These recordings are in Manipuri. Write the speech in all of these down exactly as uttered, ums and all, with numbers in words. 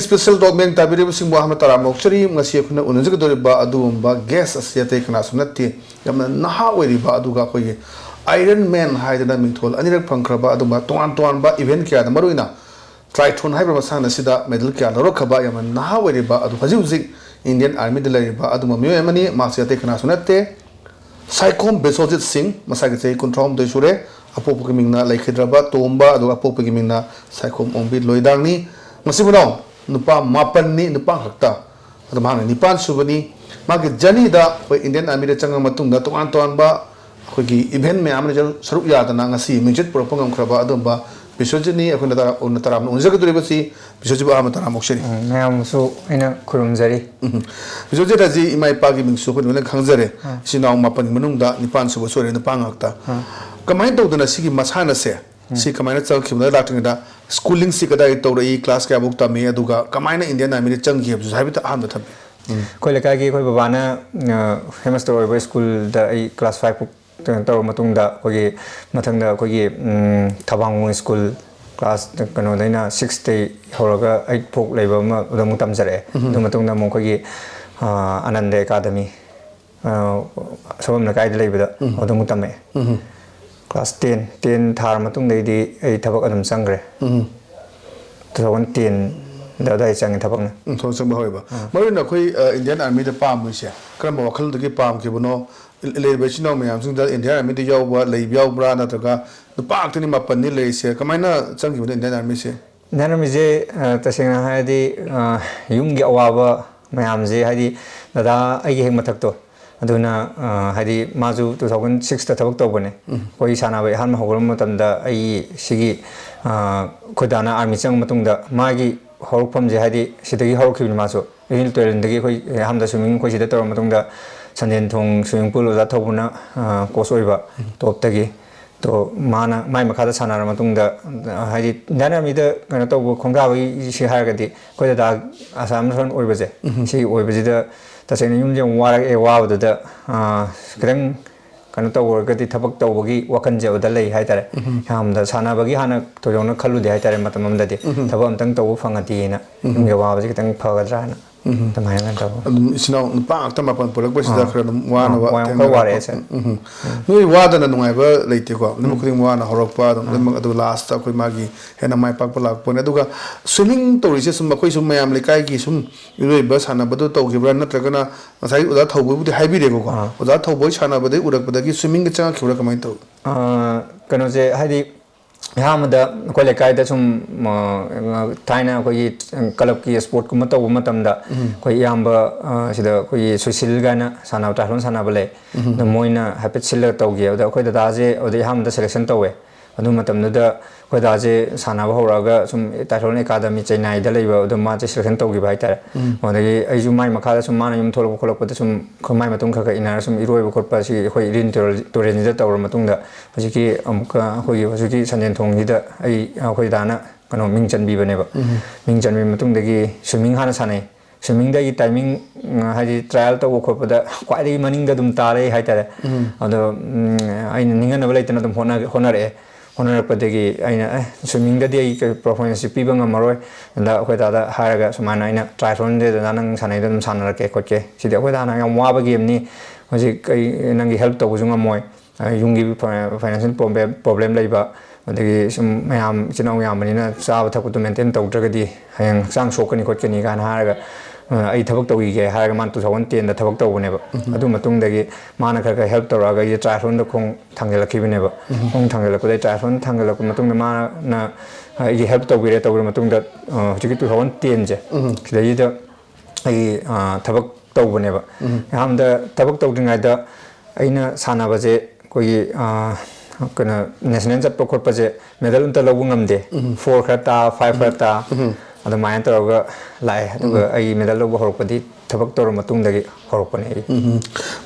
Special Talk ꯃꯤꯠꯌꯦꯡ ꯇꯥꯕꯤꯔꯤꯕꯁꯤꯡꯕꯨ ꯑꯍꯥꯟꯕ ꯇꯔꯥꯝꯅ ꯑꯣꯛꯆꯔꯤ꯫ ꯉꯁꯤ ꯑꯩꯈꯣꯏꯅ ꯎꯅꯖꯒꯗꯧꯔꯤꯕ ꯑꯗꯨꯒꯨꯝꯕ guest ꯑꯁꯤ ꯑꯇꯩ ꯀꯅꯥꯁꯨ ꯅꯠꯇꯦ, ꯌꯥꯝꯅ ꯅꯍꯥ ꯑꯣꯏꯔꯤꯕ, ꯑꯗꯨꯒ ꯑꯩꯈꯣꯏꯒꯤ Iron Man ꯍꯥꯏꯗꯅ ꯃꯤꯡꯊꯣꯜ ꯑꯅꯤꯔꯛ ꯐꯪꯈ꯭ꯔꯕ, ꯑꯗꯨꯒꯨꯝꯕ ꯇꯣꯉꯥꯟ ꯇꯣꯉꯥꯟꯕ event ꯀꯌꯥꯗ, ꯃꯔꯨꯑꯣꯏꯅ triathlon ꯍꯥꯏꯔꯤꯕ ꯃꯁꯥꯟꯅ ꯑꯁꯤꯗ medal ꯀꯌꯥ ꯂꯧꯔꯛꯈ꯭ꯔꯕ, ꯌꯥꯝꯅ ꯅꯍꯥ ꯑꯣꯏꯔꯤꯕ, ꯑꯗꯨ ꯍꯧꯖꯤꯛ ꯍꯧꯖꯤꯛ Indian Armyꯗ ꯂꯩꯔꯤꯕ ꯑꯗꯨꯒꯨꯝꯕ ꯃꯤꯑꯣꯏ ꯑꯃꯅꯤ꯫ ꯃꯍꯥꯛꯁꯤ ꯑꯇꯩ ꯀꯅꯥꯁꯨ ꯅꯠꯇꯦ, ꯁꯥꯏꯈꯣꯝ ꯕꯤꯁ꯭ꯋꯖꯤꯠ ꯁꯤꯡ, ꯃꯁꯥꯒꯤ ꯆꯍꯤ ꯀꯨꯟꯊ꯭ꯔꯥ ꯍꯨꯝꯗꯣꯏ ꯁꯨꯔꯦ꯫ ꯑꯄꯣꯛꯄꯒꯤ ꯃꯤꯡꯅ ꯂꯩꯈꯤꯗ꯭ꯔꯕ ꯇꯣꯝꯕ, ꯑꯗꯨꯒ ꯑꯄꯣꯛꯄꯒꯤ ꯃꯤꯡꯅ ꯁꯥꯏꯈꯣꯝ ꯑꯣꯡꯕꯤ ꯂꯣꯏꯗꯥꯡꯅꯤ꯫ ꯃꯁꯤ ꯃꯅꯥꯎ ꯅꯨꯄꯥ ꯃꯥꯄꯟꯅꯤ, ꯅꯨꯄꯥ ꯈꯛꯇ꯫ ꯑꯗꯣ ꯃꯍꯥꯛꯅ ꯅꯤꯄꯥꯟ ꯁꯨꯕꯅꯤ꯫ ꯃꯥꯒꯤ journeyꯗ ꯑꯩꯈꯣꯏ Indian Armyꯗ ꯆꯪꯉ ꯃꯇꯨꯡꯗ ꯇꯣꯉꯥꯟ ꯇꯣꯉꯥꯟꯕ ꯑꯩꯈꯣꯏꯒꯤ event ꯃꯌꯥꯝ ꯑꯃꯗ ꯁꯔꯨꯛ ꯌꯥꯗꯅ ꯉꯁꯤ ꯃꯤꯡꯆꯠ ꯄꯨꯔꯛꯄ ꯉꯝꯈ꯭ꯔꯕ ꯑꯗꯨꯒꯨꯝꯕ ꯕꯤꯁ꯭ꯋꯖꯤꯠꯅꯤ꯫ ꯑꯩꯈꯣꯏꯅ ꯇꯔꯥ-, ꯎꯅ ꯇꯔꯥꯝꯅ ꯎꯅꯖꯒꯗꯧꯔꯤꯕꯁꯤ ꯕꯤꯁ꯭ꯋꯖꯤꯠꯄꯨ ꯑꯍꯥꯟꯕ ꯇꯔꯥꯝ ꯑꯣꯛꯆꯔꯤ꯫ ꯎꯝ, ꯃꯌꯥꯝꯁꯨ ꯑꯩꯅ ꯈꯨꯔꯨꯝꯖꯔꯤ꯫ ꯎꯝ꯫ ꯕꯤꯁ꯭ꯋꯖꯤꯠ ꯍꯥꯏꯁꯤ ꯏꯃꯥ ꯏꯄꯥꯒꯤ ꯃꯤꯡꯁꯨ ꯑꯩꯈꯣꯏ ꯂꯣꯏꯅ ꯈꯪꯖꯔꯦ꯫ ꯑꯥ꯫ ꯏꯆꯤꯟ ꯏꯅꯥꯎ ꯃꯥꯄꯟꯒꯤ ꯃꯅꯨꯡꯗ ꯅꯤꯄꯥꯟ ꯁꯨꯕꯁꯨ ꯑꯣꯏꯔꯦ, ꯅꯨꯄꯥ ꯉꯥꯛꯇ꯫ ꯑꯥ꯫ ꯀꯃꯥꯏꯅ ꯇꯧꯗꯅ ꯁꯤꯒꯤ ꯃꯁꯥꯟꯅꯁꯦ, ꯎꯝ꯫ ꯁꯤ ꯀꯃꯥꯏꯅ ꯆꯪꯈꯤꯕꯅꯣ? ꯂꯥꯛꯇ꯭ꯔꯤꯉꯩꯗ schooling ꯁꯤ ꯀꯗꯥꯏ ꯇꯧꯔꯛꯏ, class ꯀꯌꯥꯐꯧ ꯇꯝꯃꯤ, ꯑꯗꯨꯒ ꯀꯃꯥꯏꯅ Indian Armyꯗ ꯆꯪꯈꯤ ꯍꯥꯏꯕꯗꯨꯁꯨ ꯍꯥꯏꯐꯦꯠꯇ ꯑꯍꯥꯟꯕ ꯊꯝꯕꯤꯌꯨ꯫ ꯎꯝ꯫ ꯑꯩꯈꯣꯏ ꯂꯩꯀꯥꯏꯒꯤ ꯑꯩꯈꯣꯏ ꯕꯕꯥꯅ, ꯑ, headmaster ꯑꯣꯏꯕ schoolꯗ ꯑꯩ class five ꯐꯥꯎ ꯀꯩꯅꯣ ꯇꯧꯔꯕ ꯃꯇꯨꯡꯗ, ꯑꯩꯈꯣꯏꯒꯤ ꯃꯊꯪꯗ ꯑꯩꯈꯣꯏꯒꯤ, ꯎꯝ, ꯊꯕꯥꯡ school class ꯀꯩꯅꯣꯗꯩꯅ six ꯇꯩ ꯍꯧꯔꯒ eight ꯐꯥꯎ ꯂꯩꯕ ꯑꯃ ꯑꯗꯨ ꯑꯃꯨꯛ ꯇꯝꯖꯔꯛꯑꯦ꯫ ꯎꯝ꯫ ꯑꯗꯨ ꯃꯇꯨꯡꯗ ꯑꯃꯨꯛ ꯑꯩꯈꯣꯏꯒꯤ, ꯑ, ꯑꯅꯟꯗ academy, ꯑ, ꯁꯣꯝ ꯂꯩꯀꯥꯏꯗ ꯂꯩꯕꯗ ꯎꯝ꯫ ꯑꯗꯨ ꯑꯃꯨꯛ ꯇꯝꯃꯛꯑꯦ꯫ ꯎꯝ꯫ Class ten, ten ꯊꯥꯔ ꯃꯇꯨꯡꯗꯩꯗꯤ ꯑꯩ ꯊꯕꯛ ꯑꯗꯨꯝ ꯆꯪꯈ꯭ꯔꯦ꯫ ꯎꯝ꯫ Two thousand ten ꯗ ꯑꯗꯨꯋꯥꯏ ꯆꯪꯉꯦ ꯊꯕꯛꯅ꯫ ꯎꯝ, ꯊꯕꯛ ꯆꯪꯕ ꯍꯧꯋꯦꯕ꯫ ꯑꯥ꯫ ꯃꯔꯨ ꯑꯣꯏꯅ ꯑꯩꯈꯣꯏ, ꯑ, Indian Armyꯗ ꯄꯥꯝꯃꯤꯁꯦ ꯀꯔꯝꯕ ꯋꯥꯈꯜꯗꯒꯤ ꯄꯥꯝꯈꯤꯕꯅꯣ? ꯂꯩꯔꯤꯕ ꯏꯆꯤꯟ ꯏꯅꯥꯎ ꯃꯌꯥꯝꯁꯤꯡꯗ Indian Armyꯗ ꯌꯥꯎꯕ ꯂꯩꯕ ꯌꯥꯎꯕ꯭ꯔꯥ, ꯅꯠꯇ꯭ꯔꯒ ꯅꯨꯄꯥ ꯉꯥꯛꯇꯅꯤ ꯃꯥꯄꯟꯅꯤ ꯂꯩꯔꯤꯁꯦ, ꯀꯃꯥꯏꯅ ꯆꯪꯈꯤꯕꯅꯣ Indian Armyꯁꯦ? Indian Armyꯁꯦ, ꯑ, ꯇꯁꯦꯡꯅ ꯍꯥꯏꯔꯗꯤ, ꯑ, ꯌꯨꯝꯒꯤ ꯑꯋꯥꯕ ꯃꯌꯥꯝꯁꯦ, ꯍꯥꯏꯗꯤ ꯗꯗꯥ ꯑꯩꯒꯤ ꯍꯦꯛ ꯃꯊꯛꯇꯣ, ꯑꯗꯨꯅ, ꯑ, ꯍꯥꯏꯗꯤ ꯃꯥꯁꯨ two thousand sixꯇ ꯊꯕꯛ ꯇꯧꯕꯅꯦ꯫ ꯎꯝ꯫ ꯑꯩꯈꯣꯏ ꯁꯥꯟꯅꯕ ꯑꯍꯥꯟꯕ ꯍꯧꯔꯛꯄ ꯃꯇꯝꯗ ꯑꯩ ꯁꯤꯒꯤ, ꯑ, ꯑꯩꯈꯣꯏ ꯗꯥꯅ Army ꯆꯪꯕ ꯃꯇꯨꯡꯗ ꯃꯥꯒꯤ ꯍꯧꯔꯛꯐꯝꯁꯦ, ꯍꯥꯏꯗꯤ ꯁꯤꯗꯒꯤ ꯍꯧꯔꯛꯈꯤꯕꯅꯤ ꯃꯥꯁꯨ꯫ Indian Armyꯗꯒꯤ ꯑꯩꯈꯣꯏ ꯑꯍꯥꯟꯕꯗ swimming ꯑꯩꯈꯣꯏ ꯁꯤꯗ ꯇꯧꯔ ꯃꯇꯨꯡꯗ ꯁꯟꯖꯦꯟ ꯊꯣꯡ swimming pool ꯑꯣꯖꯥ ꯊꯧꯕꯅ, ꯑ, coach ꯑꯣꯏꯕ ꯎꯝ꯫ Topꯇꯒꯤ꯫ ꯑꯗꯣ ꯃꯥꯅ ꯃꯥꯏ ꯃꯈꯥꯗ ꯁꯥꯟꯅꯔ ꯃꯇꯨꯡꯗ, ꯍꯥꯏꯗꯤ Indian Armyꯗ ꯀꯩꯅꯣ ꯇꯧꯕ ꯈꯣꯡꯗꯥꯕꯒꯤ ꯁꯤ ꯍꯥꯏꯔꯒꯗꯤ ꯑꯩꯈꯣꯏ ꯗꯗꯥ Assam Rifle ꯑꯣꯏꯕꯁꯦ, ꯎꯝ꯫ ꯁꯤ ꯑꯣꯏꯕꯁꯤꯗ ꯇꯁꯦꯡꯅ ꯌꯨꯝꯁꯦ ꯌꯥꯝ ꯋꯥꯔꯛꯑꯦ꯫ ꯋꯥꯕꯗꯨꯗ, ꯑ, ꯈꯤꯇꯪ ꯀꯩꯅꯣ ꯇꯧꯔꯒꯗꯤ ꯊꯕꯛ ꯇꯧꯕꯒꯤ ꯋꯥꯈꯜꯁꯦ ꯑꯗꯨꯗ ꯂꯩ ꯍꯥꯏꯇꯥꯔꯦ꯫ ꯌꯥꯝꯅ ꯁꯥꯟꯅꯕꯒꯤ ꯍꯥꯟꯅ ꯊꯣꯏꯗꯣꯛꯅ ꯈꯜꯂꯨꯗꯦ ꯍꯥꯏꯇꯥꯔꯦ ꯃꯇꯝ ꯑꯃꯗꯗꯤ꯫ ꯊꯕꯛ ꯑꯝꯇꯪ ꯇꯧꯕ ꯐꯪꯉꯗꯤꯅ ꯌꯨꯝꯒꯤ ꯑꯋꯥꯕꯁꯦ ꯈꯤꯇꯪ ꯐꯒꯗ꯭ꯔꯥꯅ ꯑꯗꯨꯃꯥꯏꯅ ꯇꯧꯕ꯫ ꯑꯗꯨꯝ ꯏꯆꯤꯟ ꯏꯅꯥꯎ ꯅꯨꯄꯥ ꯉꯥꯛꯇ ꯃꯄꯥꯟ ꯄꯨꯔꯛꯄꯁꯤꯗ ꯑꯥ꯫ ꯈꯔ ꯑꯗꯨꯝ ꯑꯥ, ꯋꯥꯅꯕ ꯋꯥ-, ꯈꯔ ꯊꯦꯡꯅꯔꯛꯄ꯫ ꯋꯥꯔꯛꯑꯦ ꯁꯥꯔ꯫ ꯎꯝ, ꯎꯝ꯫ ꯅꯣꯏ ꯋꯥꯗꯅ ꯅꯨꯡꯉꯥꯏꯕ ꯂꯩꯇꯦꯀꯣ, ꯂꯣꯏꯅꯃꯛ ꯈꯨꯗꯤꯡꯃꯛ ꯋꯥꯅ ꯍꯧꯔꯛꯄ ꯑꯗꯨꯝ ꯂꯣꯏꯅꯃꯛ, ꯑꯗꯨ ꯂꯥꯁꯇ ꯑꯩꯈꯣꯏ ꯃꯥꯒꯤ ꯍꯦꯟꯅ ꯃꯥꯏ ꯄꯥꯛꯄ ꯂꯥꯛꯄꯅꯦ꯫ ꯑꯗꯨꯒ ꯁ꯭ꯋꯤꯃꯤꯡ ꯇꯧꯔꯤꯁꯦ ꯁꯨꯝ ꯑꯩꯈꯣꯏ ꯁꯨꯝ ꯃꯌꯥꯝ ꯂꯩꯀꯥꯏꯒꯤ ꯁꯨꯝ ꯏꯔꯣꯏꯕ ꯁꯥꯟꯅꯕꯗꯣ ꯇꯧꯈꯤꯕ꯭ꯔꯥ, ꯅꯠꯇ꯭ꯔꯒꯅ ꯉꯁꯥꯏꯒꯤ ꯑꯣꯖꯥ ꯊꯧꯕꯕꯨꯗꯤ ꯍꯥꯏꯕꯤꯔꯦꯀꯣ, ꯑꯥ꯫ ꯑꯣꯖꯥ ꯊꯧꯕ ꯁꯥꯟꯅꯕꯗꯒꯤ ꯎꯔꯛꯄꯗꯒꯤ ꯁ꯭ꯋꯤꯃꯤꯡꯗ ꯆꯪꯉꯛꯈꯤꯕ꯭ꯔꯥ, ꯀꯃꯥꯏꯅ ꯇꯧꯏ? ꯑꯥ, ꯀꯩꯅꯣꯁꯦ ꯍꯥꯏꯗꯤ ꯑꯍꯥꯟꯕꯗ ꯑꯩꯈꯣꯏ ꯂꯩꯀꯥꯏꯗ ꯁꯨꯝ, ꯑ, ꯊꯥꯏꯅ ꯑꯩꯈꯣꯏꯒꯤ ꯀ꯭ꯂꯕꯀꯤ ꯁ꯭ꯄꯣꯔꯠꯀꯨꯝꯕ ꯇꯧꯕ ꯃꯇꯝꯗ ꯑꯩꯈꯣꯏ ꯏꯌꯥꯝꯕ, ꯑ, ꯁꯤꯗ ꯑꯩꯈꯣꯏꯒꯤ ꯁꯨꯁꯤꯜ ꯀꯥꯏꯅ ꯁꯥꯟꯅꯕ, ꯇ꯭ꯔꯥꯏꯊ꯭ꯂꯣꯟ ꯁꯥꯟꯅꯕ ꯂꯩ꯫ ꯑꯗꯣ ꯃꯣꯏꯅ ꯍꯥꯏꯐꯦꯠ ꯁꯤꯜꯂꯒ ꯇꯧꯈꯤ꯫ ꯑꯗ ꯑꯩꯈꯣꯏ ꯗꯗꯥꯁꯦ ꯑꯗꯨꯗꯩ ꯑꯍꯥꯟꯕꯗ ꯁꯦꯂꯦꯛꯁꯟ ꯇꯧꯋꯦ꯫ ꯑꯗꯨ ꯃꯇꯝꯗꯨꯗ ꯑꯩꯈꯣꯏ ꯗꯥꯁꯦ ꯁꯥꯟꯅꯕ ꯍꯧꯔꯛꯑꯒ ꯁꯨꯝ ꯇ꯭ꯔꯥꯏꯊ꯭ꯂꯣꯟ ꯑꯦꯀꯥꯗꯃꯤ ꯆꯦꯟꯅꯥꯏꯗ ꯂꯩꯕ, ꯑꯗꯨ ꯃꯥꯁꯦ ꯁꯦꯂꯦꯛꯁꯟ ꯇꯧꯈꯤꯕ ꯍꯥꯏꯇꯥꯔꯦ꯫ ꯑꯗꯒꯤ ꯑꯩꯁꯨ ꯃꯥꯏ ꯃꯈꯥꯗ ꯁꯨꯝ ꯃꯥꯅ ꯌꯨꯝ ꯊꯣꯛꯂꯛꯄ ꯈꯣꯠꯂꯛꯄꯗ ꯁꯨꯝ ꯑꯩꯈꯣꯏ ꯃꯥꯏ ꯃꯇꯨꯡ ꯈꯔ ꯈꯔ ꯏꯟꯅꯔ ꯁꯨꯝ ꯏꯔꯣꯏꯕ ꯈꯣꯠꯄ ꯁꯤ ꯑꯩꯈꯣꯏ ꯏꯔꯤꯟ ꯇꯨꯔꯦꯜ-, ꯇꯨꯔꯦꯜꯁꯤꯗ ꯇꯧꯔ ꯃꯇꯨꯡꯗ ꯍꯧꯖꯤꯛꯀꯤ ꯑꯃꯨꯛꯀ ꯑꯩꯈꯣꯏꯒꯤ ꯍꯧꯖꯤꯛꯀꯤ ꯁꯟꯖꯦꯟ ꯊꯣꯡꯁꯤꯗ ꯑꯩ, ꯑꯩꯈꯣꯏ ꯗꯥꯅ ꯀꯩꯅꯣ ꯃꯤꯡ ꯆꯟꯕꯤꯕꯅꯦꯕ꯫ ꯃꯤꯡ ꯆꯟꯕꯤꯕ ꯃꯇꯨꯡꯗꯒꯤ ꯁ꯭ꯋꯤꯃꯤꯡ ꯍꯥꯟꯅ ꯁꯥꯟꯅꯩ꯫ ꯁ꯭ꯋꯤꯃꯤꯡꯗ ꯑꯩꯒꯤ ꯇꯥꯏꯃꯤꯡ, ꯎꯝ, ꯍꯥꯏꯗꯤ ꯇ꯭ꯔꯥꯏꯌꯦꯜ ꯇꯧꯕ ꯈꯣꯠꯄꯗ ꯈ꯭ꯋꯥꯏꯗꯒꯤ ꯃꯅꯤꯡꯗ ꯑꯗꯨꯝ ꯇꯥꯔꯦ ꯍꯥꯏꯇꯥꯔꯦ꯫ ꯑꯗꯣ, ꯎꯝ, ꯑꯩꯅ ꯅꯤꯡꯍꯟꯅꯕ ꯂꯩꯇꯅ ꯑꯗꯨꯝ ꯍꯣꯠꯅ-, ꯍꯣꯠꯅꯔꯛꯑꯦ꯫ ꯍꯣꯠꯅꯔꯛꯄꯗꯒꯤ ꯑꯩꯅ, "ꯑꯦ, ꯁ꯭ꯋꯤꯃꯤꯡꯗꯗꯤ ꯑꯩ ꯀꯩ ꯄꯔꯐꯣꯔꯃꯦꯟꯁꯁꯤ ꯄꯤꯕ ꯉꯝꯃꯔꯣꯏ꯫ ꯑꯗ ꯑꯩꯈꯣꯏ ꯗꯥꯗ ꯍꯥꯏꯔꯒ ꯁꯨꯃꯥꯏꯅ ꯑꯩꯅ ꯇ꯭ꯔꯥꯏꯊ꯭ꯂꯣꯟꯁꯦ ꯗꯗꯥ ꯅꯪ ꯁꯥꯟꯅꯩꯗꯣ ꯑꯗꯨꯝ ꯁꯥꯟꯅꯔꯛꯀꯦ ꯈꯣꯠꯀꯦ꯫ ꯁꯤꯗꯤ ꯑꯩꯈꯣꯏ ꯗꯥꯅ ꯌꯥꯝ ꯋꯥꯕ ꯒꯦꯝꯅꯤ꯫ ꯍꯧꯖꯤꯛ ꯑꯩ ꯅꯪꯒꯤ ꯍꯦꯜꯞ ꯇꯧꯕꯁꯨ ꯉꯝꯃꯣꯏ꯫ ꯑ, ꯌꯨꯝꯒꯤ ꯐ-, ꯐꯥꯏꯅꯥꯟꯁꯤꯌꯦꯜ ꯄ꯭ꯔꯣꯕ꯭ꯂꯦꯝ, ꯄ꯭ꯔꯣꯕ꯭ꯂꯦꯝ ꯂꯩꯕ, ꯑꯗꯒꯤ ꯁꯨꯝ ꯃꯌꯥꯝ ꯏꯆꯤꯟ ꯏꯅꯥꯎ ꯌꯥꯝꯕꯅꯤꯅ ꯆꯥꯕ ꯊꯛꯄꯗꯣ ꯃꯦꯟꯇꯦꯟ ꯇꯧꯗ꯭ꯔꯒꯗꯤ ꯍꯌꯦꯡ ꯍꯛꯆꯥꯡ ꯁꯣꯛꯀꯅꯤ ꯈꯣꯠꯀꯅꯤ" ꯀꯥꯏꯅ ꯍꯥꯏꯔꯒ, ꯑ, ꯑꯩ ꯊꯕꯛ ꯇꯧꯈꯤꯒꯦ ꯍꯥꯏꯔꯒ ꯃꯥꯅ two thousand ten ꯗ ꯊꯕꯛ ꯇꯧꯕꯅꯦꯕ꯫ ꯑꯗꯨ ꯃꯇꯨꯡꯗꯒꯤ ꯃꯥꯅ ꯈꯔ ꯈꯔ ꯍꯦꯜꯞ ꯇꯧꯔꯛꯑꯒ ꯑꯩꯁꯦ ꯇ꯭ꯔꯥꯏꯊ꯭ꯂꯣꯟꯗ ꯈꯣꯡ ꯊꯥꯡꯖꯜꯂꯛꯈꯤꯕꯅꯦꯕ꯫ ꯈꯣꯡ ꯊꯥꯡꯖꯜꯂꯛꯄꯗꯒꯤ ꯇ꯭ꯔꯥꯏꯊ꯭ꯂꯣꯟ ꯊꯥꯡꯖꯜꯂꯛꯄ ꯃꯇꯨꯡꯗ ꯃꯥꯅ ꯑꯩꯒꯤ ꯍꯦꯜꯞ ꯇꯧꯕꯤꯔꯦ꯫ ꯇꯧꯕꯤꯔ ꯃꯇꯨꯡꯗ, ꯑ, ꯍꯧꯖꯤꯛꯀꯤ two thousand ten ꯁꯦ ꯁꯤꯗꯩꯁꯤꯗ ꯑꯩ, ꯑ, ꯊꯕꯛ ꯇꯧꯕꯅꯦꯕ꯫ ꯑꯍꯥꯟꯕꯗ ꯊꯕꯛ ꯇꯧꯗ꯭ꯔꯤꯉꯩꯗ ꯑꯩꯅ ꯁꯥꯟꯅꯕꯁꯦ ꯑꯩꯈꯣꯏꯒꯤ, ꯑ, ꯀꯩꯅꯣ, ꯅꯦꯁꯅꯦꯜ ꯆꯠꯄ ꯈꯣꯠꯄꯁꯦ ꯃꯦꯗꯜ ꯑꯝꯇ ꯂꯧꯕ ꯉꯝꯗꯦ꯫ Four ꯈꯔ ꯇꯥ, five ꯈꯔ ꯇꯥ, ꯑꯗꯨꯃꯥꯏꯅ ꯇꯧꯔꯒ ꯂꯥꯛꯑꯦ꯫ ꯑꯗꯨꯒ ꯑꯩ ꯃꯦꯗꯜ ꯂꯧꯕ ꯍꯧꯔꯛꯄꯗꯤ ꯊꯕꯛ ꯇꯧꯔ ꯃꯇꯨꯡꯗꯒꯤ ꯍꯧꯔꯛꯄꯅꯦ ꯑꯩ꯫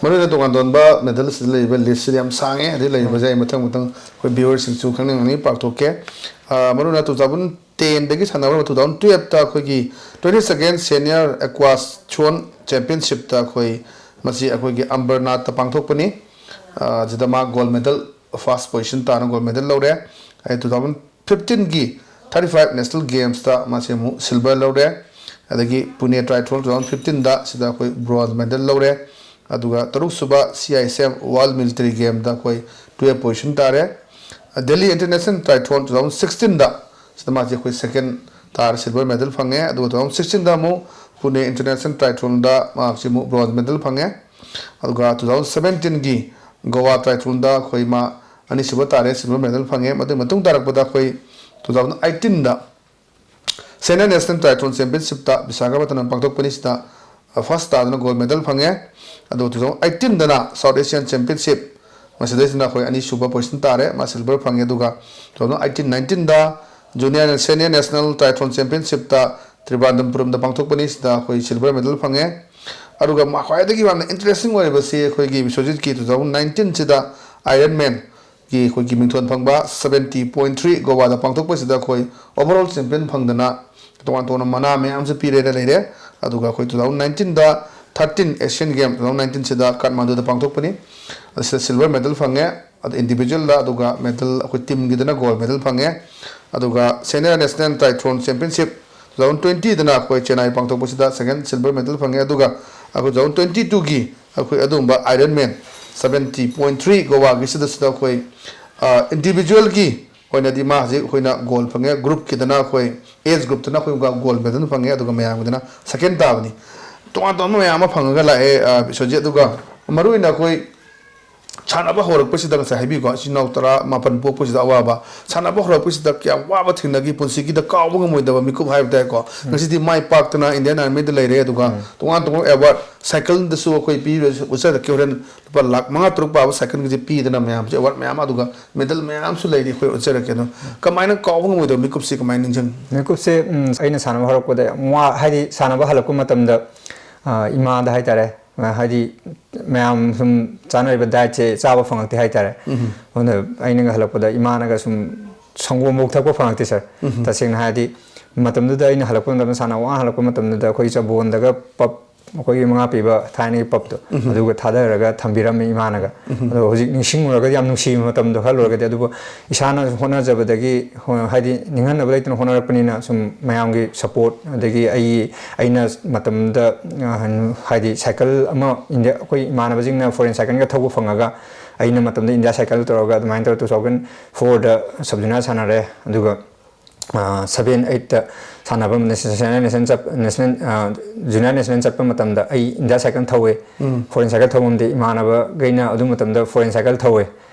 ꯃꯔꯨ ꯑꯣꯏꯅ ꯇꯣꯉꯥꯟ ꯇꯣꯉꯥꯟꯕ ꯃꯦꯗꯜꯁꯤꯗ ꯂꯩꯔꯤꯕ ꯂꯤꯁꯁꯤꯗꯤ ꯌꯥꯝ ꯁꯥꯡꯉꯦ꯫ ꯑꯗꯩ ꯂꯩꯔꯤꯕꯁꯦ ꯑꯩ ꯃꯊꯪ ꯃꯊꯪ ꯑꯩꯈꯣꯏ ꯚ꯭ꯌꯨꯋꯔꯁꯤꯡꯁꯨ ꯈꯪꯅꯤꯡꯉꯅꯤ, ꯄꯥꯛꯊꯣꯛꯀꯦ꯫ ꯑ, ꯃꯔꯨ ꯑꯣꯏꯅ two thousand ten ꯗꯒꯤ ꯁꯥꯟꯅꯕ two thousand twelve ꯇ ꯑꯩꯈꯣꯏꯒꯤ twenty second Senior Aquathlon Championship ꯇ ꯑꯩꯈꯣꯏ, ꯃꯁꯤ ꯑꯩꯈꯣꯏꯒꯤ ꯑꯝꯕꯔꯅꯥꯊꯇ ꯄꯥꯡꯊꯣꯛꯄꯅꯤ꯫ ꯑ, ꯁꯤꯗ ꯃꯥ gold medal, first position ꯇꯥꯅ gold medal ꯂꯧꯔꯦ꯫ ꯑꯩ two thousand fifteen ꯒꯤ thirty five national games ꯇ ꯃꯥꯁꯦ ꯑꯃꯨꯛ silver ꯂꯧꯔꯦ꯫ ꯑꯗꯒꯤ Pune triathlon two thousand fifteen ꯗ ꯁꯤꯗ ꯑꯩꯈꯣꯏ bronze medal ꯂꯧꯔꯦ꯫ ꯑꯗꯨꯒ ꯇꯔꯨꯛꯁꯨꯕ C I S M World Military Game ꯗ ꯑꯩꯈꯣꯏ twelve position ꯇꯥꯔꯦ꯫ Delhi International Triathlon two thousand sixteen ꯗ ꯁꯤꯗ ꯃꯥꯁꯦ ꯑꯩꯈꯣꯏ second ꯇꯥꯔ silver medal ꯐꯪꯉꯦ꯫ ꯑꯗꯨꯒ two thousand sixteen ꯗ ꯑꯃꯨꯛ Pune International Triathlon ꯗ ꯃꯥꯁꯤ ꯑꯃꯨꯛ bronze medal ꯐꯪꯉꯦ꯫ ꯑꯗꯨꯒ two thousand seventeen ꯒꯤ Goa Triathlon ꯗ ꯑꯩꯈꯣꯏ ꯃꯥ ꯑꯅꯤꯁꯨꯕ ꯇꯥꯔꯦ, silver medal ꯐꯪꯉꯦ꯫ ꯃꯗꯨꯒꯤ ꯃꯇꯨꯡ ꯇꯥꯔꯛꯄꯗ ꯑꯩꯈꯣꯏ two thousand eighteen ꯗ Senior National Triathlon Championship ꯇ ꯕꯤꯁꯥꯈꯥꯄꯠꯅꯝ ꯄꯥꯡꯊꯣꯛꯄꯅꯤ, ꯁꯤꯗ first ꯇꯥꯗꯨꯅ gold medal ꯐꯪꯉꯦ꯫ ꯑꯗꯨꯒ two thousand eighteen ꯗꯅ South Asian Championship, ꯃꯁꯤꯗꯩꯁꯤꯅ ꯑꯩꯈꯣꯏ ꯑꯅꯤꯁꯨꯕ position ꯇꯥꯔꯦ, ꯃꯥ silver ꯐꯪꯉꯦ꯫ ꯑꯗꯨꯒ two thousand eighteen nineteen the Junior and Senior National Triathlon Championship ꯇ ꯇ꯭ꯔꯤꯕꯥꯟꯗꯝꯄꯨꯔꯝꯗ ꯄꯥꯡꯊꯣꯛꯄꯅꯤ, ꯁꯤꯗ ꯑꯩꯈꯣꯏ silver medal ꯐꯪꯉꯦ꯫ ꯑꯗꯨꯒ ꯃꯥ ꯈ꯭ꯋꯥꯏꯗꯒꯤ ꯌꯥꯝꯅ interesting ꯑꯣꯏꯔꯤꯕꯁꯤ ꯑꯩꯈꯣꯏꯒꯤ ꯕꯤꯁ꯭ꯋꯖꯤꯠꯀꯤ two thousand nineteen ꯁꯤꯗ Ironman ꯒꯤ ꯑꯩꯈꯣꯏꯒꯤ ꯃꯤꯡꯊꯣꯟ ꯐꯪꯕ seventy point three ꯒꯣꯋꯥꯗ ꯄꯥꯡꯊꯣꯛꯄꯁꯤꯗ ꯑꯩꯈꯣꯏ overall champion ꯐꯪꯗꯅ ꯇꯣꯉꯥꯟ ꯇꯣꯉꯥꯟꯕ ꯃꯅꯥ ꯃꯌꯥꯝꯁꯨ ꯄꯤꯔꯦꯅ ꯂꯩꯔꯦ꯫ ꯑꯗꯨꯒ ꯑꯩꯈꯣꯏ two thousand nineteen ꯗ thirteen Asian Game two thousand nineteen ꯁꯤꯗ ꯀꯥꯊꯃꯥꯟꯗꯨꯗ ꯄꯥꯡꯊꯣꯛꯄꯅꯤ꯫ ꯑꯁꯤꯗ silver medal ꯐꯪꯉꯦ꯫ ꯑꯗ individual ꯗ, ꯑꯗꯨꯒ medal ꯑꯩꯈꯣꯏ team ꯒꯤꯗꯅ gold medal ꯐꯪꯉꯦ꯫ ꯑꯗꯨꯒ Senior National Triathlon Championship two thousand twenty ꯗꯅ ꯑꯩꯈꯣꯏ ꯆꯦꯟꯅꯥꯏ ꯄꯥꯡꯊꯣꯛꯄꯁꯤꯗ second silver medal ꯐꯪꯉꯦ꯫ ꯑꯗꯨꯒ ꯑꯩꯈꯣꯏ two thousand twenty two ꯒꯤ ꯑꯩꯈꯣꯏ ꯑꯗꯨꯒꯨꯝꯕ Ironman seventy point three ꯒꯣꯋꯥꯒꯤꯁꯤꯗ, ꯁꯤꯗ ꯑꯩꯈꯣꯏ, ꯑ, individual ꯒꯤ ꯑꯣꯏꯅꯗꯤ ꯃꯥ ꯍꯧꯖꯤꯛ ꯑꯩꯈꯣꯏꯅ gold ꯐꯪꯉꯦ꯫ Group ꯀꯤꯗꯅ ꯑꯩꯈꯣꯏ, age group ꯇꯅ ꯑꯩꯈꯣꯏ gold medal ꯐꯪꯉꯦ, ꯑꯗꯨꯒ ꯃꯌꯥꯝꯒꯤꯗꯅ second ꯇꯥꯕꯅꯤ꯫ ꯇꯣꯉꯥꯟ ꯇꯣꯉꯥꯟꯕ ꯃꯌꯥꯝ ꯑꯃ ꯐꯪꯉꯒ ꯂꯥꯛꯑꯦ, ꯑ, ꯕꯤꯁ꯭ꯋꯖꯤꯠ꯫ ꯑꯗꯨꯒ ꯃꯔꯨꯑꯣꯏꯅ ꯑꯩꯈꯣꯏ ꯁꯥꯟꯅꯕ ꯍꯧꯔꯛꯄꯁꯤꯗ, ꯉꯁꯥꯏ ꯍꯥꯏꯕꯤꯀꯣ, ꯏꯆꯤꯟ ꯏꯅꯥꯎ ꯇꯔꯥ ꯃꯥꯄꯟ ꯄꯣꯛꯄꯁꯤꯗ ꯑꯋꯥꯕ, ꯁꯥꯟꯅꯕ ꯍꯧꯔꯛꯄꯁꯤꯗ ꯀꯌꯥꯝ ꯋꯥꯕ ꯊꯦꯡꯅꯈꯤ, ꯄꯨꯟꯁꯤꯒꯤꯗ ꯀꯥꯎꯕ ꯉꯝꯃꯣꯏꯗꯕ ꯃꯤꯀꯨꯞ ꯍꯥꯏꯕ ꯇꯥꯏꯀꯣ꯫ ꯉꯁꯤꯗꯤ ꯃꯥꯏ ꯄꯥꯛꯇꯅ Indian Army ꯗ ꯂꯩꯔꯦ꯫ ꯑꯗꯨꯒ ꯇꯣꯉꯥꯟ ꯇꯣꯉꯥꯟꯕ award, cycle ꯗꯁꯨ ꯑꯩꯈꯣꯏ ꯄꯤꯔꯤꯕ, ꯎꯠꯆꯔꯛꯀꯦ, ꯍꯣꯔꯦꯟ ꯂꯨꯄꯥ ꯂꯥꯈ ꯃꯉꯥ ꯇꯔꯨꯛ ꯄꯥꯕ cycle ꯒꯤꯁꯦ ꯄꯤꯗꯅ ꯃꯌꯥꯝꯁꯦ award ꯃꯌꯥꯝ, ꯑꯗꯨꯒ medal ꯃꯌꯥꯝꯁꯨ ꯂꯩꯔꯤ, ꯑꯩꯈꯣꯏ ꯎꯠꯆꯔꯛꯀꯦ꯫ ꯑꯗꯣ ꯀꯃꯥꯏꯅ ꯀꯥꯎꯕ ꯉꯝꯃꯣꯏꯗꯕ ꯃꯤꯀꯨꯞꯁꯤ ꯀꯃꯥꯏꯅ ꯅꯤꯡꯁꯤꯡꯉꯤ? ꯃꯤꯀꯨꯞꯁꯦ, ꯎꯝ, ꯑꯩꯅ ꯁꯥꯟꯅꯕ ꯍꯧꯔꯛꯄꯗ ꯌꯥꯝ ꯋꯥ-, ꯍꯥꯏꯗꯤ ꯁꯥꯟꯅꯕ ꯍꯜꯂꯛꯄ ꯃꯇꯝꯗ, ꯑ, ꯏꯃꯥꯗ ꯍꯥꯏꯇꯥꯔꯦ, ꯑ, ꯍꯥꯏꯗꯤ ꯃꯌꯥꯝ ꯁꯨꯝ ꯆꯥꯅꯔꯤꯕ diet ꯁꯦ ꯆꯥꯕ ꯐꯪꯉꯛꯇꯦ ꯍꯥꯏꯇꯥꯔꯦ꯫ ꯑꯗꯨꯅ ꯑꯩꯅꯒ ꯍꯜꯂꯛꯄꯗ ꯏꯃꯥꯅꯒ ꯁꯨꯝ ꯁꯪꯒꯣꯝꯐꯥꯎ ꯊꯛꯄ ꯐꯪꯉꯛꯇꯦ, sir꯫ ꯇꯁꯦꯡꯅ ꯍꯥꯏꯔꯗꯤ ꯃꯇꯝꯗꯨꯗ ꯑꯩꯅ ꯍꯜꯂꯛꯄ ꯃꯇꯝꯗ, ꯁꯥꯟꯅ ꯋꯥꯅ ꯍꯜꯂꯛꯄ ꯃꯇꯝꯗꯨꯗ ꯑꯩꯈꯣꯏ ꯆꯕꯣꯟꯗꯒ ꯄꯞ ꯑꯩꯈꯣꯏꯒꯤ ꯃꯉꯥ ꯄꯤꯕ ꯊꯥꯏꯅꯒꯤ ꯄꯞꯇꯣ, ꯑꯗꯨꯒ ꯊꯥꯗꯔꯒ ꯊꯝꯕꯤꯔꯝꯃꯤ ꯏꯃꯥꯅꯒ꯫ ꯑꯗꯣ ꯍꯧꯖꯤꯛ ꯅꯤꯡꯁꯤꯡꯉꯨꯔꯒꯗꯤ ꯌꯥꯝ ꯅꯨꯡꯁꯤꯕ ꯃꯇꯝꯗꯣ ꯈꯜꯂꯨꯔꯒꯗꯤ, ꯑꯗꯨꯕꯨ ꯏꯁꯥꯅ ꯍꯣꯠꯅꯖꯕꯗꯒꯤ, ꯍꯣ-, ꯍꯥꯏꯗꯤ ꯅꯤꯡꯍꯟꯅꯕ ꯂꯩꯇꯅ ꯍꯣꯠꯅꯔꯛꯄꯅꯤꯅ, ꯁꯨꯝ ꯃꯌꯥꯝꯒꯤ ꯁꯞꯄꯣꯔꯠ, ꯑꯗꯒꯤ ꯑꯩ, ꯑꯩꯅ ꯃꯇꯝꯗ, ꯑ, ꯍꯥꯏꯗꯤ ꯁꯥꯏꯀꯜ ꯑꯃ ꯏꯟꯗꯤꯌꯥ, ꯑꯩꯈꯣꯏ ꯏꯃꯥꯟꯅꯕꯁꯤꯡꯅ ꯐꯣꯔꯦꯟ ꯁꯥꯏꯀꯜꯒ ꯊꯧꯕ ꯐꯪꯉꯒ, ꯑꯩꯅ ꯃꯇꯝꯗ ꯏꯟꯗꯤꯌꯥ ꯁꯥꯏꯀꯜ ꯇꯧꯔꯒ ꯑꯗꯨꯃꯥꯏꯅ ꯇꯧꯔꯒ two thousand fourꯗ sub junior ꯁꯥꯟꯅꯔꯦ꯫ ꯑꯗꯨꯒ, ꯑ, seven eightꯇ ꯁꯥꯟꯅꯕ ꯅꯦꯁꯅꯦꯜ, ꯅꯦꯁꯅꯦꯜ ꯆꯠ-, ꯅꯦꯁꯅꯦꯜ, ꯑ, ꯖꯨꯅꯤꯌꯔ ꯅꯦꯁꯅꯦꯜ ꯆꯠꯄ ꯃꯇꯝꯗ ꯑꯩ ꯏꯟꯗꯤꯌꯥ ꯁꯥꯏꯀꯜ ꯊꯧꯋꯦ꯫ ꯐꯣꯔꯦꯟ ꯁꯥꯏꯀꯜ ꯊꯧꯕ ꯃꯇꯝꯗ ꯏꯃꯥꯟꯅꯕꯈꯩꯅ ꯑꯗꯨ ꯃꯇꯝꯗ ꯐꯣꯔꯦꯟ ꯁꯥꯏꯀꯜ ꯊꯧꯋꯦ꯫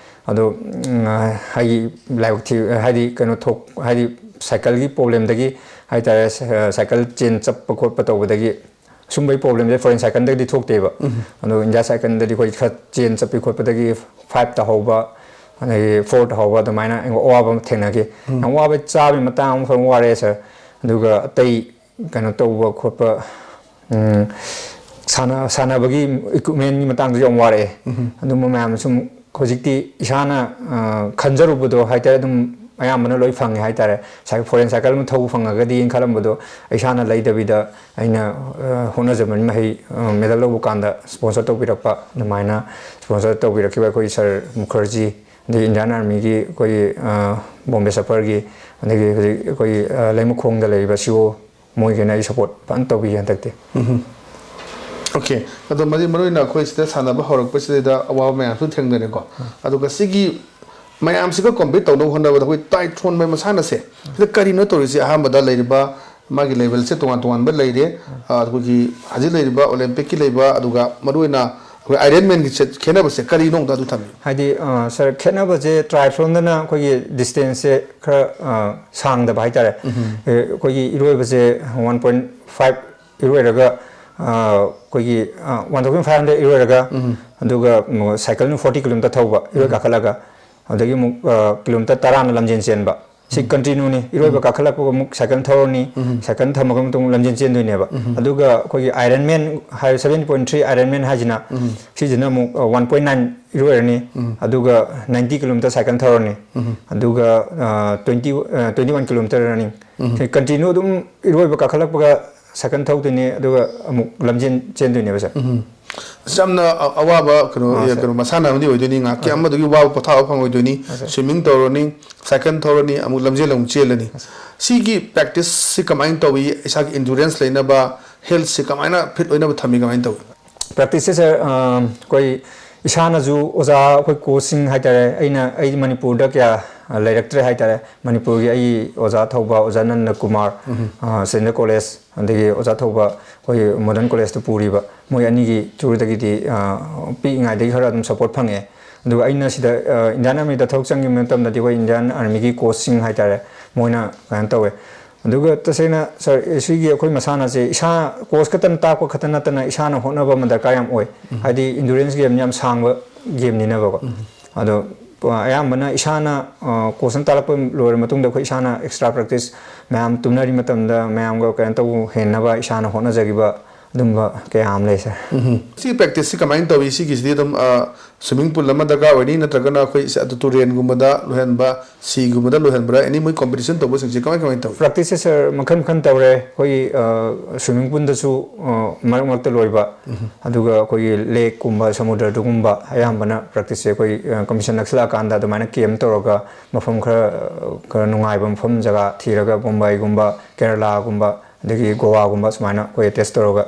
ꯑꯗꯣ, ꯎꯝ, ꯑ, ꯑꯩꯒꯤ ꯂꯥꯏꯕꯛ ꯊꯤ-, ꯍꯥꯏꯗꯤ ꯀꯩꯅꯣ ꯊꯣꯛ-, ꯍꯥꯏꯗꯤ ꯁꯥꯏꯀꯜꯒꯤ ꯄ꯭ꯔꯣꯕ꯭ꯂꯦꯝꯗꯒꯤ ꯍꯥꯏꯇꯥꯔꯦ, ꯁ-, ꯑ, ꯁꯥꯏꯀꯜ ꯆꯦꯟ ꯆꯠꯄ ꯈꯣꯠꯄ ꯇꯧꯕꯗꯒꯤ ꯁꯨꯝꯕꯒꯤ ꯄ꯭ꯔꯣꯕ꯭ꯂꯦꯝꯁꯦ ꯐꯣꯔꯦꯟ ꯁꯥꯏꯀꯜꯗꯒꯤꯗꯤ ꯊꯣꯛꯇꯦꯕ꯫ ꯑꯗꯣ ꯏꯟꯗꯤꯌꯥ ꯁꯥꯏꯀꯜꯗꯗꯤ ꯑꯩꯈꯣꯏ ꯈꯔ ꯆꯦꯟ ꯆꯠꯄꯤ ꯈꯣꯠꯄꯗꯒꯤ five ꯇꯧꯍꯧꯕ, ꯑꯗꯒꯤ four ꯇꯧꯍꯧꯕ, ꯑꯗꯨꯃꯥꯏꯅ ꯑꯋꯥꯕ ꯑꯃ ꯊꯦꯡꯅꯈꯤ꯫ ꯌꯥꯝ ꯋꯥꯕ, ꯆꯥꯕꯒꯤ ꯃꯇꯥꯡ ꯑꯃ ꯈꯔ ꯋꯥꯔꯛꯑꯦ, ꯁꯥꯔ꯫ ꯑꯗꯨꯒ ꯑꯇꯩ ꯀꯩꯅꯣ ꯇꯧꯕ ꯈꯣꯠꯄ, ꯎꯝ, ꯁꯥꯟꯅ-, ꯁꯥꯟꯅꯕꯒꯤ equipmentꯀꯤ ꯃꯇꯥꯡꯗꯁꯨ ꯌꯥꯝ ꯋꯥꯔꯛꯑꯦ꯫ ꯑꯗꯨꯝꯕ ꯃꯌꯥꯝ ꯁꯨꯝ ꯍꯧꯖꯤꯛꯇꯤ ꯏꯁꯥꯅ, ꯑ, ꯈꯟꯖꯔꯨꯕꯗꯣ ꯍꯥꯏꯇꯥꯔꯦ, ꯑꯗꯨꯝ ꯑꯌꯥꯝꯕꯅ ꯂꯣꯏ ꯐꯪꯉꯦ ꯍꯥꯏꯇꯥꯔꯦ꯫ ꯁꯥꯏ-, ꯐꯣꯔꯦꯟ ꯁꯥꯏꯀꯜ ꯑꯃ ꯊꯧꯕ ꯐꯪꯉꯒꯗꯤꯅ ꯈꯜꯂꯝꯕꯗꯣ, ꯏꯁꯥꯅ ꯂꯩꯗꯕꯤꯗ ꯑꯩꯅ, ꯑ, ꯍꯣꯠꯅꯖꯃꯟ ꯃꯍꯩ, ꯑ, ꯃꯦꯗꯜ ꯂꯧꯕ ꯀꯥꯟꯗ sponsor ꯇꯧꯕꯤꯔꯛꯄ, ꯑꯗꯨꯃꯥꯏꯅ sponsor ꯇꯧꯕꯤꯔꯛꯈꯤꯕ ꯑꯩꯈꯣꯏ ꯁꯥꯔ ꯃꯨꯈꯔꯖꯤ, ꯑꯗꯒꯤ ꯏꯟꯗꯤꯌꯥꯟ ꯑꯥꯔꯃꯤꯒꯤ ꯑꯩꯈꯣꯏꯒꯤ, ꯑ, ꯕꯣꯝꯕꯦ ꯁꯐꯔꯒꯤ, ꯑꯗꯒꯤ ꯍꯧꯖꯤꯛ ꯑꯩꯈꯣꯏꯒꯤ, ꯑ, ꯂꯩꯃꯈꯣꯡꯗ ꯂꯩꯔꯤꯕ ꯁꯤ ꯑꯣ, ꯃꯣꯏꯒꯤꯅ ꯑꯩ support ꯐꯖꯅ ꯇꯧꯕꯤꯌꯦ ꯍꯟꯗꯛꯇꯤ꯫ OK, ꯑꯗꯣ ꯃꯔꯨ, ꯃꯔꯨ ꯑꯣꯏꯅ ꯑꯩꯈꯣꯏ ꯁꯤꯗ ꯁꯥꯟꯅꯕ ꯍꯧꯔꯛꯄꯁꯤꯗꯩꯗ ꯑꯋꯥꯕ ꯃꯌꯥꯝꯁꯨ ꯊꯦꯡꯅꯔꯦꯀꯣ꯫ ꯑꯗꯨꯒ ꯁꯤꯒꯤ ꯃꯌꯥꯝꯁꯤꯒ compete ꯇꯧꯅꯕ ꯍꯣꯠꯅꯕꯗ ꯑꯩꯈꯣꯏ triathlon ꯍꯥꯏꯕ ꯃꯁꯥꯟꯅꯁꯦ ꯁꯤꯗ ꯀꯔꯤꯅꯣ ꯇꯧꯔꯤꯁꯦ? ꯑꯍꯥꯟꯕꯗ ꯂꯩꯔꯤꯕ ꯃꯥꯒꯤ levelꯁꯦ ꯇꯣꯉꯥꯟ ꯇꯣꯉꯥꯟꯕ ꯂꯩꯔꯦ꯫ ꯑ, ꯑꯩꯈꯣꯏꯒꯤ ꯍꯧꯖꯤꯛ ꯂꯩꯔꯤꯕ Olympicꯀꯤ ꯂꯩꯕ, ꯑꯗꯨꯒ ꯃꯔꯨ ꯑꯣꯏꯅ ꯑꯩꯈꯣꯏ Ironmanꯒꯤ ꯁꯦ-, ꯈꯦꯠꯅꯕꯁꯦ ꯀꯔꯤꯅꯣ ꯑꯝꯇ ꯑꯗꯨ ꯊꯝꯕꯤꯌꯨ꯫ ꯍꯥꯏꯗꯤ, ꯑ, ꯁꯥꯔ, ꯈꯦꯠꯅꯕꯁꯦ triathlonꯗꯅ ꯑꯩꯈꯣꯏꯒꯤ distanceꯁꯦ ꯈꯔ, ꯑ, ꯁꯥꯡꯗꯕ ꯍꯥꯏꯇꯥꯔꯦ꯫ ꯑꯦ, ꯑꯩꯈꯣꯏꯒꯤ ꯏꯔꯣꯏꯕꯁꯦ one point five ꯏꯔꯣꯏꯔꯒ, ꯑ, ꯑꯩꯈꯣꯏꯒꯤ, ꯑ, one thousand five hundred ꯏꯔꯣꯏꯔꯒ, ꯑꯗꯨꯒ, ꯎꯝ, ꯁꯥꯏꯀꯜꯅ forty kilometer ꯊꯧꯕ, ꯏꯔꯣꯏ ꯀꯥꯈꯠꯂꯒ, ꯑꯗꯒꯤ ꯑꯃꯨꯛ, ꯑ, kilometer ꯇꯔꯥꯅ ꯂꯝꯖꯦꯟ ꯆꯦꯟꯕ꯫ ꯁꯤ continueꯅꯤ, ꯏꯔꯣꯏꯕ ꯀꯥꯈꯠꯂꯛꯄꯒ ꯑꯃꯨꯛ ꯁꯥꯏꯀꯜ ꯊꯧꯔꯅꯤ, ꯁꯥꯏꯀꯜ ꯊꯝꯃꯒ ꯃꯇꯨꯡ ꯂꯝꯖꯦꯟ ꯆꯦꯟꯗꯣꯏꯅꯦꯕ꯫ ꯑꯗꯨꯒ ꯑꯩꯈꯣꯏꯒꯤ Ironman ꯍꯥꯏ, seven point three Ironman ꯍꯥꯏꯁꯤꯅ, ꯁꯤꯁꯤꯅ ꯑꯃꯨꯛ, ꯑ, one point nine ꯏꯔꯣꯏꯔꯅꯤ, ꯑꯗꯨꯒ ninety kilometer ꯁꯥꯏꯀꯜ ꯊꯧꯔꯅꯤ, ꯑꯗꯨꯒ, ꯑ, twenty, ꯑ, twenty one kilometer running꯫ ꯁꯤ continue ꯑꯗꯨꯝ ꯏꯔꯣꯏꯕ ꯀꯥꯈꯠꯂꯛꯄꯒ ꯁꯥꯏꯀꯜ ꯊꯧꯗꯣꯏꯅꯦ, ꯑꯗꯨꯒ ꯑꯃꯨꯛ ꯂꯝꯖꯦꯟ ꯆꯦꯟꯗꯣꯏꯅꯦꯕ, ꯁꯥꯔ꯫ ꯎꯝ꯫ ꯑꯁ, ꯌꯥꯝꯅ ꯑ- ꯑꯋꯥꯕ ꯀꯩꯅꯣ ꯑꯥ, ꯑꯦ, ꯁꯥꯔ꯫ ꯀꯩꯅꯣ ꯃꯁꯥꯟꯅ ꯑꯃꯗꯤ ꯑꯣꯏꯗꯣꯏꯅꯤ꯫ ꯉꯥꯏꯍꯥꯛꯀꯤ ꯑꯃꯗꯨꯒꯤ ꯋꯥꯕ ꯄꯣꯊꯥꯕ ꯐꯪꯉꯣꯏꯗꯣꯏꯅꯤ꯫ ꯑꯥ, ꯁꯥꯔ꯫ ꯁ꯭ꯋꯤꯃꯤꯡ ꯇꯧꯔꯅꯤ, ꯁꯥꯏꯀꯜ ꯊꯧꯔꯅꯤ, ꯑꯃꯨꯛ ꯂꯝꯖꯦꯜ ꯑꯃꯨꯛ ꯆꯦꯜꯂꯅꯤ꯫ ꯁꯤꯒꯤ ꯄ꯭ꯔꯦꯛꯇꯤꯁꯁꯤ ꯀꯃꯥꯏꯅ ꯇꯧꯏ? ꯏꯁꯥꯒꯤ ꯏꯟꯗꯨꯔꯦꯟꯁ ꯂꯩꯅꯕ, ꯍꯦꯜꯠꯁꯤ ꯀꯃꯥꯏꯅ ꯐꯤꯠ ꯑꯣꯏꯅꯕ ꯊꯝꯃꯤ, ꯀꯃꯥꯏꯅ ꯇꯧꯏ? ꯄ꯭ꯔꯦꯛꯇꯤꯁꯁꯦ, ꯁꯥꯔ, ꯑ, ꯑꯩꯈꯣꯏ ꯏꯁꯥꯅꯁꯨ ꯑꯣꯖꯥ, ꯑꯩꯈꯣꯏ ꯀꯣꯆꯁꯤꯡ ꯍꯥꯏꯇꯥꯔꯦ, ꯑꯩꯅ, ꯑꯩ ꯃꯅꯤꯄꯨꯔꯗ ꯀꯌꯥ ꯂꯩꯔꯛꯇ꯭ꯔꯦ ꯍꯥꯏꯇꯥꯔꯦ꯫ ꯃꯅꯤꯄꯨꯔꯒꯤ ꯑꯩ ꯑꯣꯖꯥ ꯊꯧꯕ ꯑꯣꯖꯥ ꯅꯟꯗ ꯀꯨꯃꯥꯔ, ꯑ, ꯁꯦꯟꯗ꯭ꯔ ꯀꯣꯂꯦꯖ, ꯑꯗꯒꯤ ꯑꯣꯖꯥ ꯊꯧꯕ ꯑꯩꯈꯣꯏ ꯃꯣꯗꯔꯟ ꯀꯣꯂꯦꯖꯇ ꯄꯨꯔꯤꯕ, ꯃꯣꯏ ꯑꯅꯤꯒꯤ ꯊ꯭ꯔꯨꯗꯒꯤꯗꯤ, ꯑ, ꯄꯤꯛꯏꯉꯩꯗꯒꯤ ꯈꯔ ꯑꯗꯨꯝ ꯁꯞꯄꯣꯔꯠ ꯐꯪꯉꯛꯑꯦ꯫ ꯑꯗꯨꯒ ꯑꯩꯅ ꯁꯤꯗ, ꯑ, ꯏꯟꯗꯤꯌꯥꯟ ꯑꯥꯔꯃꯤꯗ ꯊꯕꯛ ꯆꯪꯈꯤꯕ ꯃꯇꯝꯗꯗꯤ ꯑꯩꯈꯣꯏ ꯏꯟꯗꯤꯌꯥꯟ ꯑꯥꯔꯃꯤꯒꯤ ꯀꯣꯆꯁꯤꯡ ꯍꯥꯏꯇꯥꯔꯦ, ꯃꯣꯏꯅ ꯀꯩꯅꯣ ꯇꯧꯋꯦ꯫ ꯑꯗꯨꯒ ꯇꯁꯦꯡꯅ ꯁꯥꯔ, ꯁꯤꯒꯤ ꯑꯩꯈꯣꯏ ꯃꯁꯥꯟꯅꯁꯦ ꯏꯁꯥ, ꯀꯣꯆ ꯈꯛꯇꯅ ꯇꯥꯛꯄ ꯈꯛꯇ ꯅꯠꯇꯅ ꯏꯁꯥꯅ ꯍꯣꯠꯅꯕ ꯑꯃ ꯗꯔꯀꯥꯔ ꯌꯥꯝ ꯑꯣꯏ꯫ ꯍꯥꯏꯗꯤ ꯏꯟꯗꯨꯔꯦꯟꯁ ꯒꯦꯝ ꯌꯥꯝ ꯁꯥꯡꯕ ꯒꯦꯝꯅꯤꯅꯕꯀꯣ꯫ ꯑꯗꯣ, ꯑ, ꯑꯌꯥꯝꯕꯅ ꯏꯁꯥꯅ, ꯑ, ꯀꯣꯆꯅ ꯇꯥꯛꯂꯛꯄ ꯂꯣꯏꯔ ꯃꯇꯨꯡꯗ ꯑꯩꯈꯣꯏ ꯏꯁꯥꯅ ꯑꯦꯛꯁꯇ꯭ꯔꯥ ꯄ꯭ꯔꯦꯛꯇꯤꯁ ꯃꯌꯥꯝ ꯇꯨꯝꯅꯔꯤ ꯃꯇꯝꯗ ꯃꯌꯥꯝꯒ ꯀꯩꯅꯣ ꯇꯧꯕ ꯍꯦꯟꯅꯕ ꯏꯁꯥꯅ ꯍꯣꯠꯅꯖꯈꯤꯕ ꯑꯗꯨꯝꯕ ꯀꯌꯥ ꯑꯃ ꯂꯩ, ꯁꯥꯔ꯫ ꯎꯝ꯫ ꯁꯤꯒꯤ ꯄ꯭ꯔꯦꯛꯇꯤꯁꯁꯤ ꯀꯃꯥꯏꯅ ꯇꯧꯏ? ꯁꯤꯒꯤꯁꯤꯗꯤ ꯑꯗꯨꯝ, ꯑ, ꯁ꯭ꯋꯤꯃꯤꯡ ꯄꯨꯜ ꯑꯃ ꯗꯔꯀꯥꯔ ꯑꯣꯏꯅꯤ, ꯅꯠꯇ꯭ꯔꯒꯅ ꯑꯩꯈꯣꯏ ꯁꯤ-, ꯑꯗꯨ ꯇꯨꯔꯦꯟꯒꯨꯝꯕꯗ ꯂꯣꯏꯍꯟꯕ, ꯁꯤꯒꯨꯝꯕꯗ ꯂꯣꯏꯍꯟꯕ꯭ꯔꯥ? ꯑꯦꯅꯤ ꯃꯣꯏ ꯀꯣꯝꯄꯤꯇꯤꯁꯟ ꯇꯧꯕꯁꯤꯡꯁꯦ ꯀꯃꯥꯏ, ꯀꯃꯥꯏꯅ ꯇꯧꯏ? ꯄ꯭ꯔꯦꯛꯇꯤꯁꯁꯦ, ꯁꯥꯔ, ꯃꯈꯜ ꯃꯈꯜ ꯇꯧꯔꯦ꯫ ꯑꯩꯈꯣꯏꯒꯤ, ꯑ, ꯁ꯭ꯋꯤꯃꯤꯡ ꯄꯨꯜꯗꯁꯨ, ꯑ, ꯃꯔꯛ ꯃꯔꯛꯇ ꯂꯣꯏꯕ, ꯑꯗꯨꯒ ꯑꯩꯈꯣꯏꯒꯤ ꯂꯦꯛꯀꯨꯝꯕ, ꯁꯃꯨꯗ꯭ꯔꯗꯨꯒꯨꯝꯕ ꯑꯌꯥꯝꯕꯅ ꯄ꯭ꯔꯦꯛꯇꯤꯁꯁꯦ ꯑꯩꯈꯣꯏ, ꯑ, ꯀꯝꯄꯤꯇꯤꯁꯟ ꯅꯛꯁꯤꯜꯂꯛꯑꯀꯥꯟꯗ ꯑꯗꯨꯃꯥꯏꯅ ꯀꯦꯝ ꯇꯧꯔꯒ ꯃꯐꯝ ꯈꯔ, ꯑ, ꯈꯔ ꯅꯨꯡꯉꯥꯏꯕ ꯃꯐꯝ ꯖꯒꯥ ꯊꯤꯔꯒ ꯃꯨꯝꯕꯥꯏꯒꯨꯝꯕ, ꯀꯦꯔꯂꯥꯒꯨꯝꯕ, ꯑꯗꯒꯤ ꯒꯣꯋꯥꯒꯨꯝꯕ ꯁꯨꯃꯥꯏꯅ ꯑꯩꯈꯣꯏ ꯑꯦꯇꯦꯁ ꯇꯧꯔꯒ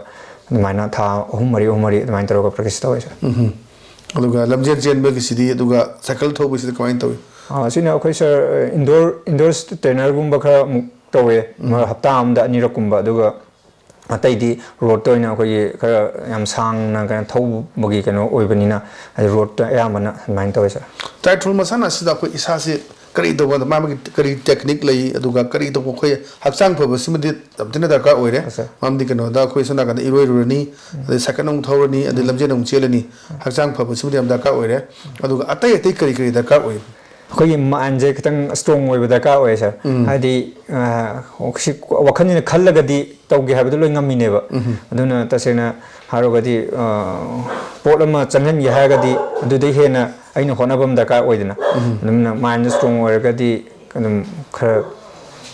ꯑꯗꯨꯃꯥꯏꯅ ꯊꯥ ꯑꯍꯨꯝ ꯃꯔꯤ, ꯑꯍꯨꯝ ꯃꯔꯤ ꯑꯗꯨꯃꯥꯏꯅ ꯇꯧꯔꯒ ꯄ꯭ꯔꯦꯛꯇꯤꯁ ꯇꯧꯋꯦ, ꯁꯥꯔ꯫ ꯎꯝ꯫ ꯑꯗꯨꯒ ꯂꯝꯖꯦꯟ ꯆꯦꯟꯕꯒꯤꯁꯤꯗꯤ, ꯑꯗꯨꯒ ꯁꯥꯏꯀꯜ ꯊꯧꯕꯁꯤꯗꯤ ꯀꯃꯥꯏꯅ ꯇꯧꯏ? ꯑ, ꯁꯤꯅ ꯑꯩꯈꯣꯏ, ꯁꯥꯔ, ꯏꯟꯗꯣꯔ, ꯏꯟꯗꯣꯔ ꯇ꯭ꯔꯦꯅꯔꯒꯨꯝꯕ ꯈꯔ ꯑꯃꯨꯛ ꯇꯧꯋꯦ, ꯍꯞꯇꯥ ꯑꯃꯗ ꯑꯅꯤꯔꯛꯀꯨꯝꯕ, ꯑꯗꯨꯒ ꯑꯇꯩꯗꯤ ꯔꯣꯗꯇ ꯑꯣꯏꯅ ꯑꯩꯈꯣꯏꯒꯤ ꯈꯔ ꯌꯥꯝ ꯁꯥꯡꯅ ꯀꯩꯅꯣ ꯊꯧꯕꯒꯤ ꯀꯩꯅꯣ ꯑꯣꯏꯕꯅꯤꯅ, ꯍꯥꯏꯗꯤ ꯔꯣꯗꯇ ꯑꯌꯥꯝꯕꯅ ꯑꯗꯨꯃꯥꯏꯅ ꯇꯧꯋꯦ, ꯁꯥꯔ꯫ ꯇ꯭ꯔꯥꯏꯊ꯭ꯂꯣꯟ ꯃꯁꯥꯟꯅ ꯑꯁꯤꯗ ꯑꯩꯈꯣꯏ ꯏꯁꯥꯁꯤ ꯀꯔꯤ ꯇꯧꯕ, ꯃꯥ ꯃꯥꯒꯤ ꯀꯔꯤ ꯇꯦꯛꯅꯤꯛ ꯂꯩ, ꯑꯗꯨꯒ ꯀꯔꯤ ꯇꯧꯕ, ꯑꯩꯈꯣꯏ ꯍꯛꯆꯥꯡ ꯐꯕꯁꯤꯃꯗꯤ ꯌꯥꯝ ꯊꯤꯅ ꯗꯔꯀꯥꯔ ꯑꯣꯏꯔꯦ꯫ ꯑꯁ, ꯁꯥꯔ꯫ ꯃꯔꯝꯗꯤ ꯀꯩꯅꯣꯗ ꯑꯩꯈꯣꯏ ꯁꯣꯝ ꯅꯥꯀꯟꯗ ꯏꯔꯣꯏꯔꯨꯔꯅꯤ, ꯑꯗꯩ ꯁꯥꯏꯀꯜ ꯑꯃꯨꯛ ꯊꯧꯔꯅꯤ, ꯑꯗꯩ ꯂꯝꯖꯦꯜ ꯑꯃꯨꯛ ꯆꯦꯜꯂꯅꯤ꯫ ꯍꯛꯆꯥꯡ ꯐꯕꯁꯤꯃꯗꯤ ꯌꯥꯝ ꯗꯔꯀꯥꯔ ꯑꯣꯏꯔꯦ꯫ ꯑꯗꯨꯒ ꯑꯇꯩ ꯑꯇꯩ ꯀꯔꯤ ꯀꯔꯤ ꯗꯔꯀꯥꯔ ꯑꯣꯏ? ꯑꯩꯈꯣꯏꯒꯤ ꯃꯥꯏꯟꯁꯦ ꯈꯤꯇꯪ ꯏꯁꯇ꯭ꯔꯣꯡ ꯑꯣꯏꯕ ꯗꯔꯀꯥꯔ ꯑꯣꯏꯌꯦ, ꯁꯥꯔ꯫ ꯍꯥꯏꯗꯤ, ꯑ, ꯁꯤ ꯋꯥꯈꯜꯁꯤꯅ ꯈꯜꯂꯒꯗꯤ ꯇꯧꯒꯦ ꯍꯥꯏꯕꯗꯣ ꯂꯣꯏ ꯉꯝꯃꯤꯅꯦꯕ꯫ ꯑꯗꯨꯅ ꯇꯁꯦꯡꯅ ꯍꯥꯏꯔꯒꯗꯤ, ꯑ, ꯄꯣꯠ ꯑꯃ ꯆꯪꯍꯟꯒꯦ ꯍꯥꯏꯔꯒꯗꯤ ꯑꯗꯨꯗꯩ ꯍꯦꯟꯅ ꯑꯩꯅ ꯍꯣꯠꯅꯕ ꯑꯃ ꯗꯔꯀꯥꯔ ꯑꯣꯏꯗꯅ꯫ ꯑꯗꯨꯝꯅ ꯃꯥꯏꯟꯗ ꯏꯁꯇ꯭ꯔꯣꯡ ꯑꯣꯏꯔꯒꯗꯤ ꯑꯗꯨꯝ ꯈꯔ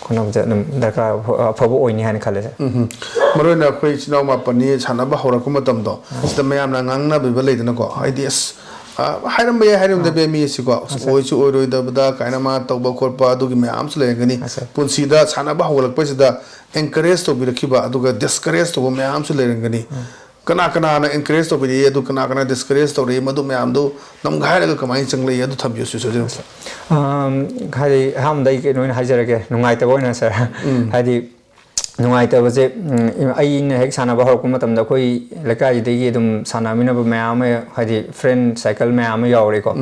ꯍꯣꯠꯅꯕꯁꯦ ꯑꯗꯨꯝ ꯗꯔꯀꯥꯔ ꯑꯐꯕ ꯑꯣꯏꯅꯤ ꯍꯥꯏꯅ ꯈꯜꯂꯦ, ꯁꯥꯔ꯫ ꯎꯝ꯫ ꯃꯔꯨ ꯑꯣꯏꯅ ꯑꯩꯈꯣꯏ ꯏꯆꯤꯟ ꯏꯅꯥꯎ ꯃꯥꯄꯟꯅꯤ ꯁꯥꯟꯅꯕ ꯍꯧꯔꯛꯄ ꯃꯇꯝꯗꯣ, ꯁꯤꯗ ꯃꯌꯥꯝꯅ ꯉꯥꯡꯅꯕꯤꯕ ꯂꯩꯗꯅꯀꯣ, ꯍꯥꯏꯗꯤ ꯑꯁ, ꯑ, ꯍꯥꯏꯔꯝꯕ ꯌꯥꯏ, ꯍꯥꯏꯔꯝꯗꯕ ꯌꯥꯏ, ꯃꯤ ꯑꯁꯤꯀꯣ, ꯑꯁ, ꯑꯣꯏꯁꯨ ꯑꯣꯏꯔꯣꯏꯗꯕꯗ ꯀꯥꯏꯅ ꯃꯥ ꯇꯧꯕ ꯈꯣꯠꯄ ꯑꯗꯨꯒꯤ ꯃꯌꯥꯝꯁꯨ ꯂꯩꯔꯝꯒꯅꯤ꯫ ꯄꯨꯟꯁꯤꯗ ꯁꯥꯟꯅꯕ ꯍꯧꯒꯠꯂꯛꯄꯁꯤꯗ encourage ꯇꯧꯕꯤꯔꯛꯈꯤꯕ ꯑꯗꯨꯒ discourage ꯇꯧꯕ ꯃꯌꯥꯝꯁꯨ ꯂꯩꯔꯝꯒꯅꯤ꯫ ꯀꯅꯥ ꯀꯅꯥꯅ encourage ꯇꯧꯕꯤꯔꯛꯏ, ꯑꯗꯨ ꯀꯅꯥ ꯀꯅꯥ discourage ꯇꯧꯔꯛꯏ, ꯃꯗꯨ ꯃꯌꯥꯝꯗꯨ ꯅꯝꯒꯥꯏꯔꯒ ꯀꯃꯥꯏꯅ ꯆꯪꯂꯛꯏ, ꯑꯗꯨ ꯊꯝꯕꯤꯌꯨ, ꯁꯤꯁꯇꯔ꯫ ꯑꯝ, ꯍꯥꯏꯗꯤ ꯑꯍꯥꯟꯕꯗ ꯑꯩ ꯀꯩꯅꯣ ꯑꯣꯏꯅ ꯍꯥꯏꯖꯔꯒꯦ, ꯅꯨꯡꯉꯥꯏꯇꯕ ꯑꯣꯏꯅ, ꯁꯥꯔ꯫ ꯍꯥꯏꯗꯤ ꯅꯨꯡꯉꯥꯏꯇꯕꯁꯦ, ꯎꯝ, ꯑꯩꯅ ꯍꯦꯛ ꯁꯥꯟꯅꯕ ꯍꯧꯔꯛꯄ ꯃꯇꯝꯗ ꯑꯩꯈꯣꯏ ꯂꯩꯀꯥꯏꯁꯤꯗꯒꯤ ꯑꯗꯨꯝ ꯁꯥꯟꯅꯃꯤꯟꯅꯕ ꯃꯌꯥꯝ ꯑꯃ, ꯍꯥꯏꯗꯤ friend circle ꯃꯌꯥꯝ ꯑꯃ ꯌꯥꯎꯔꯦꯀꯣ꯫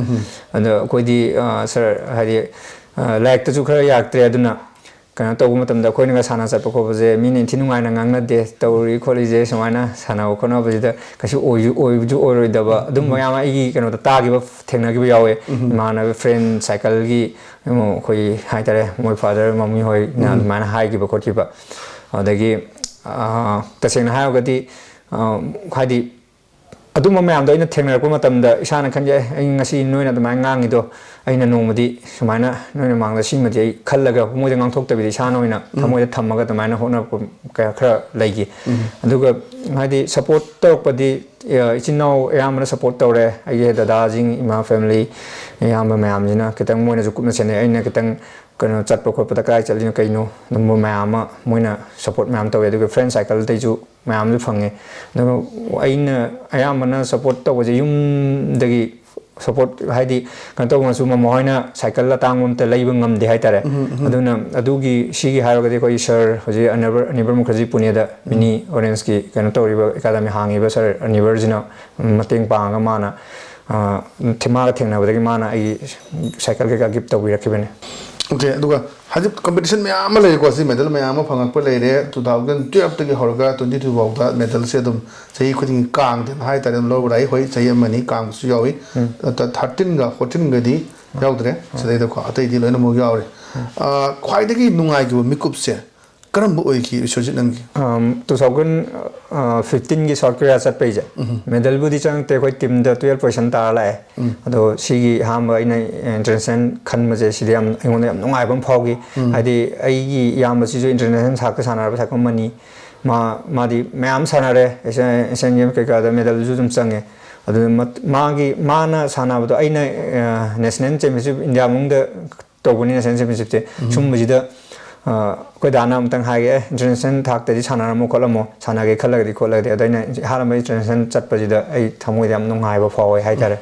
ꯑꯗꯣ ꯑꯩꯈꯣꯏꯗꯤ, ꯑ, ꯁꯥꯔ, ꯍꯥꯏꯗꯤ, ꯑ, ꯂꯥꯏꯔꯤꯛꯇꯁꯨ ꯈꯔ ꯌꯥꯔꯛꯇ꯭ꯔꯦ, ꯑꯗꯨꯅ ꯀꯩꯅꯣ ꯇꯧꯕ ꯃꯇꯝꯗ ꯑꯩꯈꯣꯏꯅꯒ ꯁꯥꯟꯅ ꯆꯠꯄ ꯈꯣꯠꯄꯁꯦ ꯃꯤꯅ ꯏꯟꯊꯤ ꯅꯨꯡꯉꯥꯏꯅ ꯉꯥꯡꯅꯗꯦ, ꯇꯧꯔꯤ ꯈꯣꯠꯂꯤꯁꯦ ꯁꯨꯃꯥꯏꯅ ꯁꯥꯟꯅꯕ ꯈꯣꯠꯅꯕꯁꯤꯗ ꯀꯩꯁꯨ ꯑꯣꯏꯁꯨ ꯑꯣꯏꯕꯁꯨ ꯑꯣꯏꯔꯣꯏꯗꯕ ꯑꯗꯨꯝꯕ ꯃꯌꯥꯝ ꯑꯃ ꯑꯩꯒꯤ ꯀꯩꯅꯣꯗ ꯇꯥꯈꯤꯕ, ꯊꯦꯡꯅꯈꯤꯕ ꯌꯥꯎꯋꯦ꯫ ꯏꯃꯥꯟꯅꯕ friend circleꯒꯤ, ꯑꯩꯈꯣꯏ ꯍꯥꯏꯇꯥꯔꯦ, ꯃꯣꯏ father ꯃꯃꯤ ꯍꯣꯏꯅ ꯑꯗꯨꯃꯥꯏꯅ ꯍꯥꯏꯈꯤꯕ ꯈꯣꯠꯈꯤꯕ꯫ ꯑꯗꯒꯤ, ꯑ, ꯇꯁꯦꯡꯅ ꯍꯥꯏꯔꯒꯗꯤ, ꯑ, ꯍꯥꯏꯗꯤ ꯑꯗꯨꯝꯕ ꯃꯌꯥꯝꯗꯣ ꯑꯩꯅ ꯊꯦꯡꯅꯔꯛꯄ ꯃꯇꯝꯗ ꯏꯁꯥꯅ ꯈꯟꯖꯩ, "ꯑꯩ ꯉꯁꯤ ꯅꯣꯏꯅ ꯑꯗꯨꯃꯥꯏꯅ ꯉꯥꯡꯉꯤꯗꯣ ꯑꯩꯅ ꯅꯣꯡꯃꯗꯤ ꯁꯨꯃꯥꯏꯅ ꯅꯣꯏꯅ ꯃꯥꯡꯗ ꯁꯤꯃꯗꯤ ꯑꯩ ꯈꯜꯂꯒ ꯃꯣꯏꯗ ꯉꯥꯡꯊꯣꯛꯇꯕꯤꯗ ꯏꯁꯥꯅ ꯑꯣꯏꯅ ꯊꯃꯣꯏꯗ ꯊꯝꯃꯒ ꯑꯗꯨꯃꯥꯏꯅ ꯍꯣꯠꯅꯔꯛꯄ ꯀꯌꯥ ꯈꯔ ꯂꯩꯈꯤ"꯫ ꯑꯗꯨꯒ ꯍꯥꯏꯗꯤ support ꯇꯧꯔꯛꯄꯗꯤ, ꯑ, ꯏꯆꯤꯟ ꯏꯅꯥꯎ ꯑꯌꯥꯝꯕꯅ support ꯇꯧꯔꯦ꯫ ꯑꯩꯒꯤ ꯗꯗꯥꯁꯤꯡ, ꯏꯃꯥ family, ꯏꯌꯥꯝꯕ ꯃꯌꯥꯝꯁꯤꯅ ꯈꯤꯇꯪ ꯃꯣꯏꯅꯁꯨ ꯀꯨꯞꯅ ꯁꯦꯟꯅꯩ꯫ ꯑꯩꯅ ꯈꯤꯇꯪ ꯀꯩꯅꯣ ꯆꯠꯄ ꯈꯣꯠꯄꯗ ꯀꯗꯥꯏ ꯆꯠꯂꯤꯅꯣ ꯀꯩꯅꯣ ꯑꯗꯨꯝꯕ ꯃꯌꯥꯝ ꯑꯃ ꯃꯣꯏꯅ support ꯃꯌꯥꯝ ꯇꯧꯋꯦ꯫ ꯑꯗꯨꯒ friend circleꯗꯩꯁꯨ ꯃꯌꯥꯝꯁꯨ ꯐꯪꯉꯦ꯫ ꯑꯗꯨꯒ ꯑꯩꯅ ꯑꯌꯥꯝꯕꯅ support ꯇꯧꯕꯁꯦ ꯌꯨꯝꯗꯒꯤ support, ꯍꯥꯏꯗꯤ ꯀꯩꯅꯣ ꯇꯧꯕꯅꯁꯨ ꯃꯃꯥ ꯍꯣꯏꯅ cycle ꯑꯇꯥꯡꯕ ꯑꯝꯇ ꯂꯩꯕ ꯉꯝꯗꯦ ꯍꯥꯏꯇꯥꯔꯦ꯫ ꯑꯗꯨꯅ ꯑꯗꯨꯒꯤ, ꯁꯤꯒꯤ ꯍꯥꯏꯔꯒꯗꯤ ꯑꯩꯈꯣꯏꯒꯤ ꯁꯥꯔ ꯍꯧꯖꯤꯛ ꯑꯅꯤꯕꯔ, ꯑꯅꯤꯕꯔ ꯃꯨꯈꯔꯖꯤ ꯄꯨꯅꯦꯗ ꯃꯤꯅꯤ ꯑꯣꯔꯦꯟꯖꯀꯤ ꯀꯩꯅꯣ ꯇꯧꯔꯤꯕ academy ꯍꯥꯡꯉꯤꯕ ꯁꯥꯔ ꯑꯅꯤꯕꯔꯁꯤꯅ ꯃꯇꯦꯡ ꯄꯥꯡꯉꯒ ꯃꯥꯅ, ꯑ, ꯊꯦ-, ꯃꯥꯒ ꯊꯦꯡꯅꯕꯗꯒꯤ ꯃꯥꯅ ꯑꯩꯒꯤ cycle ꯀꯩꯀꯥ gift ꯇꯧꯕꯤꯔꯛꯈꯤꯕꯅꯤ꯫ OK, ꯑꯗꯨꯒ ꯍꯧꯖꯤꯛ competition ꯃꯌꯥꯝ ꯑꯃ ꯂꯩꯔꯦꯀꯣ, ꯁꯤ medal ꯃꯌꯥꯝ ꯑꯃ ꯐꯪꯉꯛꯄ ꯂꯩꯔꯦ꯫ Two thousand twelveꯇꯒꯤ ꯍꯧꯔꯒ twenty two ꯐꯥꯎꯗ medalꯁꯦ ꯑꯗꯨꯝ ꯆꯍꯤ ꯈꯨꯗꯤꯡꯒꯤ ꯀꯥꯡꯗꯦꯅ ꯍꯥꯏꯇꯥꯔꯦ ꯑꯗꯨꯝ ꯂꯧꯕ ꯂꯥꯛꯏ꯫ ꯍꯣꯏ, ꯆꯍꯤ ꯑꯃꯅꯤ ꯀꯥꯡꯕꯁꯨ ꯌꯥꯎꯏ꯫ Thirteenꯒ fourteenꯒꯗꯤ ꯌꯥꯎꯗ꯭ꯔꯦ ꯁꯤꯗꯩꯗꯀꯣ, ꯑꯇꯩꯗꯤ ꯂꯣꯏꯅꯃꯛ ꯌꯥꯎꯔꯦ꯫ ꯑ, ꯈ꯭ꯋꯥꯏꯗꯒꯤ ꯅꯨꯡꯉꯥꯏꯈꯤꯕ ꯃꯤꯀꯨꯞꯁꯦ ꯀꯔꯝꯕ ꯑꯣꯏꯈꯤ ꯕꯤꯁ꯭ꯋꯖꯤꯠ ꯅꯪꯒꯤ? ꯇꯨ ꯊꯥꯎꯖꯟ ꯐꯤꯐꯇꯤꯟꯒꯤ ꯁꯥꯎꯠ ꯀꯣꯔꯤꯌꯥ ꯆꯠꯄꯩꯁꯦ, ꯃꯦꯗꯜꯕꯨꯗꯤ ꯆꯪꯉꯛꯇꯦ, ꯑꯩꯈꯣꯏ ꯇꯤꯝꯗ ꯇꯨꯌꯦꯜꯞ ꯄꯣꯖꯤꯁꯟ ꯇꯥꯔ ꯂꯥꯛꯑꯦ꯫ ꯑꯗꯣ ꯁꯤꯒꯤ ꯑꯍꯥꯟꯕ ꯑꯩꯅ ꯏꯟꯇꯔꯅꯦꯁꯅꯦꯜ ꯈꯟꯕꯁꯦ, ꯁꯤꯗ ꯌꯥꯝ, ꯑꯩꯉꯣꯟꯗ ꯌꯥꯝ ꯅꯨꯡꯉꯥꯏꯕ ꯑꯃ ꯐꯥꯎꯈꯤ꯫ ꯍꯥꯏꯗꯤ ꯑꯩꯒꯤ ꯏꯌꯥꯝꯕꯁꯤꯁꯨ ꯏꯟꯇꯔꯅꯦꯁꯅꯦꯜ ꯊꯥꯛꯇ ꯁꯥꯟꯅꯔꯕ ꯁꯥꯏꯀꯜ ꯑꯃꯅꯤ꯫ ꯃꯥ ꯃꯥꯗꯤ ꯃꯌꯥꯝ ꯁꯥꯟꯅꯔꯦ, ꯑꯦꯁꯤꯌꯥꯟ ꯒꯦꯝ ꯀꯩꯀꯥꯗ ꯃꯦꯗꯜꯁꯨ ꯑꯗꯨꯝ ꯆꯪꯉꯦ꯫ ꯑꯗꯨꯅ ꯃꯥꯒꯤ, ꯃꯥꯅ ꯁꯥꯟꯅꯕꯗꯣ ꯑꯩꯅ ꯅꯦꯁꯅꯦꯜ ꯆꯦꯝꯄꯤꯌꯟꯁꯤꯞ ꯏꯟꯗꯤꯌꯥ ꯃꯅꯨꯡꯗ ꯇꯧꯕꯅꯤꯅ ꯁꯦꯟ ꯆꯦꯝꯄꯤꯌꯟꯁꯤꯞꯁꯦ꯫ ꯁꯨꯝꯕꯁꯤꯗ ꯑꯩꯈꯣꯏ ꯗꯥꯅ ꯑꯃꯨꯛꯇꯪ ꯍꯥꯏꯒꯦ, "ꯑꯦ, ꯏꯟꯇꯔꯅꯦꯁꯅꯦꯜ ꯊꯥꯛꯇꯗꯤ ꯁꯥꯟꯅꯔꯝꯃꯣ ꯈꯣꯠꯂꯝꯃꯣ, ꯁꯥꯟꯅꯒꯦ ꯈꯜꯂꯒꯗꯤ ꯈꯣꯠꯂꯒꯗꯤ", ꯑꯗꯣ ꯑꯩꯅ ꯑꯍꯥꯟꯕ ꯏꯟꯇꯔꯅꯦꯁꯅꯦꯜ ꯆꯠꯄꯁꯤꯗ ꯑꯩ ꯊꯃꯣꯏꯗ ꯌꯥꯝ ꯅꯨꯡꯉꯥꯏꯕ ꯐꯥꯎꯋꯦ ꯍꯥꯏꯇꯥꯔꯦ꯫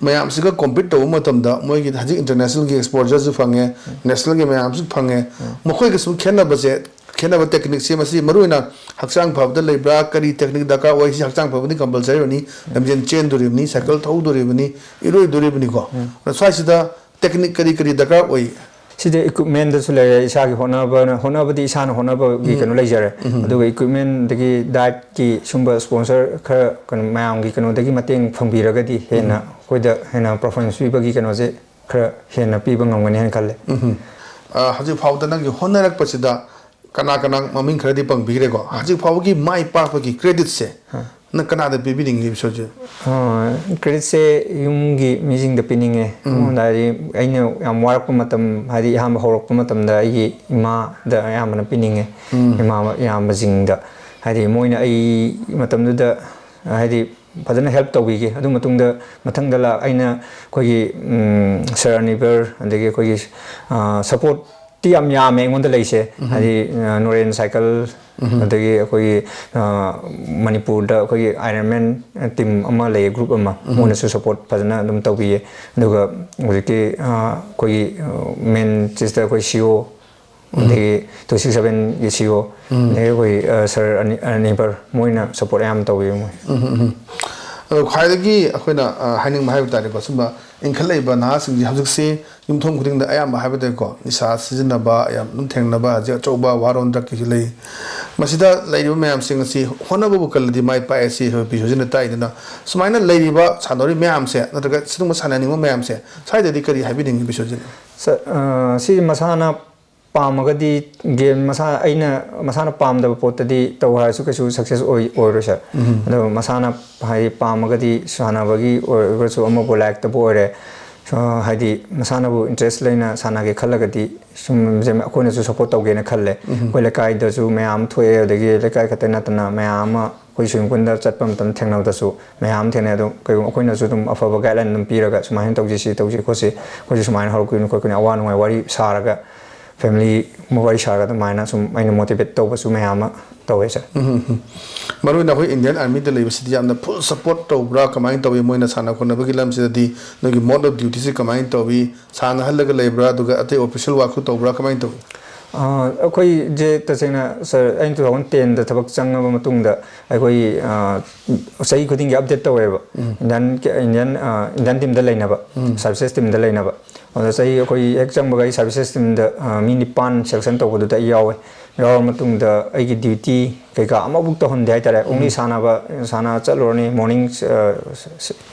ꯃꯌꯥꯝꯁꯤꯒ ꯀꯣꯝꯄꯤꯠ ꯇꯧꯕ ꯃꯇꯝꯗ ꯃꯣꯏꯒꯤ ꯍꯧꯖꯤꯛ ꯏꯟꯇꯔꯅꯦꯁꯅꯦꯜꯒꯤ ꯑꯦꯛꯁꯄꯣꯖꯔꯁꯨ ꯐꯪꯉꯦ, ꯅꯦꯁꯅꯦꯜꯒꯤ ꯃꯌꯥꯝꯁꯨ ꯐꯪꯉꯦ꯫ ꯃꯈꯣꯏꯒ ꯁꯨꯝ ꯈꯦꯠꯅꯕꯁꯦ, ꯈꯦꯠꯅꯕ ꯇꯦꯛꯅꯤꯛꯁꯦ ꯃꯁꯤ ꯃꯔꯨꯑꯣꯏꯅ ꯍꯛꯆꯥꯡ ꯐꯕꯗ ꯂꯩꯕ꯭ꯔꯥ, ꯀꯔꯤ ꯇꯦꯛꯅꯤꯛ ꯗꯔꯀꯥꯔ ꯑꯣꯏ? ꯁꯤ ꯍꯛꯆꯥꯡ ꯐꯕꯗꯤ ꯀꯝꯄꯜꯁꯔꯤ ꯑꯣꯏꯅꯤ, ꯂꯝꯖꯦꯟ ꯆꯦꯟꯗꯣꯔꯤꯕꯅꯤ, ꯁꯥꯏꯀꯜ ꯊꯧꯗꯣꯔꯤꯕꯅꯤ, ꯏꯔꯣꯏꯗꯣꯔꯤꯕꯅꯤꯀꯣ꯫ ꯑꯗꯣ ꯁ꯭ꯋꯥꯏꯁꯤꯗ ꯇꯦꯛꯅꯤꯛ ꯀꯔꯤ ꯀꯔꯤ ꯗꯔꯀꯥꯔ ꯑꯣꯏ? ꯁꯤꯗ ꯏꯀ꯭ꯋꯤꯞꯃꯦꯟꯗꯁꯨ ꯂꯩꯔꯦ, ꯏꯁꯥꯒꯤ ꯍꯣꯠꯅꯕꯅ, ꯍꯣꯠꯅꯕꯗꯤ ꯏꯁꯥꯅ ꯍꯣꯠꯅꯕꯒꯤ ꯀꯩꯅꯣ ꯂꯩꯖꯔꯦ꯫ ꯑꯗꯨꯒ ꯏꯀ꯭ꯋꯤꯞꯃꯦꯟꯗꯒꯤ ꯗꯥꯏꯠꯀꯤ ꯁꯨꯝꯕ ꯁ꯭ꯄꯣꯟꯁꯔ ꯈꯔ ꯀꯩꯅꯣ ꯃꯌꯥꯝꯒꯤ ꯀꯩꯅꯣꯗꯒꯤ ꯃꯇꯦꯡ ꯐꯪꯕꯤꯔꯒꯗꯤ ꯍꯦꯟꯅ ꯑꯩꯈꯣꯏꯗ ꯍꯦꯟꯅ ꯄꯔꯐꯣꯔꯃꯦꯟꯁ ꯄꯤꯕꯒꯤ ꯀꯩꯅꯣꯁꯦ ꯈꯔ ꯍꯦꯟꯅ ꯄꯤꯕ ꯉꯝꯒꯅꯤ ꯍꯥꯏꯅ ꯈꯜꯂꯦ꯫ ꯎꯝ꯫ ꯑ, ꯍꯧꯖꯤꯛ ꯐꯥꯎꯗ ꯅꯪꯒꯤ ꯍꯣꯠꯅꯔꯛꯄꯁꯤꯗ ꯀꯅꯥ ꯀꯅꯥ ꯃꯃꯤꯡ ꯈꯔꯗꯤ ꯄꯪꯕꯤꯈ꯭ꯔꯦꯀꯣ꯫ ꯍꯧꯖꯤꯛ ꯐꯥꯎꯕꯒꯤ ꯃꯥꯏ ꯄꯥꯛꯄꯒꯤ ꯀ꯭ꯔꯦꯗꯤꯠꯁꯦ ꯅꯪ ꯀꯅꯥꯗ ꯄꯤꯕꯤꯅꯤꯡꯉꯤ, ꯕꯤꯁ꯭ꯋꯖꯤꯠ? ꯀ꯭ꯔꯦꯗꯤꯠꯁꯦ ꯌꯨꯝꯒꯤ ꯃꯤꯁꯤꯡꯗ ꯄꯤꯅꯤꯡꯉꯦ꯫ ꯑꯃꯔꯣꯝꯗ ꯍꯥꯏꯗꯤ ꯑꯩꯅ ꯌꯥꯝ ꯋꯥꯔꯛꯄ ꯃꯇꯝ, ꯍꯥꯏꯗꯤ ꯑꯍꯥꯟꯕ ꯍꯧꯔꯛꯄ ꯃꯇꯝꯗ ꯑꯩꯒꯤ ꯏꯃꯥꯗ ꯑꯌꯥꯝꯕꯅ ꯄꯤꯅꯤꯡꯉꯦ꯫ ꯏꯃꯥ ꯏꯌꯥꯝꯕꯁꯤꯡꯗ, ꯍꯥꯏꯗꯤ ꯃꯣꯏꯅ ꯑꯩ ꯃꯇꯝꯗꯨꯗ ꯍꯥꯏꯗꯤ ꯐꯖꯅ ꯍꯦꯜꯞ ꯇꯧꯕꯤꯈꯤ꯫ ꯑꯗꯨ ꯃꯇꯨꯡꯗ ꯃꯊꯪꯗ ꯂꯥꯛ-, ꯑꯩꯅ ꯑꯩꯈꯣꯏꯒꯤ ꯁꯥꯔ ꯑꯅꯤꯕꯔ, ꯑꯗꯒꯤ ꯑꯩꯈꯣꯏꯒꯤ ꯁꯄꯣꯔꯠꯇꯤ ꯌꯥꯝ ꯌꯥꯝꯃꯦ ꯑꯩꯉꯣꯟꯗ ꯂꯩꯁꯦ꯫ ꯍꯥꯏꯗꯤ ꯅꯣꯔꯦꯟ ꯁꯥꯏꯀꯜ, ꯑꯗꯒꯤ ꯑꯩꯈꯣꯏꯒꯤ ꯃꯅꯤꯄꯨꯔꯗ ꯑꯩꯈꯣꯏꯒꯤ ꯑꯥꯏꯔꯟ ꯃꯦꯟ ꯇꯤꯝ ꯑꯃ ꯂꯩꯌꯦ, ꯒ꯭ꯔꯨꯞ ꯑꯃ, ꯃꯣꯏꯅꯁꯨ ꯁꯄꯣꯔꯠ ꯐꯖꯅ ꯑꯗꯨꯝ ꯇꯧꯕꯤꯌꯦ꯫ ꯑꯗꯨꯒ ꯍꯧꯖꯤꯛꯀꯤ ꯑꯩꯈꯣꯏꯒꯤ ꯃꯦꯟ ꯆꯤꯁꯇ ꯑꯩꯈꯣꯏ ꯁꯤ ꯑꯣ, ꯑꯗꯒꯤ ꯇꯨ ꯁꯤꯛꯁ ꯁꯚꯦꯟꯒꯤ ꯁꯤ ꯑꯣ, ꯑꯗꯒꯤ ꯑꯩꯈꯣꯏ ꯁꯥꯔ ꯑꯅꯤꯕꯔ, ꯃꯣꯏꯅ ꯁꯄꯣꯔꯠ ꯑꯌꯥꯝꯕ ꯇꯧꯕꯤꯌꯦ ꯃꯣꯏ꯫ ꯑꯗꯣ ꯈ꯭ꯋꯥꯏꯗꯒꯤ ꯑꯩꯈꯣꯏꯅ ꯍꯥꯏꯅꯤꯡꯕ ꯍꯥꯏꯕ ꯇꯥꯔꯦꯀꯣ, ꯁꯨꯝꯕ ꯏꯟꯈꯠꯂꯛꯏꯕ ꯅꯍꯥꯁꯤꯡꯁꯦ ꯍꯧꯖꯤꯛꯁꯤ ꯌꯨꯝꯊꯣꯡ ꯈꯨꯗꯤꯡꯗ ꯑꯌꯥꯝꯕ ꯍꯥꯏꯕ ꯇꯥꯏꯀꯣ, ꯅꯤꯁꯥ ꯁꯤꯖꯤꯟꯅꯕ ꯌꯥꯝ ꯑꯗꯨꯝ ꯊꯦꯡꯅꯕ ꯍꯧꯖꯤꯛ ꯑꯆꯧꯕ ꯋꯥꯔꯣꯜ ꯗ꯭ꯔꯛꯀꯤꯁꯨ ꯂꯩ꯫ ꯃꯁꯤꯗ ꯂꯩꯔꯤꯕ ꯃꯌꯥꯝꯁꯤꯡ ꯑꯁꯤ ꯍꯣꯠꯅꯕꯕꯨ ꯀꯜꯂꯗꯤ ꯃꯥꯏ ꯄꯥꯛꯑꯦ ꯁꯤ ꯑꯩꯈꯣꯏ ꯕꯤꯁ꯭ꯋꯖꯤꯠꯅ ꯇꯥꯛꯏꯗꯨꯅ, ꯁꯨꯃꯥꯏꯅ ꯂꯩꯔꯤꯕ ꯁꯥꯟꯅꯔꯣꯏ ꯃꯌꯥꯝꯁꯦ ꯅꯠꯇ꯭ꯔꯒ ꯁꯤꯒꯨꯝꯕ ꯁꯥꯟꯅꯅꯤꯡꯕ ꯃꯌꯥꯝꯁꯦ ꯁ꯭ꯋꯥꯏꯗꯗꯤ ꯀꯔꯤ ꯍꯥꯏꯕꯤꯅꯤꯡꯉꯤ ꯕꯤꯁ꯭ꯋꯖꯤꯠ? ꯁꯤ ꯃꯁꯥꯟꯅ ꯄꯥꯝꯃꯒꯗꯤ ꯒꯦꯝ ꯃꯁꯥ, ꯑꯩꯅ ꯃꯁꯥꯅ ꯄꯥꯝꯗꯕ ꯄꯣꯠꯇꯗꯤ ꯇꯧ ꯍꯥꯏꯔꯁꯨ ꯀꯩꯁꯨ ꯁꯛꯁꯦꯁ ꯑꯣꯏ ꯑꯣꯏꯔꯣꯏ ꯁꯥꯔ꯫ ꯑꯗꯣ ꯃꯁꯥꯅ ꯍꯥꯏꯗꯤ ꯄꯥꯝꯃꯒꯗꯤ ꯁꯥꯟꯅꯕꯒꯤ ꯑꯣꯏꯔꯒꯁꯨ ꯑꯃꯕꯨ ꯂꯥꯏꯔꯤꯛꯇꯕꯨ ꯑꯣꯏꯔꯦ, ꯁ-, ꯍꯥꯏꯗꯤ ꯃꯁꯥꯅꯕꯨ ꯏꯟꯇꯔꯦꯁ ꯂꯩꯅ ꯁꯥꯟꯅꯒꯦ ꯈꯜꯂꯒꯗꯤ ꯁꯨꯝ ꯑꯩꯈꯣꯅꯁꯨ ꯁꯞꯄꯣꯔꯠ ꯇꯧꯒꯦꯅ ꯈꯜꯂꯦ꯫ ꯑꯩꯈꯣꯏ ꯂꯩꯀꯥꯏꯗꯁꯨ ꯃꯌꯥꯝ ꯑꯃ ꯊꯣꯛꯑꯦ, ꯑꯗꯒꯤ ꯂꯩꯀꯥꯏ ꯈꯛꯇ ꯅꯠꯇꯅ ꯃꯌꯥꯝ ꯑꯃ ꯑꯩꯈꯣꯏ ꯁ꯭ꯋꯤꯃꯤꯡ ꯄꯨꯜꯗ ꯆꯠꯄ ꯃꯇꯝꯗ ꯊꯦꯡꯅꯕꯗꯁꯨ ꯃꯌꯥꯝ ꯑꯃ ꯊꯦꯡꯅꯩ꯫ ꯑꯗꯣ ꯀꯩꯒꯨꯝꯕ ꯑꯩꯈꯣꯏꯅꯁꯨ ꯑꯗꯨꯝ ꯑꯐꯕ ꯒꯥꯏꯗꯂꯥꯏꯟ ꯑꯗꯨꯝ ꯄꯤꯔꯒ ꯁꯨꯃꯥꯏꯅ ꯇꯧꯁꯤ, ꯁꯤ ꯇꯧꯁꯤ ꯈꯣꯠꯁꯤ, ꯑꯩꯈꯣꯏꯁꯨ ꯁꯨꯃꯥꯏꯅ ꯍꯧꯔꯛꯇꯣꯏꯅꯤ ꯈꯣꯠꯇꯣꯏꯅꯤ, ꯑꯋꯥ ꯅꯨꯡꯉꯥꯏ ꯋꯥꯔꯤ ꯁꯥꯔꯒ ꯐꯦꯃꯤꯂꯤꯒꯨꯝꯕ ꯋꯥꯔꯤ ꯁꯥꯔꯒ ꯑꯗꯨꯃꯥꯏꯅ ꯁꯨꯝ ꯑꯩꯅ ꯃꯣꯇꯤꯚꯦꯠ ꯇꯧꯕꯁꯨ ꯃꯌꯥꯝ ꯑꯃ ꯇꯧꯋꯦ ꯁꯥꯔ꯫ ꯎꯝ, ꯎꯝ, ꯎꯝ꯫ ꯃꯔꯨ ꯑꯣꯏꯅ ꯑꯩꯈꯣꯏ ꯏꯟꯗꯤꯌꯟ ꯑꯥꯔꯃꯤꯗ ꯂꯩꯕꯁꯤꯗꯤ ꯌꯥꯝꯅ ꯐꯨꯜ ꯁꯞꯄꯣꯔꯠ ꯇꯧꯕ꯭ꯔꯥ, ꯀꯃꯥꯏꯅ ꯇꯧꯋꯤ? ꯃꯣꯏꯅ ꯁꯥꯟꯅ ꯈꯣꯠꯅꯕꯒꯤ ꯂꯝꯁꯤꯗꯗꯤ ꯅꯣꯏꯒꯤ ꯃꯣꯗ ꯑꯣꯐ ꯗ꯭ꯌꯨꯇꯤꯁꯤ ꯀꯃꯥꯏꯅ ꯇꯧꯋꯤ? ꯁꯥꯟꯅꯍꯜꯂꯒ ꯂꯩꯕ꯭ꯔꯥ, ꯑꯗꯨꯒ ꯑꯇꯩ ꯑꯣꯐꯤꯁꯤꯌꯦꯜ ꯋꯥꯛꯁꯨ ꯇꯧꯕ꯭ꯔꯥ, ꯀꯃꯥꯏꯅ ꯇꯧꯋꯤ? ꯑ, ꯑꯩꯈꯣꯏꯁꯦ ꯇꯁꯦꯡꯅ ꯁꯥꯔ, ꯑꯩꯅ two thousand ten ꯗ ꯊꯕꯛ ꯆꯪꯉꯕ ꯃꯇꯨꯡꯗ ꯑꯩꯈꯣꯏ, ꯑ, ꯆꯍꯤ ꯈꯨꯗꯤꯡꯒꯤ ꯑꯞꯗꯦꯠ ꯇꯧꯋꯦꯕ꯫ ꯎꯝ꯫ ꯏꯟꯗꯤꯌꯟ, ꯏꯟꯗꯤꯌꯟ, ꯑ, ꯏꯟꯗꯤꯌꯟ ꯇꯤꯝꯗ ꯂꯩꯅꯕ, ꯎꯝ꯫ ꯁꯔꯚꯤꯁꯦꯁ ꯇꯤꯝꯗ ꯂꯩꯅꯕ꯫ ꯑꯗꯨꯗ ꯆꯍꯤ ꯑꯩꯈꯣꯏ ꯍꯦꯛ ꯆꯪꯕꯒ ꯑꯩ ꯁꯔꯚꯤꯁꯦꯁ ꯇꯤꯝꯗ, ꯑ, ꯃꯤ ꯅꯤꯄꯥꯟ ꯁꯦꯂꯦꯛꯁꯟ ꯇꯧꯕꯗꯨꯗ ꯑꯩ ꯌꯥꯎꯋꯦ꯫ ꯌꯥꯎꯔ ꯃꯇꯨꯡꯗ ꯑꯩꯒꯤ ꯗ꯭ꯌꯨꯇꯤ ꯀꯩꯀꯥ ꯑꯃꯐꯧ ꯇꯧꯍꯟꯗꯦ ꯍꯥꯏꯇꯥꯔꯦ꯫ Only ꯎꯝ꯫ ꯁꯥꯟꯅꯕ, ꯁꯥꯟꯅ ꯆꯠꯂꯨꯔꯅꯤ, ꯃꯣꯔꯅꯤꯡ, ꯑ,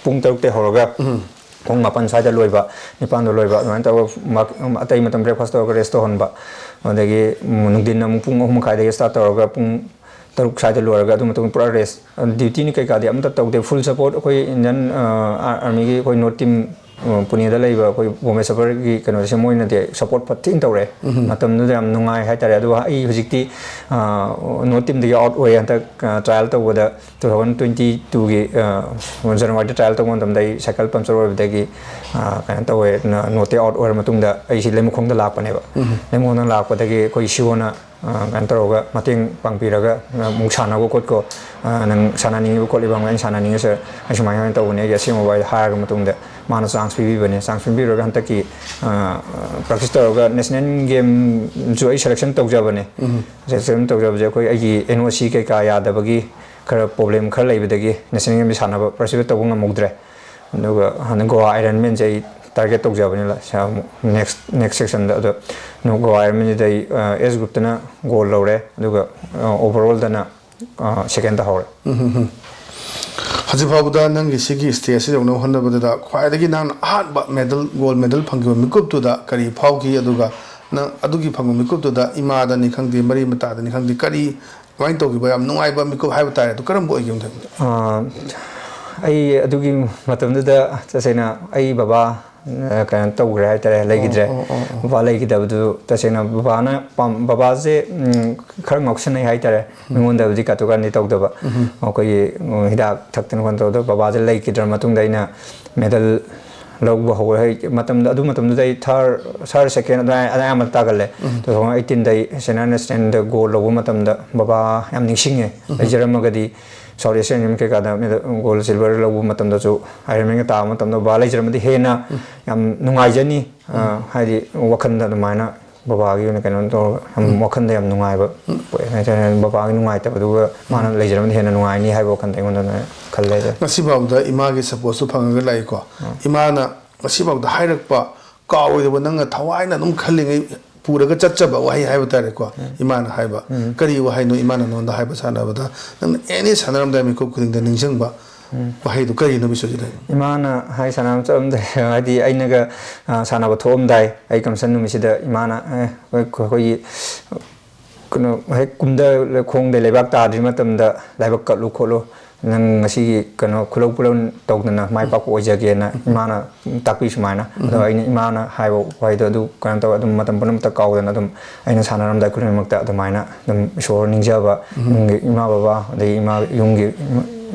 ꯄꯨꯡ ꯇꯔꯨꯛꯇꯩ ꯍꯧꯔꯒ ꯎꯝ꯫ ꯄꯨꯡ ꯃꯥꯄꯟ ꯁ꯭ꯋꯥꯏꯗ ꯂꯣꯏꯕ, ꯅꯤꯄꯥꯟꯗ ꯂꯣꯏꯕ, ꯑꯗꯨꯃꯥꯏꯅ ꯇꯧꯔꯒ ꯃꯥ-, ꯑꯇꯩ ꯃꯇꯝ ꯕ꯭ꯔꯦꯛꯐꯥꯁ ꯇꯧꯔꯒ ꯔꯦꯁ ꯇꯧꯍꯟꯕ꯫ ꯑꯗꯒꯤ, ꯎꯝ, ꯅꯨꯡꯊꯤꯟ ꯑꯃꯨꯛ ꯄꯨꯡ ꯑꯍꯨꯝ ꯃꯈꯥꯏꯗꯒꯤ ꯁ꯭ꯇꯥꯔꯠ ꯇꯧꯔꯒ ꯄꯨꯡ ꯇꯔꯨꯛ ꯁ꯭ꯋꯥꯏꯗ ꯂꯣꯏꯔꯒ ꯑꯗꯨ ꯃꯇꯨꯡ ꯄꯨꯔꯥ ꯔꯦꯁ꯫ ꯑꯗꯨ ꯗ꯭ꯌꯨꯇꯤꯅꯤ ꯀꯩꯀꯥꯗꯤ ꯑꯝꯇ ꯇꯧꯗꯦ꯫ ꯐꯨꯜ ꯁꯞꯄꯣꯔꯠ ꯑꯩꯈꯣꯏ ꯏꯟꯗꯤꯌꯟ, ꯑ, ꯑꯥꯔꯃꯤꯒꯤ ꯑꯩꯈꯣꯏ ꯅꯣꯔꯠ ꯇꯤꯝ, ꯑ, ꯄꯨꯅꯦꯗ ꯂꯩꯕ ꯑꯩꯈꯣꯏ ꯕꯣꯝꯕꯦ ꯁꯕꯔꯒꯤ ꯀꯩꯅꯣꯁꯦ, ꯃꯣꯏꯅꯗꯤ ꯁꯞꯄꯣꯔꯠ ꯐꯖꯅ ꯇꯧꯔꯛꯑꯦ꯫ ꯎꯝ꯫ ꯃꯇꯝꯗꯨꯗ ꯌꯥꯝ ꯅꯨꯡꯉꯥꯏ ꯍꯥꯏꯇꯥꯔꯦ꯫ ꯑꯗꯨꯒ ꯑꯩ ꯍꯧꯖꯤꯛꯇꯤ, ꯑ, ꯅꯣꯔꯠ ꯇꯤꯝꯗꯒꯤ ꯑꯥꯎꯠ ꯑꯣꯏꯌꯦ꯫ ꯍꯟꯗꯛ, ꯑ, ꯇ꯭ꯔꯥꯏꯌꯦꯜ ꯇꯧꯕꯗ two thousand twenty two ꯒꯤ, ꯑ, ꯖꯅꯋꯥꯔꯤꯗ ꯇ꯭ꯔꯥꯏꯌꯦꯜ ꯇꯧꯕ ꯃꯇꯝꯗ ꯑꯩ ꯁꯥꯏꯀꯜ ꯄꯝꯆꯔ ꯑꯣꯏꯕꯗꯒꯤ, ꯑ, ꯀꯩꯅꯣ ꯇꯧꯋꯦ, ꯅ-, ꯅꯣꯔꯠꯇꯒꯤ ꯑꯥꯎꯠ ꯑꯣꯏꯔ ꯃꯇꯨꯡꯗ ꯑꯩꯁꯤ ꯂꯩꯃꯈꯣꯡꯗ ꯂꯥꯛꯄꯅꯦꯕ꯫ ꯎꯝ꯫ ꯂꯩꯃꯈꯣꯡꯗ ꯂꯥꯛꯄꯗꯒꯤ ꯑꯩꯈꯣꯏ ꯁꯤꯑꯣꯅ ꯑ, ꯀꯩꯅꯣ ꯇꯧꯔꯒ, ꯃꯇꯦꯡ ꯄꯥꯡꯕꯤꯔꯒ, ꯑ, ꯑꯃꯨꯛ ꯁꯥꯟꯅꯒꯣ ꯈꯣꯠꯀꯣ, ꯑ, ꯅꯪ ꯁꯥꯟꯅꯅꯤꯡꯉꯤꯕ ꯈꯣꯠꯂꯤꯕ ꯍꯪꯕ, ꯑꯩꯅ ꯁꯥꯟꯅꯅꯤꯡꯉꯤ ꯁꯥꯔ, ꯑꯩ ꯁꯨꯃꯥꯏ ꯁꯨꯃꯥꯏꯅ ꯇꯧꯕꯅꯦ, ꯑꯩꯒꯤ ꯑꯁꯦꯡꯕ ꯋꯥꯔꯤꯗꯣ ꯍꯥꯏꯔꯒ ꯃꯇꯨꯡꯗ ꯃꯥꯅ ꯆꯥꯟꯁ ꯄꯤꯕꯤꯕꯅꯦ꯫ ꯆꯥꯟꯁ ꯄꯤꯕꯤꯔꯒ ꯍꯟꯗꯛꯀꯤ, ꯑ, ꯄ꯭ꯔꯦꯛꯇꯤꯁ ꯇꯧꯔꯒ ꯅꯦꯁꯅꯦꯜ ꯒꯦꯝꯁꯨ ꯑꯩ ꯁꯦꯂꯦꯛꯁꯟ ꯇꯧꯖꯕꯅꯦ꯫ ꯎꯝ꯫ ꯁꯦꯂꯦꯛꯁꯟ ꯇꯧꯖꯕꯁꯦ ꯑꯩꯈꯣꯏ ꯑꯩꯒꯤ N O C ꯀꯩꯀꯥ ꯌꯥꯗꯕꯒꯤ ꯈꯔ ꯄ꯭ꯔꯣꯕ꯭ꯂꯦꯝ ꯈꯔ ꯂꯩꯕꯗꯒꯤ ꯅꯦꯁꯅꯦꯜ ꯒꯦꯝꯁꯦ ꯁꯥꯟꯅꯕ ꯄꯥꯔꯇꯤꯁꯤꯄꯦꯠ ꯇꯧꯕ ꯉꯝꯍꯧꯗ꯭ꯔꯦ꯫ ꯑꯗꯨꯒ ꯍꯟꯗꯛ ꯒꯣꯋꯥ ꯑꯥꯏꯔꯟ ꯃꯦꯟꯁꯦ ꯑꯩ ꯇꯥꯔꯒꯦꯠ ꯇꯧꯖꯕꯅꯤ, ꯁꯥꯔ, ꯑꯃꯨꯛ ꯅꯦꯛꯁ, ꯅꯦꯛꯁ ꯁꯦꯛꯁꯟꯗ꯫ ꯑꯗꯣ ꯒꯣꯋꯥ ꯑꯥꯏꯔꯟ ꯃꯦꯟꯁꯤꯗ ꯑꯩ, ꯑ, ꯑꯦꯖ ꯒ꯭ꯔꯨꯞꯇꯅ ꯒꯣꯜ ꯂꯧꯔꯦ, ꯑꯗꯨꯒ, ꯑ, ꯑꯣꯚꯔꯑꯣꯜꯗꯅ, ꯑ, ꯁꯦꯀꯦꯟ ꯇꯥꯍꯧꯔꯦ꯫ ꯎꯝ, ꯎꯝ, ꯎꯝ꯫ ꯍꯧꯖꯤꯛ ꯐꯥꯎꯕꯗ ꯅꯪꯒꯤ ꯁꯤꯒꯤ ꯁ꯭ꯇꯦꯖꯁꯤ ꯌꯧꯅꯕ ꯍꯣꯠꯅꯕꯗꯨꯗ ꯈ꯭ꯋꯥꯏꯗꯒꯤ ꯅꯪꯅ ꯑꯍꯥꯟꯕ ꯃꯦꯗꯜ, ꯒꯣꯜ ꯃꯦꯗꯜ ꯐꯪꯈꯤꯕ ꯃꯤꯀꯨꯞꯇꯨꯗ ꯀꯔꯤ ꯐꯥꯎꯈꯤ? ꯑꯗꯨꯒ ꯅꯪ ꯑꯗꯨꯒꯤ ꯐꯪꯕ ꯃꯤꯀꯨꯞꯇꯨꯗ ꯏꯃꯥꯗꯅꯤ ꯈꯪꯗꯦ, ꯃꯔꯤ ꯃꯇꯥꯗꯅꯤ ꯈꯪꯗꯦ, ꯀꯔꯤ ꯀꯃꯥꯏꯅ ꯇꯧꯈꯤꯕ ꯌꯥꯝ ꯅꯨꯡꯉꯥꯏꯕ ꯃꯤꯀꯨꯞ ꯍꯥꯏꯕ ꯇꯥꯔꯦ, ꯑꯗꯨ ꯀꯔꯝꯕ ꯑꯣꯏꯒꯦ ꯑꯝꯇ? ꯑꯥ, ꯑꯩ ꯑꯗꯨꯒꯤ ꯃꯇꯝꯗꯨꯗ ꯇꯁꯦꯡꯅ ꯑꯩ ꯕꯕꯥ, ꯑ, ꯀꯩꯅꯣ ꯇꯧꯈ꯭ꯔꯦ ꯍꯥꯏꯇꯥꯔꯦ, ꯂꯩꯈꯤꯗ꯭ꯔꯦ꯫ ꯑꯣ, ꯑꯣ, ꯑꯣ꯫ ꯕꯕꯥ ꯂꯩꯈꯤꯗꯕꯗꯨ ꯇꯁꯦꯡꯅ ꯕꯕꯥꯅ ꯄꯥꯝ-, ꯕꯕꯥꯁꯦ, ꯎꯝ, ꯈꯔ ꯉꯥꯎꯁꯟꯅꯩ ꯍꯥꯏꯇꯥꯔꯦ꯫ ꯃꯤꯉꯣꯟꯗꯕꯨꯗꯤ ꯀꯥꯇꯨ ꯀꯥꯔꯟꯗꯤ ꯇꯧꯗꯕ꯫ ꯑꯩꯈꯣꯏꯒꯤ, ꯎꯝ, ꯍꯤꯗꯥꯛ ꯊꯛꯇꯅ ꯈꯣꯠꯇꯅ ꯇꯧꯗꯕ꯫ ꯕꯕꯥꯁꯦ ꯂꯩꯈꯤꯗ꯭ꯔ ꯃꯇꯨꯡꯗ ꯑꯩꯅ ꯃꯦꯗꯜ ꯂꯧꯕ ꯍꯧꯔꯦ꯫ ꯍꯣꯏ, ꯃꯇꯝꯗ, ꯑꯗꯨ ꯃꯇꯝꯗꯨꯗ ꯑꯩ ꯊꯥꯔ, ꯊꯥꯔ, ꯁꯦꯀꯦꯟ ꯑꯗꯨꯃꯥꯏꯅ ꯑꯌꯥꯝꯕ ꯇꯥꯒꯜꯂꯦ꯫ Two thousand eighteen ꯗ ꯑꯩ ꯁꯦꯅꯤꯌꯔ ꯅꯦꯁꯅꯦꯜꯗ ꯒꯣꯜ ꯂꯧꯕ ꯃꯇꯝꯗ ꯕꯕꯥ ꯌꯥꯝ ꯅꯤꯡꯁꯤꯡꯉꯦ꯫ ꯂꯩꯖꯔꯝꯃꯒꯗꯤ ꯁꯥꯎꯠ ꯑꯦꯁꯤꯌꯥꯟ ꯒꯦꯝ ꯀꯩꯀꯥꯗ ꯃꯦꯗꯜ, ꯒꯣꯜ, ꯁꯤꯜꯚꯔ ꯂꯧꯕ ꯃꯇꯝꯗꯁꯨ, ꯑꯥꯏꯔꯟ ꯃꯦꯟꯒ ꯇꯥꯕ ꯃꯇꯝꯗ ꯕꯕꯥ ꯂꯩꯖꯔꯝꯃꯗꯤ ꯍꯦꯟꯅ ꯌꯥꯝ ꯅꯨꯡꯉꯥꯏꯖꯅꯤ꯫ ꯑ, ꯍꯥꯏꯗꯤ ꯋꯥꯈꯜꯗ ꯑꯗꯨꯃꯥꯏꯅ ꯕꯕꯥꯒꯤ ꯑꯣꯏꯅ ꯀꯩꯅꯣ ꯇꯧꯔꯒ ꯌꯥꯝ ꯋꯥꯈꯜꯗ ꯌꯥꯝ ꯅꯨꯡꯉꯥꯏꯕ ꯄꯣꯛꯑꯦ ꯍꯥꯏꯇꯥꯔꯦ꯫ ꯕꯕꯥꯒꯤ ꯅꯨꯡꯉꯥꯏꯇꯕꯗꯨꯒ ꯃꯥꯅ ꯂꯩꯖꯔꯝꯃꯗꯤ ꯍꯦꯟꯅ ꯅꯨꯡꯉꯥꯏꯅꯤ ꯍꯥꯏꯕ ꯋꯥꯈꯜꯗ ꯑꯩꯉꯣꯟꯗ ꯑꯗꯨꯃꯥꯏꯅ ꯈꯜꯂꯦ ꯍꯥꯏꯇꯥꯔꯦ꯫ ꯉꯁꯤ ꯐꯥꯎꯕꯗ ꯏꯃꯥꯒꯤ ꯁꯄꯣꯔꯠꯁꯨ ꯐꯪꯉꯒ ꯂꯥꯛꯏꯀꯣ꯫ ꯏꯃꯥꯅ ꯉꯁꯤ ꯐꯥꯎꯗ ꯍꯥꯏꯔꯛꯄ ꯀꯥꯎꯔꯣꯏꯗꯕ, ꯅꯪꯅ ꯊꯋꯥꯏꯅ ꯑꯗꯨꯝ ꯈꯜꯂꯤꯉꯩ ꯄꯨꯔꯒ ꯆꯠꯆꯕ ꯋꯥꯍꯩ ꯍꯥꯏꯕ ꯇꯥꯔꯦꯀꯣ꯫ ꯏꯃꯥꯅ ꯍꯥꯏꯕ ꯀꯔꯤ ꯋꯥꯍꯩꯅꯣ? ꯏꯃꯥꯅ ꯅꯉꯣꯟꯗ ꯍꯥꯏꯕ ꯁꯥꯟꯅꯕꯗ ꯅꯪꯅ ꯑꯦꯅꯤ ꯁꯥꯟꯅꯔꯝꯗꯥꯏ ꯃꯤꯀꯨꯞ ꯈꯨꯗꯤꯡꯗ ꯅꯤꯡꯁꯤꯡꯕ ꯋꯥꯍꯩꯗꯨ ꯀꯔꯤꯅꯣ, ꯕꯤꯁ꯭ꯋꯖꯤꯠ? ꯏꯃꯥꯅ ꯍꯥꯏ ꯁꯥꯟꯅꯕ ꯆꯠꯂꯝꯗꯥꯏ, ꯍꯥꯏꯗꯤ ꯑꯩꯅꯒ, ꯑ, ꯁꯥꯟꯅꯕ ꯊꯣꯛꯑꯝꯗꯥꯏ, ꯑꯩ ꯀꯝꯄꯤꯇꯤꯁꯟ ꯅꯨꯃꯤꯠꯁꯤꯗ ꯏꯃꯥꯅ, ꯑꯦ, ꯑꯩꯈꯣꯏ-, ꯑꯩꯈꯣꯏꯒꯤ ꯀꯩꯅꯣ ꯍꯦꯛ ꯀꯨꯝꯗ ꯈꯣꯡꯗ ꯂꯩꯕꯥꯛ ꯇꯥꯗ꯭ꯔꯤ ꯃꯇꯝꯗ ꯂꯥꯏꯕꯛ ꯀꯠꯂꯨ ꯈꯣꯠꯂꯨ, ꯅꯪ ꯉꯁꯤꯒꯤ ꯀꯩꯅꯣ ꯈꯨꯂꯧ ꯄꯨꯂꯧ ꯇꯧꯗꯅ ꯃꯥꯏ ꯄꯥꯛꯄ ꯑꯣꯏꯖꯒꯦꯅ ꯏꯃꯥꯅ ꯇꯥꯛꯄꯤ ꯁꯨꯃꯥꯏꯅ꯫ ꯑꯗꯣ ꯑꯩꯅ ꯏꯃꯥꯅ ꯍꯥꯏꯕ ꯋꯥꯍꯩꯗꯣ ꯑꯗꯨ ꯀꯩꯅꯣ ꯇꯧꯔ ꯑꯗꯨꯝ ꯃꯇꯝ ꯄꯨꯝꯅꯃꯛꯇ ꯀꯥꯎꯗꯅ ꯑꯗꯨꯝ ꯑꯩꯅ ꯁꯥꯟꯅꯔꯝꯗꯥꯏ ꯈꯨꯗꯤꯡꯃꯛꯇ ꯑꯗꯨꯃꯥꯏꯅ ꯑꯗꯨꯝ ꯏꯁꯣꯔ ꯅꯤꯡꯖꯕ, ꯌꯨꯝꯒꯤ ꯏꯃꯥ ꯕꯕꯥ, ꯑꯗꯒꯤ ꯏꯃꯥ ꯌꯨꯝꯒꯤ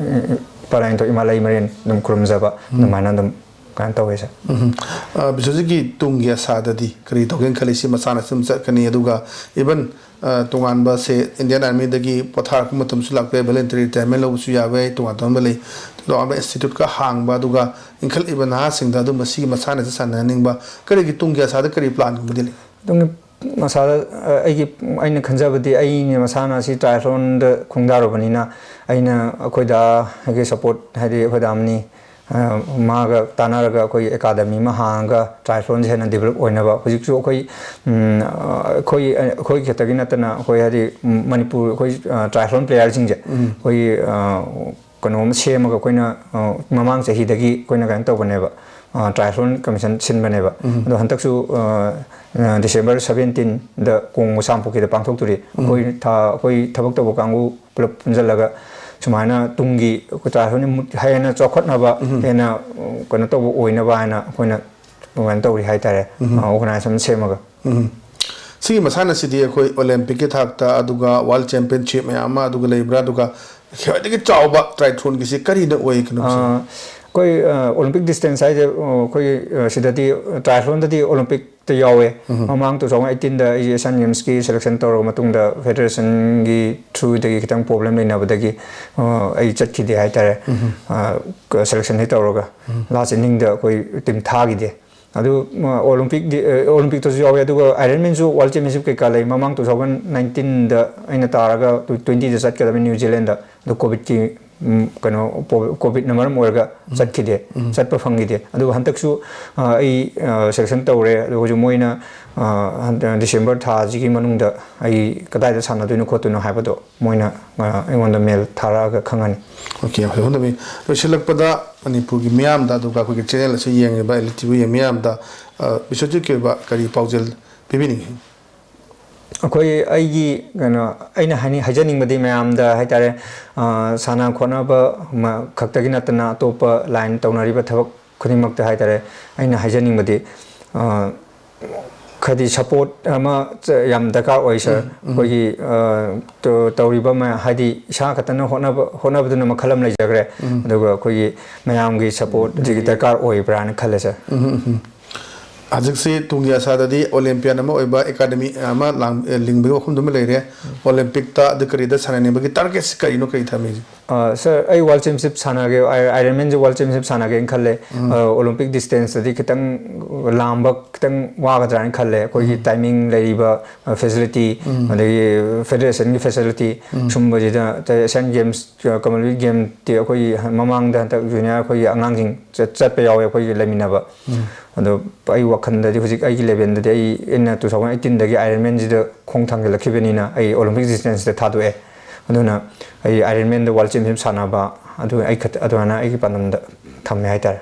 ꯏꯄꯥ ꯂꯥꯏꯅꯤꯡꯊꯧ ꯏꯃꯥ ꯂꯩꯃꯔꯦꯟ ꯑꯗꯨꯝ ꯈꯨꯔꯨꯝꯖꯕ, ꯑꯗꯨꯃꯥꯏꯅ ꯑꯗꯨꯝ ꯀꯩꯅꯣ ꯇꯧꯋꯦ ꯁꯥꯔ꯫ ꯎꯝ꯫ ꯑ, ꯕꯤꯁ꯭ꯋꯖꯤꯠꯀꯤ ꯇꯨꯡꯒꯤ ꯑꯁꯥꯗꯗꯤ ꯀꯔꯤ ꯇꯧꯒꯦꯅ ꯈꯜꯂꯤ? ꯁꯤ ꯃꯁꯥꯟꯅꯁꯤ ꯑꯗꯨꯝ ꯆꯠꯀꯅꯤ, ꯑꯗꯨꯒ even, ꯑ, ꯇꯣꯉꯥꯟꯕ, ꯁꯦ, ꯏꯟꯗꯤꯌꯟ ꯑꯥꯔꯃꯤꯗꯒꯤ ꯄꯣꯊꯥꯔꯛꯄ ꯃꯇꯝꯁꯨ ꯂꯥꯛꯄ ꯌꯥꯏ, voluntary retirement ꯂꯧꯕꯁꯨ ꯌꯥꯕ ꯌꯥꯏ, ꯇꯣꯉꯥꯟ ꯇꯣꯉꯥꯟꯕ ꯏꯟꯁꯇꯤꯇ꯭ꯌꯨꯠꯀ ꯍꯥꯡꯕ, ꯑꯗꯨꯒ ꯏꯟꯈꯠꯂꯛꯏꯕ ꯅꯍꯥꯁꯤꯡꯗ ꯑꯗꯨꯝꯕ ꯁꯤꯒꯤ ꯃꯁꯥꯟꯅꯁꯤ ꯁꯥꯟꯅꯍꯟꯅꯤꯡꯕ, ꯀꯔꯤꯒꯤ ꯇꯨꯡꯒꯤ ꯑꯁꯥꯗ ꯀꯔꯤ ꯄ꯭ꯂꯥꯟꯒꯨꯝꯕꯗꯤ ꯂꯩ? ꯇꯨꯡꯒꯤ ꯑꯁꯥꯗ, ꯑ, ꯑꯩꯒꯤ, ꯑꯩꯅ ꯈꯟꯖꯕꯗꯤ ꯑꯩꯅ ꯃꯁꯥꯟꯅ ꯑꯁꯤ ꯇ꯭ꯔꯥꯏꯊ꯭ꯂꯣꯟꯗ ꯈꯣꯡꯗꯥꯔꯨꯕꯅꯤꯅ ꯑꯩꯅ ꯑꯩꯈꯣꯏ ꯗꯥꯒꯤ ꯁꯞꯄꯣꯔꯠ, ꯍꯥꯏꯗꯤ ꯑꯩꯈꯣꯏ ꯗꯥ ꯑꯃꯅꯤ, ꯑ, ꯃꯥꯒ ꯇꯥꯟꯅꯔꯒ ꯑꯩꯈꯣꯏ ꯑꯦꯀꯥꯗꯃꯤ ꯑꯃ ꯍꯥꯡꯉꯒ ꯇ꯭ꯔꯥꯏꯊ꯭ꯂꯣꯟꯁꯦ ꯍꯦꯟꯅ ꯗꯤꯕꯂꯞ ꯑꯣꯏꯅꯕ꯫ ꯍꯧꯖꯤꯛꯁꯨ ꯑꯩꯈꯣꯏ, ꯎꯝ, ꯑ, ꯑꯩꯈꯣꯏ, ꯑꯩꯈꯣꯏ ꯈꯛꯇꯒꯤ ꯅꯠꯇꯅ ꯑꯩꯈꯣꯏ ꯍꯥꯏꯗꯤ ꯃꯅꯤꯄꯨꯔ ꯑꯩꯈꯣꯏ, ꯑ, ꯇ꯭ꯔꯥꯏꯊ꯭ꯂꯣꯟ ꯄ꯭ꯂꯦꯌꯔꯁꯤꯡꯁꯦ ꯑꯩꯈꯣꯏꯒꯤ, ꯑ, ꯀꯩꯅꯣꯝ ꯁꯦꯝꯃꯒ ꯑꯩꯈꯣꯏꯅ, ꯑ, ꯃꯃꯥꯡ ꯆꯍꯤꯗꯒꯤ ꯑꯩꯈꯣꯏꯅ ꯀꯩꯅꯣ ꯇꯧꯕꯅꯦꯕ꯫ ꯇ꯭ꯔꯥꯏꯊ꯭ꯂꯣꯟ ꯀꯃꯤꯁꯟ ꯁꯤꯟꯕꯅꯦꯕ꯫ ꯑꯗꯣ ꯍꯟꯗꯛꯁꯨ ꯗꯤꯁꯦꯝꯕꯔ ꯁꯕꯦꯟꯇꯤꯟꯗ ꯀꯣꯡꯕ ꯁꯥꯝꯄꯣꯛꯀꯤꯗ ꯄꯥꯡꯊꯣꯛꯇꯣꯔꯤ꯫ ꯑꯩꯈꯣꯏ ꯊꯥ ꯑꯩꯈꯣꯏ ꯊꯕꯛ ꯇꯧꯕ ꯀꯥꯡꯕꯨ ꯄꯨꯂꯞ ꯄꯨꯟꯁꯤꯜꯂꯒ ꯁꯨꯃꯥꯏꯅ ꯇꯨꯡꯒꯤ ꯇ꯭ꯔꯥꯏꯊ꯭ꯂꯣꯟ ꯍꯦꯟꯅ ꯆꯥꯎꯈꯠꯅꯕ, ꯍꯦꯟꯅ ꯀꯩꯅꯣ ꯇꯧꯕ ꯑꯣꯏꯅꯕ ꯍꯥꯏꯅ ꯑꯩꯈꯣꯏꯅ ꯑꯗꯨꯃꯥꯏꯅ ꯇꯧꯔꯤ ꯍꯥꯏꯇꯥꯔꯦ꯫ ꯑꯣꯔꯒꯅꯥꯏꯖ ꯑꯃ ꯁꯦꯝꯃꯒ꯫ ꯁꯤꯒꯤ ꯃꯁꯥꯟꯅꯁꯤꯗꯤ ꯑꯩꯈꯣꯏ ꯑꯣꯂꯦꯝꯄꯤꯛꯀꯤ ꯊꯥꯛꯇ, ꯑꯗꯨꯒ ꯋꯥꯔꯜ ꯆꯦꯝꯄꯤꯌꯟꯁꯤꯞ ꯃꯌꯥꯝ ꯑꯃ, ꯑꯗꯨꯒ ꯂꯩꯕ꯭ꯔꯥ? ꯑꯗꯨꯒ ꯈ꯭ꯋꯥꯏꯗꯒꯤ ꯆꯥꯎꯕ ꯇ꯭ꯔꯥꯏꯊ꯭ꯂꯣꯟꯒꯤꯁꯤ ꯀꯔꯤꯅ ꯑꯣꯏ? ꯀꯩꯅꯣꯁꯦ? ꯑꯩꯈꯣꯏ ꯑꯣꯂꯦꯝꯄꯤꯛ ꯗꯤꯁꯇꯦꯟꯁ ꯍꯥꯏꯁꯦ ꯑꯩꯈꯣꯏ ꯁꯤꯗꯗꯤ ꯇ꯭ꯔꯥꯏꯊ꯭ꯂꯣꯟꯗꯗꯤ ꯑꯣꯂꯦꯝꯄꯤꯛꯇ ꯌꯥꯎꯋꯦ꯫ ꯃꯃꯥꯡ ꯇꯨ ꯊꯥꯎꯖꯟ ꯑꯩꯠꯇꯤꯟꯗ ꯑꯩꯁꯦ ꯑꯦꯁꯤꯌꯥꯟ ꯒꯦꯝꯁꯀꯤ ꯁꯦꯂꯦꯛꯁꯟ ꯇꯧꯔꯕ ꯃꯇꯨꯡꯗ ꯐꯦꯗꯔꯦꯁꯟꯒꯤ ꯊ꯭ꯔꯨꯗꯒꯤ ꯈꯤꯇꯪ ꯄ꯭ꯔꯣꯕ꯭ꯂꯦꯝ ꯂꯩꯅꯕꯗꯒꯤ ꯑꯩ ꯆꯠꯈꯤꯗꯦ ꯍꯥꯏꯇꯥꯔꯦ꯫ ꯁꯦꯂꯦꯛꯁꯟꯗꯤ ꯇꯧꯔꯒ ꯂꯥꯁ ꯏꯅꯤꯡꯗ ꯑꯩꯈꯣꯏ ꯇꯤꯝ ꯊꯥꯈꯤꯗꯦ꯫ ꯑꯗꯨ ꯑꯣꯂꯦꯝꯄꯤꯛ ꯑꯣꯂꯦꯝꯄꯤꯛꯇꯁꯨ ꯌꯥꯎꯋꯦ, ꯑꯗꯨꯒ ꯑꯥꯏꯔꯟ ꯃꯦꯟꯁꯨ ꯋꯥꯔꯜ ꯆꯦꯝꯄꯤꯌꯟꯁꯤꯞ ꯀꯩꯀꯥ ꯂꯩ꯫ ꯃꯃꯥꯡ ꯇꯨ ꯊꯥꯎꯖꯟ ꯅꯥꯏꯟꯇꯤꯟꯗ ꯑꯩꯅ ꯇꯥꯔꯒ ꯇ꯭ꯋꯦꯟꯇꯤꯗ ꯆꯠꯀꯗꯕꯅꯤ ꯅ꯭ꯌꯨ ꯖꯤꯂꯦꯟꯗ꯫ ꯑꯗꯣ ꯀꯣꯚꯤꯗꯀꯤ ꯀꯩꯅꯣ ꯀꯣꯚꯤꯗꯅ ꯃꯔꯝ ꯑꯣꯏꯔꯒ ꯆꯠꯈꯤꯗꯦ, ꯆꯠꯄ ꯐꯪꯈꯤꯗꯦ꯫ ꯑꯗꯨꯒ ꯍꯟꯗꯛꯁꯨ ꯑꯩ ꯁꯦꯂꯦꯛꯁꯟ ꯇꯧꯔꯦ꯫ ꯑꯗꯣ ꯍꯧꯖꯤꯛ ꯃꯣꯏꯅ ꯗꯤꯁꯦꯝꯕꯔ ꯊꯥꯁꯤꯒꯤ ꯃꯅꯨꯡꯗ ꯑꯩ ꯀꯗꯥꯏꯗ ꯁꯥꯟꯅꯗꯣꯏꯅꯣ ꯈꯣꯠꯇꯣꯏꯅꯣ ꯍꯥꯏꯕꯗꯣ ꯃꯣꯏꯅ ꯑꯩꯉꯣꯟꯗ ꯃꯦꯜ ꯊꯥꯔꯛꯑꯒ ꯈꯪꯍꯟꯅꯤ꯫ ꯑꯣꯀꯦ, ꯌꯥꯝ ꯐꯖꯩ꯫ ꯂꯣꯏꯁꯤꯜꯂꯛꯄꯗ ꯃꯅꯤꯄꯨꯔꯒꯤ ꯃꯤꯌꯥꯝꯗ, ꯑꯗꯨꯒ ꯑꯩꯈꯣꯏꯒꯤ ꯆꯦꯅꯦꯜ ꯑꯁꯤ ꯌꯦꯡꯉꯤꯕ ꯑꯦꯜ ꯏ ꯇꯤ ꯚꯤ ꯌꯦꯡꯕ ꯃꯤꯌꯥꯝꯗ ꯕꯤꯁ꯭ꯋꯖꯤꯠꯀꯤ ꯑꯣꯏꯕ ꯀꯔꯤ ꯄꯥꯎꯖꯦꯜ ꯄꯤꯕꯤꯅꯤꯡꯉꯤ? ꯑꯩꯈꯣꯏ ꯑꯩꯒꯤ ꯀꯩꯅꯣ ꯑꯩꯅ ꯍꯥꯏꯅꯤꯡ ꯍꯥꯏꯖꯅꯤꯡꯕꯗꯤ ꯃꯌꯥꯝꯗ ꯍꯥꯏꯇꯥꯔꯦ, ꯁꯥꯟꯅ ꯈꯣꯠꯅꯕ ꯈꯛꯇꯒꯤ ꯅꯠꯇꯅ ꯑꯇꯣꯞꯄ ꯂꯥꯏꯟ ꯇꯧꯅꯔꯤꯕ ꯊꯕꯛ ꯈꯨꯗꯤꯡꯃꯛꯇ ꯍꯥꯏꯇꯥꯔꯦ, ꯑꯩꯅ ꯍꯥꯏꯖꯅꯤꯡꯕꯗꯤ ꯍꯥꯏꯗꯤ ꯁꯞꯄꯣꯔꯠ ꯑꯃ ꯌꯥꯝ ꯗꯔꯀꯥꯔ ꯑꯣꯏ ꯁꯥꯔ꯫ ꯑꯩꯈꯣꯏꯒꯤ ꯇꯧꯔꯤꯕ ꯃꯌꯥꯝ ꯍꯥꯏꯗꯤ ꯏꯁꯥ ꯈꯛꯇꯅ ꯍꯣꯠꯅꯕ ꯍꯣꯠꯅꯕꯗꯨꯅ ꯃꯈꯜ ꯑꯃ ꯂꯩꯖꯈ꯭ꯔꯦ꯫ ꯑꯗꯨꯒ ꯑꯩꯈꯣꯏꯒꯤ ꯃꯌꯥꯝꯒꯤ ꯁꯞꯄꯣꯔꯠꯁꯤꯒꯤ ꯗꯔꯀꯥꯔ ꯑꯣꯏꯕ꯭ꯔꯥꯅ ꯈꯜꯂꯦ ꯁꯥꯔ꯫ ꯍꯧꯖꯤꯛꯁꯤ ꯇꯨꯡꯒꯤ ꯑꯁꯥꯗꯗꯤ ꯑꯣꯂꯦꯝꯄꯤꯌꯥꯟ ꯑꯃ ꯑꯣꯏꯕ ꯑꯦꯀꯥꯗꯃꯤ ꯑꯃ ꯂꯤꯡꯕꯒꯤ ꯋꯥꯐꯝꯗꯨꯃ ꯂꯩꯔꯦ꯫ ꯑꯣꯂꯦꯝꯄꯤꯛꯇ ꯑꯗꯨ ꯀꯔꯤꯗ ꯁꯥꯟꯅꯅꯤꯡꯕꯒꯤ ꯇꯥꯔꯒꯦꯠꯁꯤ ꯀꯔꯤꯅꯣ, ꯀꯔꯤ ꯊꯝꯃꯤꯁꯦ? ꯁꯥꯔ, ꯑꯩ ꯋꯥꯔꯜ ꯆꯦꯝꯄꯤꯌꯟꯁꯤꯞ ꯁꯥꯟꯅꯒꯦ, ꯑꯥꯏꯔꯟ ꯃꯦꯟꯁꯦ ꯋꯥꯔꯜ ꯆꯦꯝꯄꯤꯌꯟꯁꯤꯞ ꯁꯥꯟꯅꯒꯦꯅ ꯈꯜꯂꯦ꯫ ꯑꯣꯂꯦꯝꯄꯤꯛ ꯗꯤꯁꯇꯦꯟꯁꯇꯗꯤ ꯈꯤꯇꯪ ꯂꯥꯝꯕ ꯈꯤꯇꯪ ꯋꯥꯒꯗ꯭ꯔꯥꯅ ꯈꯜꯂꯦ꯫ ꯑꯩꯈꯣꯏꯒꯤ ꯇꯥꯏꯃꯤꯡ ꯂꯩꯔꯤꯕ ꯐꯦꯁꯤꯂꯤꯇꯤ, ꯑꯗꯒꯤ ꯐꯦꯗꯔꯦꯁꯟꯒꯤ ꯐꯦꯁꯤꯂꯤꯇꯤ ꯁꯨꯝꯕꯁꯤꯗ, ꯑꯦꯁꯤꯌꯥꯟ ꯒꯦꯝꯁ, ꯀꯃꯟꯋꯦꯜꯊ ꯒꯦꯝꯇꯤ ꯑꯩꯈꯣꯏꯒꯤ ꯃꯃꯥꯡꯗ ꯍꯟꯗꯛ ꯖꯨꯅꯤꯌꯔ ꯑꯩꯈꯣꯏꯒꯤ ꯑꯉꯥꯡꯁꯤꯡ ꯆꯠꯄ ꯌꯥꯎꯋꯦ ꯑꯩꯈꯣꯏꯒꯤ ꯂꯩꯃꯤꯟꯅꯕ꯫ ꯑꯗꯣ ꯑꯩ ꯋꯥꯈꯜꯗꯗꯤ ꯍꯧꯖꯤꯛ ꯑꯩꯒꯤ ꯂꯦꯚꯦꯜꯗꯗꯤ ꯑꯩ ꯑꯩꯅ ꯇꯨ ꯊꯥꯎꯖꯟ ꯑꯩꯠꯇꯤꯟꯗꯒꯤ ꯑꯥꯏꯔꯟ ꯃꯦꯟꯁꯤꯗ ꯈꯣꯡ ꯊꯥꯡꯖꯤꯜꯂꯛꯈꯤꯕꯅꯤꯅ ꯑꯩ ꯑꯣꯂꯦꯝꯄꯤꯛ ꯗꯤꯁꯇꯦꯟꯁꯇ ꯊꯥꯗꯣꯛꯑꯦ꯫ ꯑꯗꯨꯅ ꯑꯩ ꯑꯥꯏꯔꯟ ꯃꯦꯟꯗ ꯋꯥꯔꯜ ꯆꯦꯝꯄꯤꯌꯟꯁꯤꯞ ꯁꯥꯟꯅꯕ ꯑꯗꯨ ꯑꯩ ꯑꯗꯨꯃꯥꯏꯅ ꯑꯩꯒꯤ ꯄꯥꯟꯗꯝꯗ ꯊꯝꯃꯦ ꯍꯥꯏꯇꯥꯔꯦ꯫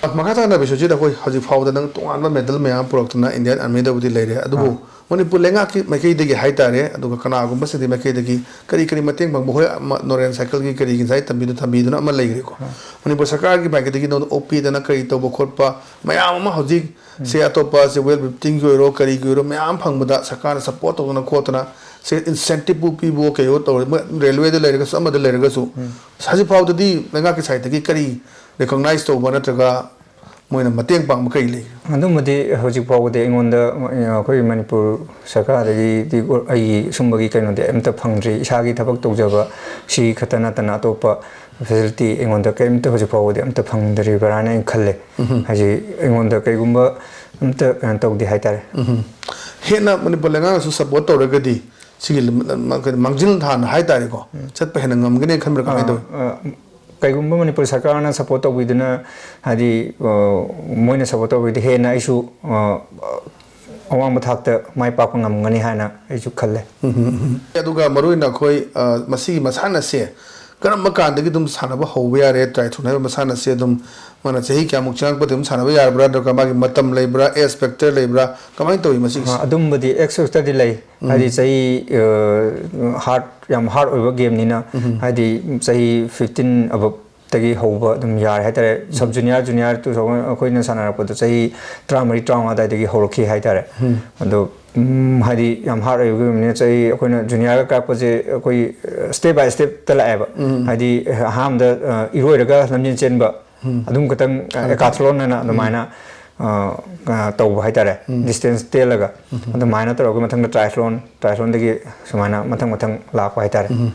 ꯃꯈꯥ ꯇꯥꯅ ꯕꯤꯁ꯭ꯋꯖꯤꯠ, ꯑꯩꯈꯣꯏ ꯍꯧꯖꯤꯛ ꯐꯥꯎꯕꯗ ꯅꯪ ꯇꯣꯉꯥꯟꯕ ꯃꯦꯗꯜ ꯃꯌꯥꯝ ꯄꯨꯔꯛꯇꯅ ꯏꯟꯗꯤꯌꯟ ꯑꯥꯔꯃꯤꯗꯕꯨꯗꯤ ꯂꯩꯔꯦ, ꯑꯗꯨꯕꯨ ꯑꯥ꯫ ꯃꯅꯤꯄꯨꯔ ꯂꯩꯉꯥꯛꯀꯤ ꯃꯥꯏꯀꯩꯗꯒꯤ ꯍꯥꯏꯇꯥꯔꯦ, ꯑꯗꯨꯒ ꯀꯅꯥꯒꯨꯝꯕꯁꯤꯡꯗꯤ ꯃꯥꯏꯀꯩꯗꯒꯤ ꯀꯔꯤ ꯀꯔꯤ ꯃꯇꯦꯡ ꯄꯥꯡꯕ? ꯍꯣꯏ, ꯑꯃ ꯅꯣꯔꯦꯟ ꯁꯥꯏꯀꯜꯒꯤ ꯀꯔꯤꯒꯤ ꯉꯁꯥꯏ ꯇꯝꯕꯤꯗꯨ ꯊꯝꯕꯤꯗꯨꯅ ꯑꯃ ꯂꯩꯈ꯭ꯔꯦꯀꯣ꯫ ꯑꯥ꯫ ꯃꯅꯤꯄꯨꯔ ꯁꯔꯀꯥꯔꯒꯤ ꯃꯥꯏꯀꯩꯗꯒꯤ ꯅꯉꯣꯟꯗ ꯑꯣꯛꯄꯤꯗꯅ ꯀꯔꯤ ꯇꯧꯕ ꯈꯣꯠꯄ ꯃꯌꯥꯝ ꯑꯃ ꯍꯧꯖꯤꯛ ꯎꯝ꯫ ꯁꯦ ꯑꯇꯣꯞꯄ ꯁꯦ ꯋꯦꯜ ꯂꯤꯐꯇꯤꯡꯒꯤ ꯑꯣꯏꯔꯣ, ꯀꯔꯤꯒꯤ ꯑꯣꯏꯔꯣ, ꯃꯌꯥꯝ ꯐꯪꯕꯗ ꯁꯔꯀꯥꯔꯅ ꯁꯄꯣꯔꯠ ꯇꯧꯗꯅ ꯈꯣꯠꯇꯅ ꯁꯦ ꯏꯟꯁꯦꯟꯇꯤꯞꯄꯨ ꯄꯤꯕꯨ ꯀꯩꯋꯣ ꯇꯧꯔꯦ, ꯃꯣꯏ ꯔꯦꯜꯋꯦꯗ ꯂꯩꯔꯒꯁꯨ ꯑꯃꯗ ꯂꯩꯔꯒꯁꯨ ꯎꯝ꯫ ꯍꯧꯖꯤꯛ ꯐꯥꯎꯗꯗꯤ ꯂꯩꯉꯥꯛꯀꯤ ꯁꯥꯏꯠꯇꯒꯤ ꯀꯔꯤ ꯔꯤꯀꯣꯛꯅꯥꯏꯁ ꯇꯧꯕ ꯅꯠꯇ꯭ꯔꯒ ꯃꯣꯏꯅ ꯃꯇꯦꯡ ꯄꯥꯡꯕ ꯀꯔꯤ ꯂꯩ? ꯑꯗꯨꯝꯕꯗꯤ ꯍꯧꯖꯤꯛ ꯐꯥꯎꯕꯗꯤ ꯑꯩꯉꯣꯟꯗ, ꯑꯩꯈꯣꯏ ꯃꯅꯤꯄꯨꯔ ꯁꯔꯀꯥꯔꯗꯒꯤꯗꯤ ꯑꯩꯒꯤ ꯁꯨꯝꯕꯒꯤ ꯀꯩꯅꯣꯗꯤ ꯑꯝꯇ ꯐꯪꯗ꯭ꯔꯤ꯫ ꯏꯁꯥꯒꯤ ꯊꯕꯛ ꯇꯧꯖꯕ ꯁꯤ ꯈꯛꯇ ꯅꯠꯇꯅ ꯑꯇꯣꯞꯄ ꯐꯦꯁꯤꯂꯤꯇꯤ ꯑꯩꯉꯣꯟꯗ ꯀꯔꯤꯝꯇ ꯍꯧꯖꯤꯛ ꯐꯥꯎꯕꯗꯤ ꯑꯝꯇ ꯐꯪꯗ꯭ꯔꯤꯕ꯭ꯔꯥꯅ ꯑꯩꯅ ꯈꯜꯂꯦ꯫ ꯎꯝꯍꯨꯝ꯫ ꯍꯥꯏꯗꯤ ꯑꯩꯉꯣꯟꯗ ꯀꯩꯒꯨꯝꯕ ꯑꯝꯇ ꯀꯩꯅꯣ ꯇꯧꯗꯦ ꯍꯥꯏꯇꯥꯔꯦ꯫ ꯎꯝꯍꯨꯝ꯫ ꯍꯦꯟꯅ ꯃꯅꯤꯄꯨꯔ ꯂꯩꯉꯥꯛꯅꯁꯨ ꯁꯄꯣꯔꯠ ꯇꯧꯔꯒꯗꯤ ꯁꯤꯒꯤ ꯂꯝ-, ꯀꯩꯅꯣ, ꯃꯥꯡꯖꯤꯜ ꯊꯥꯅ ꯍꯥꯏꯇꯥꯔꯦꯀꯣ, ꯎꯝ꯫ ꯆꯠꯄ ꯍꯦꯟꯅ ꯉꯝꯒꯅꯤ ꯈꯟꯕ꯭ꯔꯥ? ꯀꯃꯥꯏꯅ ꯇꯧꯏ? ꯑ, ꯑ, ꯀꯩꯒꯨꯝꯕ ꯃꯅꯤꯄꯨꯔ ꯁꯔꯀꯥꯔꯅ ꯁꯄꯣꯔꯠ ꯇꯧꯕꯤꯗꯨꯅ, ꯍꯥꯏꯗꯤ, ꯑ, ꯃꯣꯏꯅ ꯁꯄꯣꯔꯠ ꯇꯧꯕꯤꯗ ꯍꯦꯟꯅ ꯑꯩꯁꯨ, ꯑ, ꯑꯋꯥꯡꯕ ꯊꯥꯛꯇ ꯃꯥꯏ ꯄꯥꯛꯄ ꯉꯝꯒꯅꯤ ꯍꯥꯏꯅ ꯑꯩꯁꯨ ꯈꯜꯂꯦ꯫ ꯎꯝ, ꯎꯝ, ꯎꯝ꯫ ꯑꯗꯨꯒ ꯃꯔꯨꯑꯣꯏꯅ ꯑꯩꯈꯣꯏ, ꯑ, ꯃꯁꯤꯒꯤ ꯃꯁꯥꯟꯅꯁꯦ ꯀꯔꯝꯕ ꯀꯥꯟꯗꯒꯤ ꯑꯗꯨꯝ ꯁꯥꯟꯅꯕ ꯍꯧꯕ ꯌꯥꯔꯦ? ꯇ꯭ꯔꯥꯏꯊꯣꯟ ꯍꯥꯏꯕ ꯃꯁꯥꯟꯅꯁꯦ ꯑꯗꯨꯝ ꯃꯥꯅ ꯆꯍꯤ ꯀꯌꯥꯃꯨꯛ ꯆꯪꯉꯛꯄꯗꯒꯤ ꯑꯗꯨꯝ ꯁꯥꯟꯅꯕ ꯌꯥꯔꯕ꯭ꯔꯥ? ꯅꯠꯇ꯭ꯔꯒ ꯃꯥꯒꯤ ꯃꯇꯝ ꯂꯩꯕ꯭ꯔꯥ? ꯑꯦꯖ ꯐꯦꯛꯇꯔ ꯂꯩꯕ꯭ꯔꯥ? ꯀꯃꯥꯏꯅ ꯇꯧꯏ ꯃꯁꯤꯒꯤꯁꯦ? ꯑ, ꯑꯗꯨꯝꯕꯗꯤ ꯑꯦꯖ ꯐꯦꯛꯇꯔꯗꯤ ꯂꯩ꯫ ꯎꯝ꯫ ꯍꯥꯏꯗꯤ ꯆꯍꯤ, ꯑ, ꯍꯥꯔꯗ, ꯌꯥꯝ ꯍꯥꯔꯗ ꯑꯣꯏꯕ ꯒꯦꯝꯅꯤꯅ, ꯎꯝ꯫ ꯍꯥꯏꯗꯤ ꯆꯍꯤ fifteen above ꯇꯒꯤ ꯍꯧꯕ ꯑꯗꯨꯝ ꯌꯥꯔꯦ ꯍꯥꯏꯇꯥꯔꯦ꯫ ꯎꯝ꯫ Sub junior, junior two thousand ꯑꯩꯈꯣꯏꯅ ꯁꯥꯟꯅꯔꯛꯄꯗ ꯆꯍꯤ ꯇꯔꯥꯃꯔꯤ, ꯇꯔꯥꯃꯉꯥ ꯑꯗꯨꯋꯥꯏꯗꯒꯤ ꯍꯧꯔꯛꯈꯤ ꯍꯥꯏꯇꯥꯔꯦ꯫ ꯎꯝ꯫ ꯑꯗꯣ, ꯎꯝ, ꯍꯥꯏꯗꯤ ꯌꯥꯝ ꯍꯥꯔꯗ ꯑꯣꯏꯕꯒꯤ ꯑꯣꯏꯕꯅꯤꯅ ꯆꯍꯤ ꯑꯩꯈꯣꯏꯅ ꯖꯨꯅꯤꯌꯔꯒ ꯀꯥꯔꯛꯄꯁꯦ ꯑꯩꯈꯣꯏ step by stepꯇ ꯂꯥꯛꯑꯦꯕ꯫ ꯎꯝ꯫ ꯍꯥꯏꯗꯤ ꯑꯍꯥꯟꯕꯗ, ꯑ, ꯏꯔꯣꯏꯔꯒ ꯂꯝꯖꯦꯟ ꯆꯦꯟꯕ, ꯎꯝ꯫ ꯑꯗꯨꯝ ꯈꯇꯪ, ꯑ, ꯎꯝ꯫ Decathlon ꯍꯥꯏꯅ ꯎꯝ꯫ ꯑꯗꯨꯃꯥꯏꯅ, ꯑ, ꯑ, ꯇꯧꯕ ꯍꯥꯏꯇꯥꯔꯦ꯫ ꯎꯝ꯫ Distance ꯇꯦꯜꯂꯒ ꯎꯝ꯫ ꯑꯗꯨꯃꯥꯏꯅ ꯇꯧꯔꯒ ꯃꯊꯪꯗ triathlon, triathlonꯗꯒꯤ ꯁꯨꯃꯥꯏꯅ ꯃꯊꯪ ꯃꯊꯪ ꯂꯥꯛꯄ ꯍꯥꯏꯇꯥꯔꯦ꯫ ꯎꯝ꯫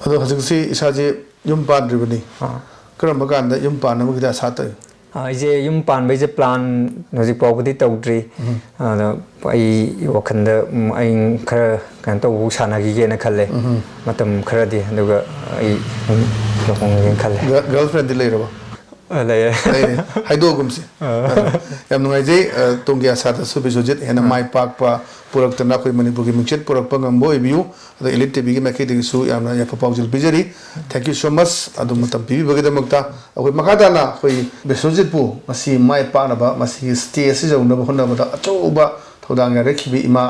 ꯑꯗꯣ ꯍꯧꯖꯤꯛꯁꯤ ꯏꯁꯥꯁꯦ ꯌꯨꯝ ꯄꯥꯟꯗ꯭ꯔꯤꯕꯅꯤ꯫ ꯑꯥ꯫ ꯀꯔꯝꯕ ꯀꯥꯟꯗ ꯌꯨꯝ ꯄꯥꯟꯅꯕꯒꯤꯗꯤ ꯑꯁꯥ ꯇꯧꯏ? ꯑꯥ, ꯑꯩꯁꯦ ꯌꯨꯝ ꯄꯥꯟꯕꯩꯁꯦ plan ꯍꯧꯖꯤꯛ ꯐꯥꯎꯕꯗꯤ ꯇꯧꯗ꯭ꯔꯤ꯫ ꯎꯝ꯫ ꯑꯗꯣ ꯑꯩ ꯋꯥꯈꯜꯗ, ꯎꯝ, ꯑꯩ ꯈꯔ ꯀꯩꯅꯣ ꯇꯧꯕ ꯁꯥꯟꯅꯈꯤꯒꯦꯅ ꯈꯜꯂꯦ꯫ ꯎꯝ꯫ ꯃꯇꯝ ꯈꯔꯗꯤ, ꯑꯗꯨꯒ ꯑꯩ ꯑꯗꯨꯝ ꯂꯨꯍꯣꯡꯒꯦꯅ ꯈꯜꯂꯦ꯫ ꯒ-, girlfriendꯗꯤ ꯂꯩꯔꯕ? ꯑ, ꯂꯩꯔꯦ꯫ ꯂꯩꯔꯦ꯫ ꯍꯥꯏꯗꯣꯛꯑꯒꯨꯝꯁꯤ꯫ ꯑꯥ꯫ ꯑ, ꯌꯥꯝ ꯅꯨꯡꯉꯥꯏꯖꯩ, ꯑ, ꯇꯨꯡꯒꯤ ꯑꯁꯥꯗꯁꯨ ꯕꯤꯁ꯭ꯋꯖꯤꯠ ꯍꯦꯟꯅ ꯑꯥ꯫ ꯃꯥꯏ ꯄꯥꯛꯄ, ꯄꯨꯔꯛꯇꯅ ꯑꯩꯈꯣꯏ ꯃꯅꯤꯄꯨꯔꯒꯤ ꯃꯤꯡꯆꯠ ꯄꯨꯔꯛꯄ ꯉꯝꯕ ꯑꯣꯏꯕꯤꯌꯨ꯫ ꯑꯗ Elite ꯇꯤꯚꯤꯒꯤ ꯃꯥꯏꯀꯩꯗꯒꯤꯁꯨ ꯌꯥꯝꯅ ꯌꯥꯏꯐ ꯄꯥꯎꯖꯦꯜ ꯄꯤꯖꯔꯤ꯫ Thank you so much ꯑꯗꯣꯝ ꯃꯇꯝ ꯄꯤꯕꯤꯕꯒꯤꯗꯃꯛꯇ꯫ ꯑꯩꯈꯣꯏ ꯃꯈꯥ ꯇꯥꯅ ꯑꯩꯈꯣꯏ ꯕꯤꯁ꯭ꯋꯖꯤꯠꯄꯨ ꯃꯁꯤ ꯃꯥꯏ ꯄꯥꯛꯅꯕ, ꯃꯁꯤꯒꯤ stage ꯑꯁꯤ ꯌꯧꯅꯕ ꯍꯣꯠꯅꯕꯗ ꯑꯆꯧꯕ ꯊꯧꯗꯥꯡ ꯌꯥꯔꯛꯈꯤꯕ ꯏꯃꯥ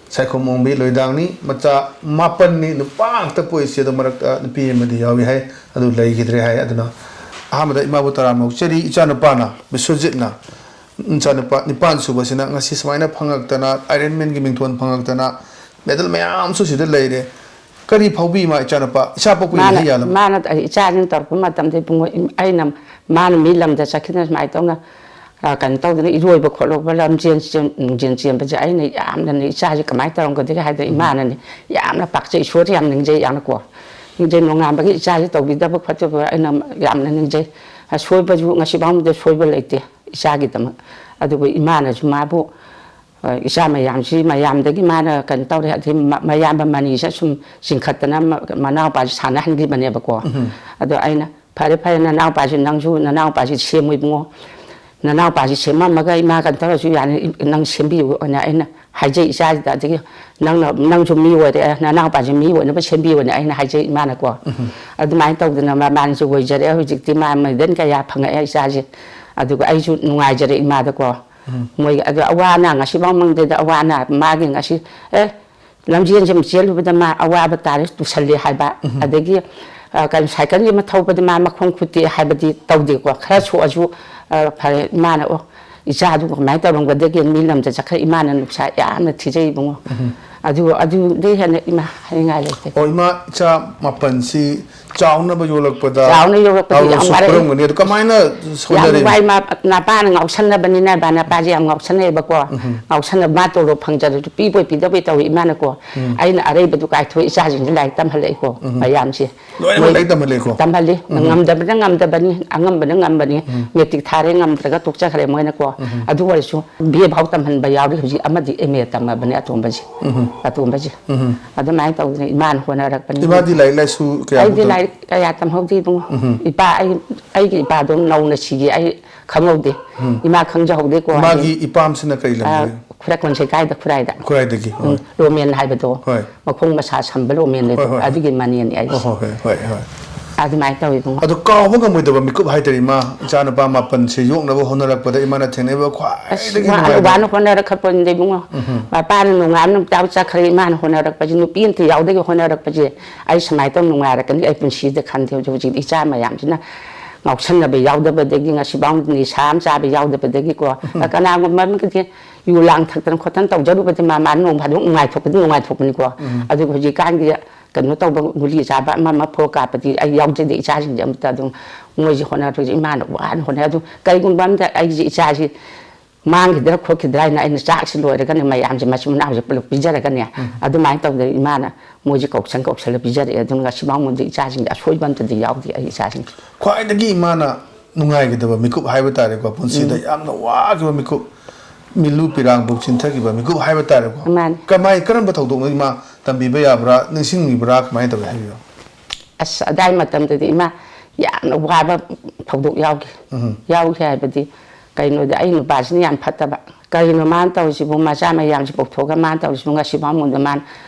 ꯁꯥꯏꯈꯣꯝ ꯑꯣꯡꯕꯤ ꯂꯣꯏꯗꯥꯡꯅꯤ꯫ ꯃꯆꯥ ꯃꯥꯄꯟꯅꯤ, ꯅꯨꯄꯥ ꯉꯥꯛꯇ ꯄꯣꯛꯏꯁꯦ꯫ ꯑꯗꯣ ꯃꯔꯛꯇ ꯅꯨꯄꯤ ꯑꯃꯗꯤ ꯌꯥꯎꯏ ꯍꯥꯏ, ꯑꯗꯨ ꯂꯩꯈꯤꯗ꯭ꯔꯦ ꯍꯥꯏ꯫ ꯑꯗꯨꯅ ꯑꯍꯥꯟꯕꯗ ꯏꯃꯥꯕꯨ ꯇꯔꯥꯝꯅ ꯑꯣꯛꯆꯔꯤ꯫ ꯏꯆꯥꯅꯨꯄꯥꯅ, ꯕꯤꯁ꯭ꯋꯖꯤꯠꯅ, ꯏꯆꯥꯅꯨꯄꯥ ꯅꯤꯄꯥꯟ ꯁꯨꯕꯁꯤꯅ ꯉꯁꯤ ꯁꯨꯃꯥꯏꯅ ꯐꯪꯉꯛꯇꯅ, Iron Manꯒꯤ ꯃꯤꯡꯊꯣꯟ ꯐꯪꯉꯛꯇꯅ, medal ꯃꯌꯥꯝꯁꯨ ꯁꯤꯗ ꯂꯩꯔꯦ꯫ ꯀꯔꯤ ꯐꯥꯎꯕꯤ ꯏꯃꯥ, ꯏꯆꯥꯅꯨꯄꯥ, ꯏꯆꯥ ꯄꯣꯛꯄꯒꯤ ꯃꯥꯅ ꯏꯍꯩ ꯌꯥꯜꯂꯝꯕ? ꯃꯥꯅ ꯏꯆꯥꯁꯤꯡ ꯇꯧꯔꯛꯄ ꯃꯇꯝꯗ ꯏꯕꯨꯡꯉꯣ, ꯑꯩꯅ, ꯃꯥꯅ ꯃꯤ ꯂꯝꯗ ꯆꯠꯈꯤꯗꯅ ꯁꯨꯃꯥꯏꯅ ꯇꯧꯅ, ꯑ, ꯀꯩꯅꯣ ꯇꯧꯗꯅ ꯏꯔꯣꯏꯕ ꯈꯣꯠꯂꯣꯛꯄ, ꯂꯝꯖꯦꯟ ꯆꯦꯟ-, ꯅꯨꯡꯖꯦꯜ ꯆꯦꯟꯕꯁꯦ ꯑꯩꯅ ꯌꯥꯝꯅꯅꯦ ꯏꯆꯥꯁꯦ ꯀꯃꯥꯏꯅ ꯇꯧꯔꯝꯒꯗꯒꯦ ꯍꯥꯏꯕꯗ, ꯎꯝ꯫ ꯏꯃꯥꯅꯅꯦ ꯌꯥꯝꯅ ꯄꯥꯛꯆꯩ, ꯏꯁꯣꯔꯁꯦ ꯌꯥꯝ ꯅꯤꯡꯖꯩ, ꯌꯥꯝꯅꯀꯣ ꯅꯤꯡꯖꯩ꯫ ꯅꯣꯡꯉꯥꯟꯕꯒꯤ ꯏꯆꯥꯁꯦ ꯇꯧꯕꯤꯗꯕ ꯈꯣꯠꯇꯕ ꯑꯩꯅ ꯌꯥꯝꯅ ꯅꯤꯡꯖꯩ꯫ ꯑꯁꯣꯏꯕꯁꯨ ꯉꯁꯤꯐꯥꯎꯕꯗ ꯁꯣꯏꯕ ꯂꯩꯇꯦ ꯏꯆꯥꯒꯤꯗꯃꯛ꯫ ꯑꯗꯨꯕꯨ ꯏꯃꯥꯅꯁꯨ ꯃꯥꯕꯨ, ꯑ, ꯏꯆꯥ ꯃꯌꯥꯝꯁꯤ ꯃꯌꯥꯝꯗꯒꯤ ꯃꯥꯅ ꯀꯩꯅꯣ ꯇꯧꯔꯦ, ꯑꯗꯩ ꯃ-, ꯃꯌꯥꯝꯕ ꯃꯅꯤꯁꯦ ꯁꯨꯝ ꯆꯤꯡꯈꯠꯇꯅ ꯃ-, ꯃꯅꯥꯎꯄꯥꯁꯤ ꯁꯥꯟꯅꯍꯟꯈꯤꯕꯅꯦꯕꯀꯣ꯫ ꯎꯝ꯫ ꯑꯗꯣ ꯑꯩꯅ, "ꯐꯔꯦ, ꯐꯔꯦ, ꯅꯅꯥꯎꯄꯥꯁꯤ, ꯅꯪꯁꯨ ꯅꯅꯥꯎꯄꯥꯁꯤ ꯁꯦꯝꯃꯨ ꯏꯕꯨꯡꯉꯣ꯫ ꯅꯅꯥꯎꯄꯥꯁꯤ ꯁꯦꯝꯃꯝꯃꯒ ꯏꯃꯥ ꯀꯩꯅꯣ ꯇꯧꯔꯁꯨ ꯌꯥꯅꯤ, ꯏ-, ꯅꯪ ꯁꯦꯝꯕꯤꯌꯨ" ꯑꯅ ꯑꯩꯅ ꯍꯥꯏꯖꯩ ꯏꯆꯥꯁꯤꯗ꯫ ꯑꯗꯒꯤ, "ꯅꯪꯅ, ꯅꯪꯁꯨ ꯃꯤ ꯑꯣꯏꯔꯦ, ꯅꯅꯥꯎꯄꯥꯁꯤ ꯃꯤ ꯑꯣꯏꯅꯕ ꯁꯦꯝꯕꯤꯌꯨ" ꯑꯅ ꯑꯩꯅ ꯍꯥꯏꯖꯩ ꯏꯃꯥꯅꯀꯣ꯫ ꯎꯝ꯫ ꯑꯗꯨꯃꯥꯏꯅ ꯇꯧꯗꯅ ꯃꯕꯥꯅꯤꯁꯨ ꯑꯣꯏꯖꯔꯛꯑꯦ꯫ ꯍꯧꯖꯤꯛꯇꯤ ꯃꯥ medal ꯀꯌꯥ ꯐꯪꯉꯛꯑꯦ ꯏꯆꯥꯁꯦ꯫ ꯑꯗꯨꯒ ꯑꯩꯁꯨ ꯅꯨꯡꯉꯥꯏꯖꯔꯦ ꯏꯃꯥꯗꯀꯣ꯫ ꯎꯝ꯫ ꯃꯣꯏ ꯑꯗꯨ ꯑꯋꯥ ꯑꯅꯥ ꯉꯁꯤꯐꯥꯎ ꯃꯪꯗꯗ ꯑꯋꯥ ꯑꯅꯥ ꯃꯥꯒꯤ ꯉꯁꯤ, ꯑꯦ, ꯂꯝꯖꯦꯟꯁꯦ ꯑꯃ ꯆꯦꯜꯂꯨꯕꯗ ꯃꯥ ꯑꯋꯥꯕ ꯇꯥꯔꯦ, ꯇꯨꯁꯜꯂꯦ ꯍꯥꯏꯕ, ꯎꯝ꯫ ꯑꯗꯒꯤ, ꯑ, ꯀꯩꯅꯣ, cycle ꯑꯃ ꯊꯧꯕꯗ ꯃꯥ ꯃꯈꯣꯡ ꯈꯨꯠꯇꯦꯛꯑꯦ ꯍꯥꯏꯕꯗꯤ ꯇꯧꯗꯦꯀꯣ꯫ ꯈꯔ ꯁꯣꯛꯑꯁꯨ, ꯑ, ꯐꯔꯦ꯫ ꯏꯃꯥꯅ, "ꯑꯣ, ꯏꯆꯥꯗꯨ ꯀꯃꯥꯏꯅ ꯇꯧꯔꯝꯒꯗꯒꯦ, ꯃꯤ ꯂꯝꯗ ꯆꯠꯈ꯭ꯔꯦ, ꯏꯃꯥꯅ ꯅꯨꯡꯁꯥ ꯌꯥꯝꯅ ꯊꯤꯖꯩ ꯏꯕꯨꯡꯉꯣ"꯫ ꯎꯝ꯫ ꯑꯗꯨ, ꯑꯗꯨꯗꯩ ꯍꯦꯟꯅ ꯏꯃꯥ ꯍꯥꯏꯅꯤꯡꯉꯥꯏ ꯂꯩꯇꯦ꯫ ꯑꯣ, ꯏꯃꯥ, ꯏꯆꯥ ꯃꯥꯄꯟꯁꯤ ꯆꯥꯎꯅꯕ ꯌꯣꯛꯂꯛꯄꯗ ꯆꯥꯎꯅ ꯌꯣꯛꯂꯛꯄꯗ ꯌꯥꯝ ꯋꯥꯔꯛꯏ꯫ ꯄꯨꯔꯝꯒꯅꯤ꯫ ꯑꯗꯨ ꯀꯃꯥꯏꯅ ꯌꯥꯝ ꯁꯣꯏꯅꯔꯤꯅꯣ? ꯋꯥꯏ꯫ ꯃꯥ-, ꯅꯄꯥꯅ ꯉꯥꯎꯁꯟꯅꯕꯅꯤꯅ, ꯅꯄꯥꯁꯦ ꯌꯥꯝ ꯉꯥꯎꯁꯟꯅꯩꯌꯦꯕꯀꯣ꯫ ꯎꯝ꯫ ꯉꯥꯎꯁꯟꯅꯕ, ꯃꯥ ꯇꯣꯂꯣꯞ ꯐꯪꯖꯔꯁꯨ ꯄꯤꯕꯣꯏ ꯄꯤꯗꯕꯣꯏ ꯇꯧꯏ ꯏꯃꯥꯅꯀꯣ꯫ ꯎꯝ꯫ ꯑꯩꯅ ꯑꯔꯩꯕꯗꯨ ꯀꯥꯏꯊꯣꯛꯏ, ꯏꯆꯥꯁꯤꯡꯁꯦ ꯂꯥꯏꯔꯤꯛ ꯇꯝꯍꯜꯂꯛꯏꯀꯣ, ꯎꯝ꯫ ꯃꯌꯥꯝꯁꯦ꯫ ꯂꯣꯏꯅꯃꯛ ꯃꯣꯏ ꯂꯥꯏꯔꯤꯛ ꯇꯝꯍꯜꯂꯛꯏꯀꯣ? ꯇꯝꯍꯜꯂꯤ꯫ ꯎꯝ꯫ ꯉꯝꯗꯕꯅ ꯉꯝꯗꯕꯅꯤ, ꯑꯉꯝꯕꯅ ꯉꯝꯕꯅꯤ꯫ ꯎꯝ꯫ Matric ꯊꯥꯔꯦ, ꯉꯝꯗ꯭ꯔꯒ ꯇꯣꯛꯆꯈ꯭ꯔꯦ ꯃꯣꯏꯅꯀꯣ꯫ ꯎꯝ꯫ ꯑꯗꯨ ꯑꯣꯏꯔꯁꯨ B A ꯐꯥꯎ ꯇꯝꯍꯟꯕ ꯌꯥꯎꯔꯤ꯫ ꯍꯧꯖꯤꯛ ꯑꯃꯗꯤ M A ꯇꯝꯃꯕꯅꯤ ꯑꯇꯣꯝꯕꯁꯦ꯫ ꯎꯝ꯫ ꯑꯇꯣꯝꯕꯁꯦ꯫ ꯎꯝ꯫ ꯑꯗꯨꯃꯥꯏꯅ ꯇꯧꯗꯅ ꯏꯃꯥꯅ ꯍꯣꯠꯅꯔꯛꯄꯅꯤ꯫ ꯏꯃꯥꯗꯤ ꯂꯥꯏꯔꯤꯛ ꯂꯥꯏꯁꯨ ꯀꯌꯥꯕꯨ ꯑꯩꯗꯤ ꯇꯝ- ꯂꯥꯏꯔꯤꯛ ꯀꯌꯥ ꯇꯝꯍꯧꯗꯦ ꯏꯕꯨꯡꯉꯣ꯫ ꯎꯝ꯫ ꯏꯄꯥ, ꯑꯩ, ꯑꯩꯒꯤ ꯏꯄꯥꯗꯣ ꯅꯧꯅ ꯁꯤꯈꯤ꯫ ꯑꯩ ꯈꯪꯍꯧꯗꯦ꯫ ꯎꯝ꯫ ꯏꯃꯥ ꯈꯪꯖꯍꯧꯗꯦꯀꯣ꯫ ꯏꯃꯥꯒꯤ ꯏꯄꯥꯝꯁꯤꯅ ꯀꯔꯤ ꯂꯝꯗ ꯑ, ꯑꯣꯏ? ꯈꯨꯔꯥꯏ ꯀꯣꯟꯁꯦ ꯀꯥꯏꯗ ꯈꯨꯔꯥꯏꯗ? ꯈꯨꯔꯥꯏꯗꯒꯤ꯫ ꯍꯣꯏ꯫ ꯎꯝ, ꯔꯣꯃꯦꯟ ꯍꯥꯏꯕꯗꯣ꯫ ꯍꯣꯏ꯫ ꯃꯈꯣꯡ ꯃꯁꯥ ꯁꯝꯕ ꯔꯣꯃꯦꯟ ꯂꯩꯗꯣ꯫ ꯍꯣꯏ, ꯍꯣꯏ꯫ ꯑꯗꯨꯒꯤ ꯃꯅꯦꯅꯤ ꯑꯩ꯫ ꯑꯣ, ꯍꯣꯏ, ꯍꯣꯏ, ꯍꯣꯏ, ꯍꯣꯏ꯫ ꯑꯗꯨꯃꯥꯏꯅ ꯇꯧꯋꯤ ꯏꯕꯨꯡꯉꯣ꯫ ꯑꯗꯣ ꯀꯥꯎꯕ ꯉꯝꯃꯣꯏꯗꯕ ꯃꯤꯀꯨꯞ ꯍꯥꯏꯇꯥꯔꯦ, ꯏꯃꯥ꯫ ꯏꯆꯥꯅꯨꯄꯥ ꯃꯥꯄꯟꯁꯦ ꯌꯣꯛꯅꯕ ꯍꯣꯠꯅꯔꯛꯄꯗ ꯏꯃꯥꯅ ꯊꯦꯡꯅꯕ ꯑꯁ, ꯈ꯭ꯋꯥꯏꯗꯒꯤ ꯋꯥꯅ ꯅꯨꯡꯉꯥꯏꯕ꯫ ꯋꯥꯅ ꯍꯣꯠꯅꯔꯛꯈ꯭ꯔꯄꯣꯠꯅꯤꯗ ꯏꯕꯨꯡꯉꯣ꯫ ꯃꯄꯥꯅ ꯅꯣꯡꯉꯥꯟꯕ ꯅꯨꯃꯤꯠ ꯇꯥꯕ ꯆꯠꯈ꯭ꯔꯦ, ꯏꯃꯥꯅ ꯍꯣꯠꯅꯔꯛꯄꯁꯦ, ꯅꯨꯄꯤ ꯑꯝꯇ ꯌꯥꯎꯗꯒꯤ ꯍꯣꯠꯅꯔꯛꯄꯁꯦ꯫ ꯑꯩ ꯁꯨꯃꯥꯏꯅ ꯇꯧ ꯅꯨꯡꯉꯥꯏꯔꯛꯀꯅꯤ ꯑꯩ ꯄꯨꯟꯁꯤꯗ ꯈꯟꯗꯦ꯫ ꯍꯧꯖꯤꯛ, ꯍꯧꯖꯤꯛ ꯏꯆꯥ ꯃꯌꯥꯝꯁꯤꯅ ꯉꯥꯎꯁꯟꯅꯕ ꯌꯥꯎꯗꯕꯗꯒꯤ, ꯉꯁꯤꯐꯥꯎ ꯅꯤꯁꯥ ꯑꯃ ꯆꯥꯕ ꯌꯥꯎꯗꯕꯗꯒꯤꯀꯣ꯫ ꯀꯅꯥꯒꯨꯝꯕ ꯑꯃꯒꯤꯗꯤ ꯌꯨ ꯂꯥꯡ ꯊꯛꯇꯅ ꯈꯣꯠꯇꯅ ꯇꯧꯖꯔꯨꯕꯗꯤ ꯃꯥ, ꯃꯥ ꯅꯣꯡ ꯐꯥꯗꯣꯛ ꯅꯨꯡꯉꯥꯏꯊꯣꯛꯄꯗꯤ ꯅꯨꯡꯉꯥꯏꯊꯣꯛꯄꯅꯤꯀꯣ꯫ ꯑꯗꯨꯕꯨ ꯍꯧꯖꯤꯛꯀꯥꯟꯒꯤ ꯀꯩꯅꯣ ꯇꯧꯕ, ꯒꯨꯂꯤ ꯆꯥꯕ ꯑꯃ ꯑꯃ ꯐꯣ ꯀꯥꯞꯄꯗꯤ ꯑꯩ ꯌꯥꯎꯖꯗꯦ꯫ ꯏꯆꯥꯁꯤꯡꯁꯦ ꯑꯃꯇ ꯑꯗꯨꯝ ꯃꯣꯏꯁꯦ ꯍꯣꯠꯅꯔꯛꯄꯁꯦ ꯏꯃꯥꯅ ꯋꯥꯅ ꯍꯣꯠꯅꯩ꯫ ꯑꯗꯨ ꯀꯔꯤꯒꯨꯝꯕ ꯑꯝꯗ ꯑꯩꯁꯦ ꯏꯆꯥꯁꯤ ꯃꯥꯡꯈꯤꯗ꯭ꯔꯥ ꯈꯣꯠꯈꯤꯗ꯭ꯔꯥ ꯍꯥꯏꯅ ꯑꯩꯅ ꯆꯥꯛꯁꯤ ꯂꯣꯏꯔꯒꯅꯦ ꯃꯌꯥꯝꯁꯦ ꯃꯆꯤꯟ ꯃꯅꯥꯎꯁꯦ ꯄꯨꯂꯞ ꯄꯤꯖꯔꯒꯅꯦ꯫ ꯑꯗꯨꯃꯥꯏꯅ ꯇꯧꯗꯅ ꯏꯃꯥꯅ ꯃꯣꯏꯁꯦ ꯀꯧꯁꯟ ꯀꯧꯁꯜꯂ ꯄꯤꯖꯔꯛꯑꯦ꯫ ꯑꯗꯨꯅ ꯉꯁꯤꯐꯥꯎ ꯃꯣꯏꯗꯤ ꯏꯆꯥꯁꯤꯡꯁꯦ ꯑꯁꯣꯏꯕ ꯑꯝꯇꯗꯤ ꯌꯥꯎꯗꯦ ꯑꯩ ꯏꯆꯥꯁꯤꯡꯁꯦ꯫ ꯈ꯭ꯋꯥꯏꯗꯒꯤ ꯏꯃꯥꯅ ꯅꯨꯡꯉꯥꯏꯒꯗꯕ ꯃꯤꯀꯨꯞ ꯍꯥꯏꯕ ꯇꯥꯔꯦꯀꯣ, ꯄꯨꯟꯁꯤꯗ ꯌꯥꯝꯅ ꯋꯥꯈꯤꯕ ꯃꯤꯀꯨꯞ, ꯃꯤꯠꯂꯨ ꯄꯤꯔꯥꯡꯕꯨ ꯆꯤꯟꯊꯈꯤꯕ ꯃꯤꯀꯨꯞ ꯍꯥꯏꯕ ꯇꯥꯔꯦꯀꯣ꯫ ꯃꯥꯅꯤ꯫ ꯀꯃꯥꯏ, ꯀꯔꯝꯕ ꯊꯧꯗꯣꯛꯅꯣ ꯏꯃꯥ? ꯇꯝꯕꯤꯕ ꯌꯥꯕ꯭ꯔꯥ, ꯅꯤꯡꯁꯤꯡꯕꯤꯕ꯭ꯔꯥ, ꯀꯃꯥꯏꯅ ꯇꯧꯋꯤ ꯍꯥꯏꯕꯤꯌꯨ꯫ ꯑꯁ, ꯑꯗꯥꯏ ꯃꯇꯝꯗꯗꯤ ꯏꯃꯥ ꯌꯥꯝꯅ ꯋꯥꯕ ꯊꯧꯗꯣꯛ ꯌꯥꯎꯈꯤ꯫ ꯌꯥꯎꯈꯤ ꯍꯥꯏꯕꯗꯤ ꯀꯩꯅꯣꯗ ꯑꯩ ꯅꯨꯄꯥꯁꯤꯅ ꯌꯥꯝ ꯐꯠꯇꯕ꯫ ꯀꯔꯤꯅꯣ ꯃꯥꯅ ꯇꯧꯔꯤꯁꯤꯕꯨ? ꯃꯆꯥ ꯃꯌꯥꯝꯁꯤ ꯄꯣꯛꯊꯣꯛꯑꯒ ꯃꯥꯅ ꯇꯧꯔꯤꯁꯤꯕꯨ? ꯉꯁꯤ ꯐꯥꯎꯕꯗ ꯃꯥꯅ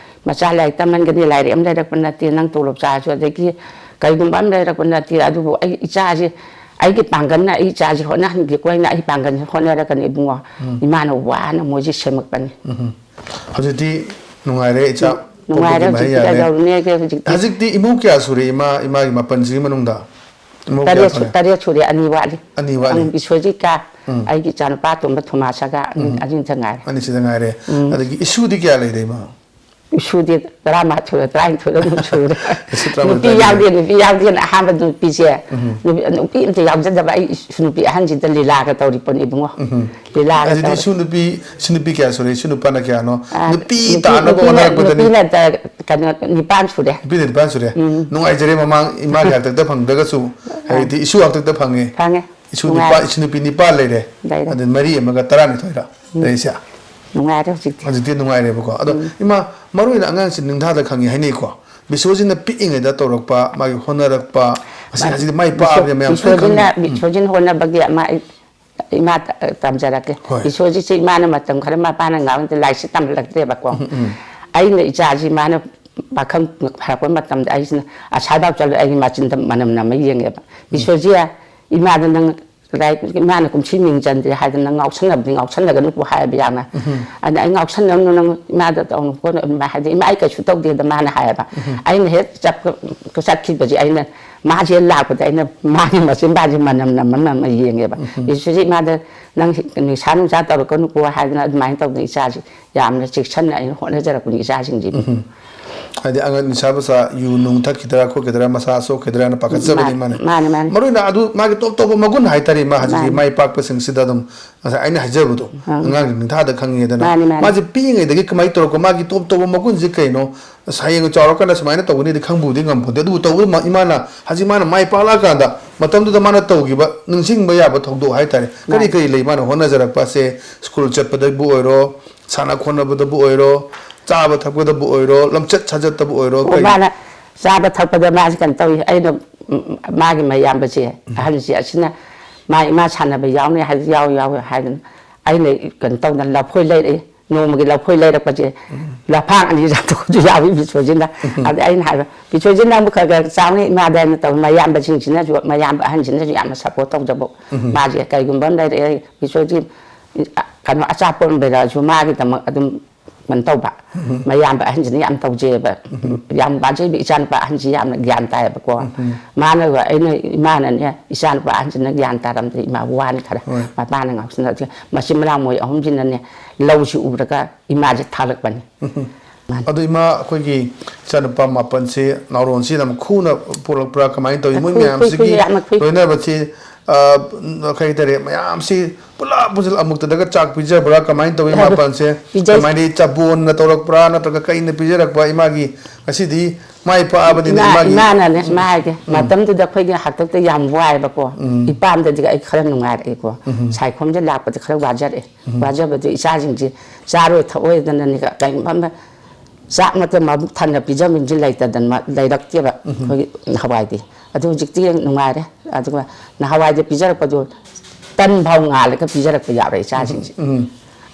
ꯃꯆꯥ ꯂꯥꯏꯔꯤꯛ ꯇꯝꯍꯟꯒꯅꯤ, ꯂꯥꯏꯔꯤꯛ ꯑꯃ ꯂꯩꯔꯛꯄ ꯅꯠꯇꯦ, ꯅꯪ ꯇꯣꯂꯣꯞ ꯆꯥꯔꯁꯨ, ꯑꯗꯒꯤ ꯀꯔꯤꯒꯨꯝꯕ ꯑꯃ ꯂꯩꯔꯛꯄ ꯅꯠꯇꯦ꯫ ꯑꯗꯨꯕꯨ ꯑꯩ ꯏꯆꯥꯁꯤ, ꯑꯩꯒꯤ ꯄꯥꯡꯒꯜꯅ ꯑꯩ ꯏꯆꯥꯁꯤ ꯍꯣꯠꯅꯍꯟꯒꯦꯀꯣ ꯍꯥꯏꯅ ꯑꯩ ꯄꯥꯡꯒꯜꯁꯤ ꯍꯣꯠꯅꯔꯛꯀꯅꯤ ꯏꯕꯨꯡꯉꯣ꯫ ꯏꯃꯥꯅ ꯋꯥꯅ ꯃꯣꯏꯁꯤ ꯁꯦꯝꯃꯛꯄꯅꯤ꯫ ꯍꯧꯖꯤꯛꯇꯤ ꯅꯨꯡꯉꯥꯏꯔꯦ, ꯏꯆꯥ ꯅꯨꯡꯉꯥꯏꯔꯦ꯫ ꯄꯣꯛꯄꯒꯤ ꯃꯍꯩ ꯍꯧꯖꯤꯛꯇꯤ ꯌꯥꯜꯂꯦ꯫ ꯀꯩꯗꯧꯔꯨꯅꯦꯒꯦ? ꯍꯧꯖꯤꯛꯇꯤ ꯍꯧꯖꯤꯛꯇꯤ ꯏꯃꯧ ꯀꯌꯥ ꯁꯨꯔꯦ ꯏꯃꯥ, ꯏꯃꯥꯒꯤ ꯃꯥꯄꯟꯁꯤꯒꯤ ꯃꯅꯨꯡꯗ? ꯏꯃꯧ ꯀꯌꯥ ꯇꯔꯦꯠ ꯁꯨ- ꯐꯪꯉꯦ? ꯇꯔꯦꯠ ꯁꯨꯔꯦ, ꯑꯅꯤ ꯋꯥꯠꯂꯤ꯫ ꯑꯅꯤ ꯋꯥꯠꯂꯤ꯫ ꯑꯪ, ꯕꯤꯁ꯭ꯋꯖꯤꯠꯀ ꯑꯩꯒꯤ ꯏꯆꯥꯅꯨꯄꯥ ꯑꯇꯣꯝꯕ ꯊꯣꯃꯥꯁꯒ ꯑꯅꯤ, ꯑꯅꯤꯇ ꯉꯥꯏꯔꯦ꯫ ꯑꯅꯤꯁꯤꯗ ꯉꯥꯏꯔꯦ꯫ ꯑꯗꯒꯤ ꯏꯁꯨꯗꯤ ꯀꯌꯥ ꯂꯩꯔꯦ ꯏꯃꯥ? ꯏꯁꯨꯗꯤ ꯇꯔꯥꯃꯥꯊꯣꯏꯔ ꯇꯔꯥꯅꯤꯊꯣꯏꯔ ꯑꯗꯨꯝ ꯁꯨꯔꯦ꯫ ꯏꯁꯨ ꯇꯔꯥꯃꯥꯊꯣꯏ ꯅꯨꯄꯤ ꯇꯔꯥꯅꯤꯊꯣꯏ꯫ ꯌꯥꯎꯗꯦ, ꯅꯨꯄꯤ ꯌꯥꯎꯗꯦꯅ ꯑꯍꯥꯟꯕ ꯅꯨꯄꯤꯁꯦ, ꯅꯨꯄꯤ, ꯅꯨꯄꯤ ꯑꯝꯇ ꯌꯥꯎꯖꯗꯕ ꯑꯩ ꯏꯁꯨ ꯅꯨꯄꯤ ꯑꯍꯟꯁꯤꯗ ꯂꯤꯂꯥꯒ ꯇꯧꯔꯤ ꯄꯣꯠꯅꯤ ꯏꯕꯨꯡꯉꯣ꯫ ꯂꯤꯂꯥꯒ ꯑꯗꯨꯗꯤ ꯇꯧꯔꯤ꯫ ꯏꯁꯨ ꯅꯨꯄꯤ, ꯏꯁꯨ ꯅꯨꯄꯤ ꯀꯌꯥ ꯁꯨꯔꯦ? ꯏꯁꯨ ꯅꯨꯄꯥꯅ ꯀꯌꯥꯅꯣ? ꯑ, ꯅꯨꯄꯤ ꯅꯨꯄꯤ-, ꯇꯥꯅꯕ ꯅꯨꯄꯤꯅ, ꯍꯣꯠꯅꯔꯛꯄꯗꯅꯤ꯫ ꯅꯨꯄꯤꯅ ꯇ-, ꯀꯩꯅꯣ, ꯅꯤꯄꯥꯟ ꯁꯨꯔꯦ꯫ ꯅꯨꯄꯤꯅ ꯅꯤꯄꯥꯟ ꯁꯨꯔꯦ꯫ ꯅꯨꯡꯉꯥꯏꯖꯔꯦ, ꯃꯃꯥꯡ ꯏꯃꯥꯒꯤ ꯍꯥꯛꯇꯛꯇ ꯐꯪꯗ꯭ꯔꯒꯁꯨ, ꯍꯥꯏꯗꯤ ꯏꯁꯨ ꯍꯥꯛꯇꯛꯇ ꯐꯪꯉꯦ꯫ ꯐꯪꯉꯦ꯫ ꯏꯁꯨ ꯅꯨꯡꯉꯥꯏꯔꯦ꯫ ꯅꯤꯄꯥ-, ꯏꯁꯨ ꯅꯨꯄꯤ ꯅꯤꯄꯥꯟ ꯂꯩꯔꯦ꯫ ꯂꯩꯔꯦ꯫ ꯑꯗꯨ ꯃꯔꯤ ꯑꯃꯒ ꯇꯔꯥꯅꯤꯊꯣꯏꯔ ꯂꯩꯔꯤꯁꯦ? ꯅꯨꯡꯉꯥꯏꯔꯦ ꯍꯧꯖꯤꯛꯇꯤ꯫ ꯍꯧꯖꯤꯛꯇꯤ ꯅꯨꯡꯉꯥꯏꯔꯦꯕꯀꯣ꯫ ꯑꯗꯣ ꯏꯃꯥ, ꯃꯔꯨ ꯑꯣꯏꯅ ꯑꯉꯥꯡꯁꯤ ꯅꯤꯡꯊꯥꯗ ꯈꯪꯉꯤ ꯍꯥꯏꯅꯩꯀꯣ꯫ ꯕꯤꯁꯣꯖꯤꯅ ꯄꯤꯛꯏꯉꯩꯗ ꯇꯧꯔꯛꯄ, ꯃꯥꯒꯤ ꯍꯣꯠꯅꯔꯛꯄ, ꯑꯁꯤ ꯍꯧꯖꯤꯛꯇꯤ ꯃꯥꯏ ꯄꯥꯛꯑꯕꯅꯤꯅ ꯃꯌꯥꯝ ꯁꯣꯏ ꯈꯪꯉꯤ꯫ ꯕꯤꯁꯣꯖꯤꯅ ꯍꯣꯠꯅꯕꯒꯤ ꯑꯃ ꯑꯩ ꯏꯃꯥ ꯇ-, ꯇꯝꯖꯔꯛꯀꯦ꯫ ꯍꯣꯏ꯫ ꯕꯤꯁꯣꯖꯤꯠꯁꯦ ꯏꯃꯥꯅ ꯃꯇꯝ ꯈꯔ ꯃꯄꯥꯅ ꯉꯥꯡꯕꯗ ꯂꯥꯏꯔꯤꯛꯁꯦ ꯇꯝꯍꯜꯂꯛꯇ꯭ꯔꯦꯕꯀꯣ꯫ ꯎꯝ, ꯎꯝ꯫ ꯑꯩꯅ ꯏꯆꯥꯁꯤ ꯏꯃꯥꯅ ꯄꯥꯈꯪ ꯐꯔꯛꯄ ꯃꯇꯝꯗ ꯑꯩꯁꯤꯅ ꯑꯁꯥꯏꯐꯥꯎ ꯆꯠꯂ ꯑꯩꯒꯤ ꯃꯆꯤꯟꯗ ꯃꯅꯝ ꯅꯝꯃ ꯌꯦꯡꯉꯦꯕ꯫ ꯎꯝ꯫ "ꯕꯤꯁꯣꯖꯤꯠ, ꯏꯃꯥꯗ ꯅꯪ ꯂꯥꯏꯔꯤꯛ, ꯏꯃꯥꯅ ꯀꯨꯝꯁꯤ ꯃꯤꯡ ꯆꯟꯗ꯭ꯔꯦ ꯍꯥꯏꯗꯅ ꯅꯪ ꯉꯥꯎꯁꯟꯅꯕꯗꯤ ꯉꯥꯎꯁꯟꯅꯒꯅꯨꯀꯣ" ꯍꯥꯏꯌꯦꯕ ꯌꯥꯝꯅ꯫ ꯎꯝ꯫ ꯑꯗ ꯑꯩ ꯉꯥꯎꯁꯟꯅꯕꯅꯣ ꯅꯪ ꯏꯃꯥꯗ ꯇꯧꯅꯨ ꯈꯣꯠꯅꯨ ꯑꯗꯨꯃꯥꯏꯅ ꯍꯥꯏꯗꯤ ꯏꯃꯥ ꯑꯩ ꯀꯩꯁꯨ ꯇꯧꯗꯦꯗ ꯃꯥꯅ ꯍꯥꯏꯌꯦꯕ꯫ ꯎꯝ꯫ ꯑꯩꯅ ꯍꯦꯛ ꯆꯠꯄ-, ꯆꯠꯈꯤꯕꯁꯦ ꯑꯩꯅ ꯃꯥꯁꯦ ꯂꯥꯛꯄꯗ ꯑꯩꯅ ꯃꯥꯒꯤ ꯃꯆꯤꯟꯕꯥꯁꯦ ꯃꯅꯝ ꯅꯝꯃ ꯅꯝꯃ ꯌꯦꯡꯉꯦꯕ꯫ ꯎꯝ꯫ ꯕꯤꯁꯣꯖꯤꯠ ꯏꯃꯥꯗ ꯅꯪ ꯅꯤꯁꯥ ꯅꯨꯡꯁꯥ ꯇꯧꯔꯛꯀꯅꯨꯀꯣ ꯍꯥꯏꯗꯅ ꯑꯗꯨꯃꯥꯏꯅ ꯇꯧꯗꯅ ꯏꯆꯥꯁꯤ ꯌꯥꯝꯅ ꯆꯦꯛꯁꯤꯟꯅ ꯑꯩꯅ ꯍꯣꯠꯅꯖꯔꯛꯄꯅꯤ ꯏꯆꯥꯁꯤꯡꯁꯤꯕꯨ꯫ ꯎꯝ꯫ ꯍꯥꯏꯗꯤ ꯑꯉꯥꯡ ꯅꯤꯁꯥ ꯄꯨꯁꯥ ꯌꯨ ꯅꯨꯡ ꯊꯛꯈꯤꯗ꯭ꯔꯥ ꯈꯣꯠꯈꯤꯗ꯭ꯔꯥ ꯃꯁꯥ ꯁꯣꯛꯈꯤꯗ꯭ꯔꯥꯅ ꯄꯥꯈꯠꯆꯕꯅꯤ ꯃꯥꯅꯤ, ꯃꯥꯅ꯫ ꯃꯥꯅꯤ, ꯃꯥꯅꯤ꯫ ꯃꯔꯨ ꯑꯣꯏꯅ ꯑꯗꯨ ꯃꯥꯒꯤ ꯇꯣꯞ ꯇꯣꯞꯄ ꯃꯒꯨꯟ ꯍꯥꯏꯇꯥꯔꯦ ꯃꯥ ꯍꯧꯖꯤꯛꯀꯤ ꯃꯥꯅꯤ꯫ ꯃꯥꯏ ꯄꯥꯛꯄꯁꯤꯡꯁꯤꯗ ꯑꯗꯨꯝ ꯉꯁꯥꯏ ꯑꯩꯅ ꯍꯥꯏꯖꯕꯗꯣ ꯑꯪ꯫ ꯑꯉꯥꯡꯁꯤꯡ ꯅꯤꯡꯊꯥꯗ ꯈꯪꯉꯦꯗꯅ꯫ ꯃꯥꯅꯤ, ꯃꯥꯅꯤ꯫ ꯃꯥꯁꯦ ꯄꯤꯛꯏꯉꯩꯗꯒꯤ ꯀꯃꯥꯏꯅ ꯇꯧꯔꯛꯄ ꯃꯥꯒꯤ ꯇꯣꯞ ꯇꯣꯞꯄ ꯃꯒꯨꯟꯁꯦ ꯀꯩꯅꯣ? ꯑꯁ, ꯍꯌꯦꯡ ꯆꯥꯎꯔꯀꯥꯟꯗ ꯁꯨꯃꯥꯏꯅ ꯇꯧꯒꯅꯤꯗꯤ ꯈꯪꯕꯨꯗꯤ ꯉꯝꯄꯣꯟꯇꯦ꯫ ꯑꯗꯨꯕꯨ ꯇꯧꯕꯗ ꯃ-, ꯏꯃꯥꯅ ꯍꯧꯖꯤꯛ ꯃꯥꯅ ꯃꯥꯏ ꯄꯥꯛꯂꯛꯑꯀꯥꯟꯗ ꯃꯇꯝꯗꯨꯗ ꯃꯥꯅ ꯇꯧꯈꯤꯕ ꯅꯤꯡꯁꯤꯡꯕ ꯌꯥꯕ ꯊꯧꯗꯣꯛ ꯍꯥꯏꯇꯥꯔꯦ꯫ ꯀꯔꯤ ꯃꯥꯅꯤ꯫ ꯀꯔꯤ ꯂꯩ ꯃꯥꯅ ꯍꯣꯠꯅꯖꯔꯛꯄꯁꯦ? ꯁ꯭ꯀꯨꯜ ꯆꯠꯄꯗꯕꯨ ꯑꯣꯏꯔꯣ, ꯁꯥꯟꯅ ꯈꯣꯠꯅꯕꯗꯕꯨ ꯑꯣꯏꯔꯣ, ꯆꯥꯕ ꯊꯛꯄꯗꯕꯨ ꯑꯣꯏꯔꯣ, ꯂꯝꯆꯠ ꯁꯥꯖꯠꯇꯕꯨ ꯑꯣꯏꯔꯣ, ꯑꯣ, ꯀꯔꯤ? ꯃꯥꯅ ꯆꯥꯕ ꯊꯛꯄꯗ ꯃꯥꯁꯦ ꯀꯩꯅꯣ ꯇꯧꯏ꯫ ꯑꯩꯅ, ꯎꯝ, ꯃꯥꯒꯤ ꯃꯌꯥꯝꯕꯁꯦ, ꯎꯝ꯫ ꯑꯍꯟꯁꯦ ꯑꯁꯤꯅ ꯃꯥ ꯏꯃꯥ ꯁꯥꯟꯅꯕ ꯌꯥꯎꯅꯤ ꯍꯥꯏꯗꯤ ꯌꯥꯎ, ꯌꯥꯎ ꯍꯥꯏꯗꯅ ꯑꯩꯅ ꯀꯩꯅꯣ ꯇꯧꯗꯅ ꯂꯐꯣꯏ ꯂꯩꯔꯛꯏ꯫ ꯅꯣꯡꯃꯒꯤ ꯂꯐꯣꯏ ꯂꯩꯔꯛꯄꯁꯦ ꯎꯝ꯫ ꯂꯐꯥꯡ ꯑꯅꯤ ꯆꯥꯊꯣꯛꯄꯁꯨ ꯌꯥꯎꯏ ꯕꯤꯁꯣꯖꯤꯠꯅ꯫ ꯎꯝ꯫ ꯑꯗ ꯑꯩꯅ ꯍꯥꯏꯕ, "ꯕꯤꯁꯣꯖꯤꯠ ꯅꯪꯕꯨ ꯈꯔ ꯈꯔ ꯆꯥꯎꯅꯤ ꯏꯃꯥꯗ" ꯍꯥꯏꯅ ꯇꯧ꯫ ꯃꯌꯥꯝꯕꯁꯤꯡꯁꯤꯅꯁꯨ, ꯃꯌꯥꯝꯕ ꯑꯍꯟꯁꯤꯅꯁꯨ ꯌꯥꯝꯅ ꯁꯞꯄꯣꯔꯠ ꯇꯧꯖꯕ꯫ ꯎꯝ꯫ ꯃꯥꯁꯦ ꯀꯩꯒꯨꯝꯕ ꯑꯃ ꯂꯩꯔꯛꯑꯦ, ꯕꯤꯁꯣꯖꯤꯠ, ꯀꯩꯅꯣ, ꯑꯆꯥꯄꯣꯠ ꯑꯃ ꯂꯩꯔꯛꯑꯁꯨ ꯃꯥꯒꯤꯗꯃꯛ ꯑꯗꯨꯝ ꯀꯩꯅꯣ ꯇꯧꯕ꯫ ꯎꯝ꯫ ꯃꯌꯥꯝꯕ ꯑꯍꯟꯁꯤꯅ ꯌꯥꯝ ꯇꯧꯖꯩꯑꯕ꯫ ꯎꯝ꯫ ꯌꯥꯝ ꯋꯥꯖꯩꯕ, ꯏꯆꯥꯅꯨꯄꯥ ꯑꯍꯟꯁꯤ ꯌꯥꯝꯅ ꯒ꯭ꯌꯥꯟ ꯇꯥꯏꯌꯦꯕꯀꯣ꯫ ꯎꯝ꯫ ꯃꯥꯅ, ꯑꯩꯅ, ꯏꯃꯥꯅꯅꯦ, "ꯏꯆꯥꯅꯨꯄꯥ ꯑꯍꯟꯁꯤꯅ ꯒ꯭ꯌꯥꯟ ꯇꯥꯔꯝꯗ꯭ꯔꯦ ꯏꯃꯥ, ꯋꯥꯅꯤ ꯈꯔ"꯫ ꯍꯣꯏ꯫ ꯃꯄꯥꯅ ꯉꯥꯎꯁꯤꯟꯅꯗꯦ꯫ ꯃꯆꯤꯟ ꯃꯅꯥꯎ ꯃꯣꯏ ꯑꯍꯨꯝꯁꯤꯅꯅꯦ ꯂꯧꯁꯤ ꯎꯔꯒ ꯏꯃꯥꯁꯦ ꯊꯥꯒꯠꯂꯛꯄꯅꯤ꯫ ꯎꯝ꯫ ꯃꯥꯅꯤ꯫ ꯑꯗꯨ ꯏꯃꯥ, ꯑꯩꯈꯣꯏꯒꯤ ꯏꯆꯥꯅꯨꯄꯥ ꯃꯥꯄꯟꯁꯤ ꯅꯥꯎꯔꯣꯟꯁꯤ ꯌꯥꯝ ꯈꯨꯅ ꯄꯣꯛꯂꯛꯄ꯭ꯔꯥ, ꯀꯃꯥꯏꯅ ꯇꯧꯏ? ꯃꯣꯏ ꯈꯨ-, ꯈꯨ-, ꯃꯌꯥꯝꯁꯤꯒꯤ ꯈꯨ-, ꯌꯥꯝꯅ ꯈꯨꯏ꯫ ꯂꯣꯏꯅꯕꯁꯤ, ꯑ, ꯀꯩ ꯍꯥꯏꯇꯥꯔꯦ, ꯃꯌꯥꯝꯁꯤ ꯄꯨꯂꯞ ꯄꯨꯟꯁꯤꯜꯂ ꯑꯃꯨꯛꯇꯗꯒ ꯆꯥꯛ ꯄꯤꯖꯕ꯭ꯔꯥ? ꯀꯃꯥꯏꯅ ꯇꯧꯏ? ꯄꯤꯖꯩ꯫ ꯃꯥꯄꯟꯁꯦ? ꯀꯃꯥꯏꯅ ꯆꯕꯣꯟꯅ ꯇꯧꯔꯛꯄ꯭ꯔꯥ? ꯅꯠꯇ꯭ꯔꯒ ꯀꯩꯅ ꯄꯤꯖꯔꯛꯄ? ꯏꯃꯥꯒꯤ ꯉꯁꯤꯗꯤ ꯃꯥꯏ ꯄꯥꯛꯑꯕꯅꯤꯅ ꯏꯃꯥ-, ꯏꯃꯥꯒꯤ ꯏꯃꯥꯅꯅꯦ, ꯎꯝ꯫ ꯃꯥꯒꯤ ꯎꯝ꯫ ꯃꯇꯝꯗꯨꯗ ꯑꯩꯈꯣꯏꯒꯤ ꯍꯥꯛꯇꯛꯇ ꯌꯥꯝ ꯋꯥꯏꯑꯦꯕꯀꯣ꯫ ꯎꯝ꯫ ꯏꯄꯥꯝꯗꯗꯤ ꯑꯩ ꯈꯔ ꯅꯨꯡꯉꯥꯏꯔꯛꯑꯦꯀꯣ꯫ ꯎꯝ꯫ ꯁꯥꯏꯈꯣꯝꯗ ꯂꯥꯛꯄꯗꯤ ꯈꯔ ꯋꯥꯖꯔꯛꯑꯦ꯫ ꯎꯝ꯫ ꯋꯥꯖꯕꯗꯨ ꯏꯆꯥꯁꯤꯡꯁꯤ ꯆꯥꯔꯣꯏ ꯊꯛꯑꯣꯏꯗꯅꯅꯦ ꯀꯩꯒꯨꯝꯕ ꯑꯃ ꯆꯥꯛ ꯅꯠꯇꯦ ꯃꯕꯨꯛ ꯊꯟꯅ ꯄꯤꯖꯕ ꯃꯤꯁꯤ ꯂꯩꯇꯗꯅ ꯂꯩꯔꯛꯇꯦꯕ ꯎꯝ꯫ ꯑꯩꯈꯣꯏꯒꯤ ꯅꯍꯥꯟꯋꯥꯏꯗꯤ꯫ ꯑꯗꯨ ꯍꯧꯖꯤꯛꯇꯤ ꯅꯨꯡꯉꯥꯏꯔꯦ꯫ ꯑꯗꯨꯒ ꯅꯍꯥꯟꯋꯥꯏꯗꯤ ꯄꯤꯖꯔꯛꯄꯗꯣ ꯇꯟ ꯐꯥꯎ ꯉꯥꯜꯂꯒ ꯄꯤꯖꯔꯛꯄ ꯌꯥꯎꯔꯦ ꯏꯆꯥꯁꯤꯡꯁꯦ꯫ ꯎꯝ꯫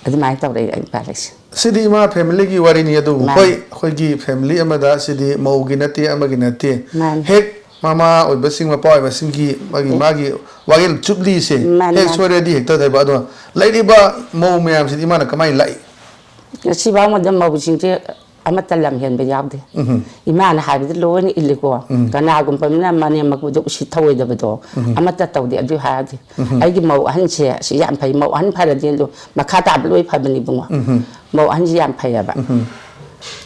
ꯑꯗꯨꯃꯥꯏꯅ ꯇꯧꯔꯦ ꯑꯩ ꯄꯥꯜꯂꯤꯁꯦ꯫ ꯁꯤꯗꯤ ꯏꯃꯥ ꯐꯦꯃꯤꯂꯤꯒꯤ ꯋꯥꯔꯤꯅꯤ꯫ ꯑꯗꯨꯕꯨ ꯃꯥꯅꯤ꯫ ꯍꯣꯏ, ꯑꯩꯈꯣꯏꯒꯤ ꯐꯦꯃꯤꯂꯤ ꯑꯃꯗ ꯁꯤꯗꯤ ꯃꯧꯒꯤ ꯅꯠꯇꯦ, ꯑꯃꯒꯤ ꯅꯠꯇꯦ꯫ ꯃꯥꯅꯤ꯫ ꯍꯦꯛ ꯃꯃꯥ ꯑꯣꯏꯕꯁꯤꯡ, ꯃꯄꯥ ꯑꯣꯏꯕꯁꯤꯡꯒꯤ ꯃꯥꯒꯤ, ꯑꯦ꯫ ꯃꯥꯒꯤ ꯋꯥꯌꯦꯜ ꯆꯨꯞꯂꯤꯁꯦ ꯃꯥꯅꯤ, ꯍꯦꯛ ꯃꯥꯅꯤ꯫ ꯁꯣꯏꯔꯗꯤ ꯍꯦꯛꯇ ꯊꯩꯕ꯫ ꯑꯗꯣ ꯂꯩꯔꯤꯕ ꯃꯧ ꯃꯌꯥꯝꯁꯤꯗꯤ ꯏꯃꯥꯅ ꯀꯃꯥꯏꯅ ꯂꯥꯛꯏ? ꯉꯁꯤ ꯐꯥꯎꯕꯗ ꯃꯧꯁꯤꯡꯁꯦ ꯑꯃꯠꯇ ꯂꯝ ꯍꯦꯟꯕ ꯌꯥꯎꯗꯦ꯫ ꯎꯝ꯫ ꯏꯃꯥꯅ ꯍꯥꯏꯕꯗ ꯂꯣꯏꯅ ꯏꯜꯂꯤꯀꯣ꯫ ꯎꯝ꯫ ꯀꯅꯥꯒꯨꯝꯕ ꯑꯃꯅ ꯃꯅꯦꯝ ꯃꯀꯨꯗ ꯎꯁꯤꯠ ꯊꯧꯑꯣꯏꯗꯕꯗꯣ ꯎꯝ꯫ ꯑꯃꯠꯇ ꯇꯧꯗꯦ꯫ ꯑꯗꯨ ꯍꯥꯏꯔꯗꯤ ꯎꯝ꯫ ꯑꯩꯒꯤ ꯃꯧ ꯑꯍꯟꯁꯦ ꯑꯁꯤ ꯌꯥꯝ ꯐꯩ, ꯃꯧ ꯑꯍꯟ ꯐꯔꯗꯤ ꯑꯗꯨ ꯃꯈꯥ ꯇꯥꯕ ꯂꯣꯏ ꯐꯕꯅꯤ ꯏꯕꯨꯡꯉꯣ꯫ ꯎꯝ꯫ ꯃꯧ ꯑꯍꯟꯁꯤ ꯌꯥꯝ ꯐꯩꯌꯦꯕ꯫ ꯎꯝ꯫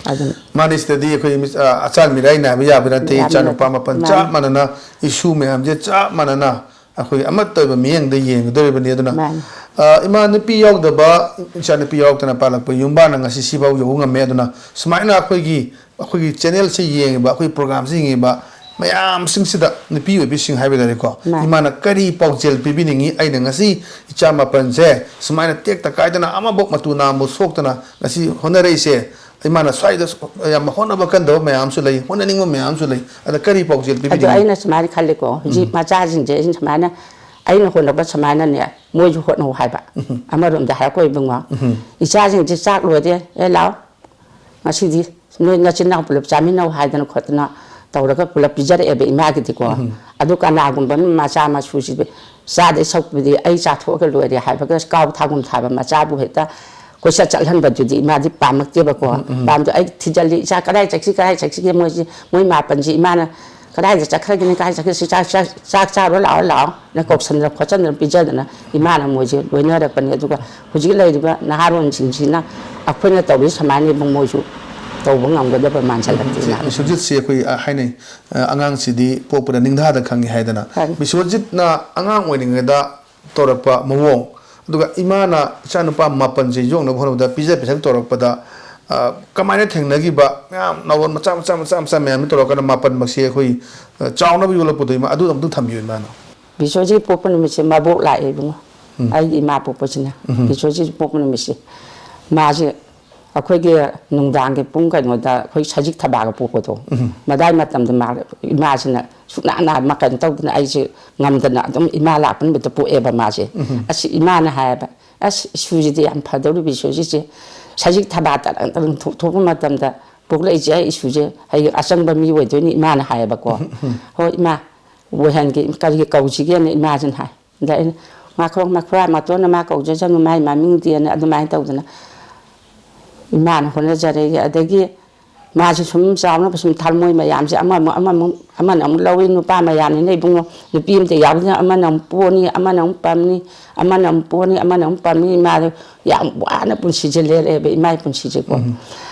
ꯑꯗꯨꯅ ꯃꯥꯅꯤ, ꯁꯤꯗꯗꯤ ꯑꯩꯈꯣꯏ ꯃꯤꯁ-, ꯑ, ꯑꯆꯥꯟ ꯃꯤꯔꯥꯏ ꯅꯥꯏꯕ ꯌꯥꯕ ꯅꯠꯇꯦ꯫ ꯌꯥꯕ ꯏꯆꯥꯅꯨꯄꯥ ꯅꯠꯇꯦ꯫ ꯃꯥꯄꯟ ꯃꯥꯅꯤ꯫ ꯆꯞ ꯃꯥꯟꯅꯅ ꯏꯁꯨ ꯃꯌꯥꯝꯁꯦ ꯆꯞ ꯃꯥꯟꯅꯅ ꯑꯩꯈꯣꯏ ꯑꯃꯠꯇ ꯑꯣꯏꯕ ꯃꯤꯠꯌꯦꯡꯗ ꯌꯦꯡꯒꯗꯧꯔꯤꯕꯅꯤ꯫ ꯑꯗꯨꯅ, ꯃꯥꯅꯤ꯫ ꯑ, ꯏꯃꯥ ꯅꯨꯄꯤ ꯌꯥꯎꯗꯕ, ꯏꯆꯥ ꯅꯨꯄꯤ ꯌꯥꯎꯗꯅ ꯄꯥꯜꯂꯛꯄ ꯌꯨꯝꯕꯥꯟꯅ ꯉꯁꯤ ꯁꯤꯐꯥꯎ ꯌꯧꯕ ꯉꯝꯃꯦ꯫ ꯑꯗꯨꯅ ꯁꯨꯃꯥꯏꯅ ꯑꯩꯈꯣꯏꯒꯤ, ꯑꯩꯈꯣꯏꯒꯤ ꯆꯦꯅꯦꯜꯁꯤ ꯌꯦꯡꯉꯤꯕ, ꯑꯩꯈꯣꯏ ꯄ꯭ꯔꯣꯒ꯭ꯔꯥꯝꯁꯤ ꯌꯦꯡꯉꯤꯕ ꯃꯌꯥꯝꯁꯤꯡꯁꯤꯗ, ꯅꯨꯄꯤ ꯑꯣꯏꯕꯤꯁꯤꯡ ꯍꯥꯏꯕ ꯇꯥꯔꯦꯀꯣ, ꯃꯥꯅꯤ꯫ ꯏꯃꯥꯅ ꯀꯔꯤ ꯄꯥꯎꯖꯦꯜ ꯄꯤꯕꯤꯅꯤꯡꯉꯤ? ꯑꯩꯅ ꯉꯁꯤ ꯏꯆꯥ ꯃꯥꯄꯟꯁꯦ ꯁꯨꯃꯥꯏꯅ ꯇꯦꯛꯇ ꯀꯥꯏꯗꯅ ꯑꯃꯐꯥꯎ ꯃꯇꯨ ꯅꯥꯝꯕꯨ ꯁꯣꯛꯇꯅ ꯉꯁꯤ ꯍꯣꯠꯅꯔꯛꯏꯁꯦ, ꯏꯃꯥꯅ ꯁ꯭ꯋꯥꯏꯗ ꯌꯥꯝ ꯍꯣꯠꯅꯕ ꯀꯟꯗꯕ ꯃꯌꯥꯝ ꯑꯃꯁꯨ ꯂꯩ, ꯍꯣꯠꯅꯅꯤꯡꯕ ꯃꯌꯥꯝ ꯑꯃꯁꯨ ꯂꯩ꯫ ꯑꯗ ꯀꯔꯤ ꯄꯥꯎꯖꯦꯜ ꯑꯗꯣ ꯄꯤꯕꯤꯅꯤꯡꯉꯤ? ꯑꯩꯅ ꯁꯨꯃꯥꯏꯅ ꯈꯜꯂꯤꯀꯣ, ꯍꯧꯖꯤꯛ ꯃꯆꯥꯁꯤꯡꯁꯦ ꯑꯩꯅ ꯁꯨꯃꯥꯏꯅ, ꯑꯩꯅ ꯍꯣꯠꯅꯕ ꯁꯨꯃꯥꯏꯅꯅꯦ, ꯃꯣꯏꯁꯨ ꯍꯣꯠꯅꯧ ꯍꯥꯏꯕ꯫ ꯑꯃꯔꯣꯝꯗ ꯍꯥꯏꯔꯛꯀꯣ ꯏꯕꯨꯡꯉꯣ, ꯏꯆꯥꯁꯤꯡꯁꯦ ꯆꯥꯛ ꯂꯣꯏꯔꯦ, ꯑꯦ ꯂꯥꯛꯑꯣ, ꯉꯁꯤꯗꯤ ꯅꯣꯏ ꯅꯆꯤꯟ ꯅꯅꯥꯎ ꯄꯨꯂꯞ ꯆꯥꯃꯤꯟꯅꯧ ꯍꯥꯏꯗꯅ ꯈꯣꯠꯇꯅ ꯇꯧꯔꯒ ꯄꯨꯂꯞ ꯄꯤꯖꯔꯛꯑꯦꯕ ꯏꯃꯥꯒꯤꯗꯤꯀꯣ꯫ ꯑꯗꯨ ꯀꯅꯥꯒꯨꯝꯕ ꯑꯃ ꯃꯆꯥ ꯃꯁꯨꯁꯤꯗꯤ ꯆꯥꯗꯣꯏ ꯁꯔꯨꯛꯄꯨꯗꯤ ꯑꯩ ꯆꯥꯊꯣꯛꯑꯒ ꯂꯣꯏꯔꯦ ꯍꯥꯏꯕꯒ ꯀꯥꯎ ꯊꯥꯒꯨꯝ ꯊꯥꯕ ꯃꯆꯥꯕꯨ ꯍꯦꯛꯇ ꯀꯣꯏꯆꯠ ꯆꯠꯍꯟꯕꯗꯨꯗꯤ ꯏꯃꯥꯗꯤ ꯄꯥꯝꯃꯛꯇꯦꯕꯀꯣ꯫ ꯄꯥꯝꯗꯦ꯫ ꯑꯩ ꯊꯤꯖꯤꯜꯂꯤ, ꯏꯆꯥ ꯀꯗꯥꯏ ꯆꯠꯈꯤ, ꯀꯗꯥꯏ ꯆꯠꯈꯤꯒꯦ? ꯃꯣꯏꯁꯤ, ꯃꯣꯏ ꯃꯥꯄꯟꯁꯤ ꯏꯃꯥꯅ ꯀꯗꯥꯏꯗ ꯆꯠꯈ꯭ꯔꯒꯦꯅꯦ, ꯀꯗꯥꯏ ꯆꯠꯈ꯭ꯔꯦ? ꯁꯤ ꯆꯥꯛ, ꯆꯥꯛ, ꯆꯥꯛ ꯆꯥꯔꯣ ꯂꯥꯛꯑꯣ, ꯂꯥꯛꯑꯣ꯫ ꯅ ꯀꯧꯁꯟꯗꯅ ꯈꯣꯠꯆꯟꯗꯅ ꯄꯤꯖꯗꯅ ꯏꯃꯥꯅ ꯃꯣꯏꯁꯦ ꯂꯣꯏꯅꯔꯛꯄꯅꯤ꯫ ꯑꯗꯨꯒ ꯍꯧꯖꯤꯛ ꯂꯩꯔꯤꯕ ꯅꯍꯥꯔꯣꯟꯁꯤꯡꯁꯤꯅ ꯑꯩꯈꯣꯏꯅ ꯇꯧꯔꯤ ꯁꯨꯃꯥꯏꯅ ꯏꯕꯨꯡ ꯃꯣꯏꯁꯨ ꯇꯧꯕ ꯉꯝꯒꯗꯕ ꯃꯥꯟꯁꯤꯜꯂꯛꯇꯦ ꯏꯃꯥ꯫ ꯕꯤꯁ꯭ꯋꯖꯤꯠꯁꯤ ꯑꯩꯈꯣꯏ, ꯑ, ꯍꯥꯏꯅꯩ, ꯑ, ꯑꯉꯥꯡꯁꯤꯗꯤ ꯄꯣꯛꯄꯗ ꯅꯤꯡꯊꯥꯗ ꯈꯪꯉꯤ ꯍꯥꯏꯗꯅ꯫ ꯈꯪꯉꯤ꯫ ꯕꯤꯁ꯭ꯋꯖꯤꯠꯅ ꯑꯉꯥꯡ ꯑꯣꯏꯔꯤꯉꯩꯗ ꯇꯧꯔꯛꯄ ꯃꯑꯣꯡ, ꯑꯗꯨꯒ ꯏꯃꯥꯅ ꯏꯆꯥꯅꯨꯄꯥ ꯃꯥꯄꯟꯁꯦ ꯌꯣꯛꯅꯕ ꯍꯣꯠꯅꯕꯗ ꯄꯤꯖ ꯄꯤꯊꯛ ꯇꯧꯔꯛꯄꯗ, ꯑ, ꯀꯃꯥꯏꯅ ꯊꯦꯡꯅꯈꯤꯕ ꯃꯌꯥꯝ, ꯅꯥꯎꯔꯣꯟ ꯃꯆꯥ, ꯃꯆꯥ, ꯃꯆꯥ, ꯃꯆꯥ ꯃꯌꯥꯝ ꯑꯃ ꯇꯧꯔꯀꯥꯟꯗ ꯃꯥꯄꯟꯃꯛꯁꯦ ꯑꯩꯈꯣꯏ, ꯑ, ꯆꯥꯎꯅꯕ ꯌꯣꯛꯂꯛꯄꯗꯣ ꯏꯃꯥ, ꯑꯗꯨ ꯑꯝꯇꯪ ꯊꯝꯕꯤꯌꯨ ꯏꯃꯥꯅ꯫ ꯕꯤꯁ꯭ꯋꯖꯤꯠ ꯄꯣꯛꯄ ꯅꯨꯃꯤꯠꯁꯦ ꯃꯕꯣꯛ ꯂꯥꯛꯑꯦ ꯏꯕꯨꯡꯉꯣ꯫ ꯎꯝ꯫ ꯑꯩꯒꯤ ꯏꯃꯥ ꯄꯣꯛꯄꯁꯤꯅ꯫ ꯎꯝ꯫ ꯕꯤꯁ꯭ꯋꯖꯤꯠ ꯄꯣꯛꯄ ꯅꯨꯃꯤꯠꯁꯦ ꯃꯥꯁꯦ ꯑꯩꯈꯣꯏꯒꯤ ꯅꯨꯡꯗꯥꯡꯒꯤ ꯄꯨꯡ ꯀꯩꯅꯣꯗ ꯑꯩꯈꯣꯏ ꯁꯖꯤꯛ ꯊꯕꯥꯒ ꯄꯣꯛꯄꯗꯣ, ꯎꯝ꯫ ꯃꯗꯥꯏ ꯃꯇꯝꯗ ꯃꯥ, ꯏꯃꯥꯁꯤꯅ ꯁꯨꯛꯅꯥ ꯅꯥ ꯃꯈꯟ ꯇꯧꯗꯅ ꯑꯩꯁꯦ ꯉꯝꯗꯅ ꯑꯗꯨꯝ ꯏꯃꯥ ꯂꯥꯛꯄ ꯅꯨꯃꯤꯠꯇ ꯄꯣꯛꯑꯦꯕ ꯃꯥꯁꯦ꯫ ꯑꯁꯤ ꯏꯃꯥꯅ ꯍꯥꯏꯌꯦꯕ, "ꯑꯁ, ꯏꯁꯨꯁꯤꯗꯤ ꯌꯥꯝ ꯐꯗꯧꯔꯤꯕ ꯏꯁꯨꯁꯤꯁꯦ, ꯁꯖꯤꯛ ꯊꯕꯥ ꯇꯔꯪ ꯇꯔꯪ ꯊꯣꯛ-, ꯊꯣꯛꯄ ꯃꯇꯝꯗ ꯄꯣꯛꯂꯛꯏꯁꯦ ꯑꯩ ꯏꯁꯨꯁꯦ ꯍꯌꯦꯡ ꯑꯆꯪꯕ ꯃꯤ ꯑꯣꯏꯗꯣꯏꯅꯤ ꯏꯃꯥꯅ ꯍꯥꯏꯌꯦꯕꯀꯣ꯫ ꯍꯣꯏ ꯏꯃꯥ, ꯑꯣꯏꯍꯟꯒꯦ, ꯀꯔꯤꯒꯤ ꯀꯧꯁꯤꯒꯦꯅ ꯏꯃꯥꯁꯤꯅ ꯍꯥꯏ꯫ ꯑꯗ ꯑꯩꯅ, "ꯉꯥꯈꯣ, ꯃꯈꯨꯔꯥ ꯃꯇꯣꯟꯅ ꯃꯥ ꯀꯧꯖꯁꯅꯨ, ꯃꯥꯏ ꯃꯃꯤꯡꯗꯦꯅ" ꯑꯗꯨꯃꯥꯏꯅ ꯇꯧꯗꯅ ꯏꯃꯥꯅ ꯍꯣꯠꯅꯖꯔꯛꯏ꯫ ꯑꯗꯒꯤ ꯃꯥꯁꯨ ꯁꯨꯝ ꯆꯥꯎꯅꯕ ꯁꯨꯝ ꯊꯥꯔ ꯃꯣꯏ ꯃꯌꯥꯝꯁꯦ ꯑꯃꯃꯨꯛ, ꯑꯃꯃꯨꯛ, ꯑꯃꯅ ꯑꯃꯨꯛ ꯂꯧꯏ, ꯅꯨꯄꯥ ꯃꯌꯥꯝꯅꯤꯅ ꯏꯕꯨꯡꯉꯣ, ꯅꯨꯄꯤ ꯑꯝꯇ ꯌꯥꯎꯗꯅ ꯑꯃꯅ ꯑꯃꯨꯛ ꯄꯣꯅꯤ, ꯑꯃꯅ ꯑꯃꯨꯛ ꯄꯝꯅꯤ, ꯑꯃꯅ ꯑꯃꯨꯛ ꯄꯣꯅꯤ, ꯑꯃꯅ ꯑꯃꯨꯛ ꯄꯝꯅꯤ꯫ ꯃꯥꯗꯣ ꯌꯥꯝ ꯋꯥꯅ ꯄꯨꯟꯁꯤꯁꯦ ꯂꯦꯜꯂꯛꯑꯦꯕ, ꯏꯃꯥꯒꯤ ꯄꯨꯟꯁꯤꯁꯦꯀꯣ꯫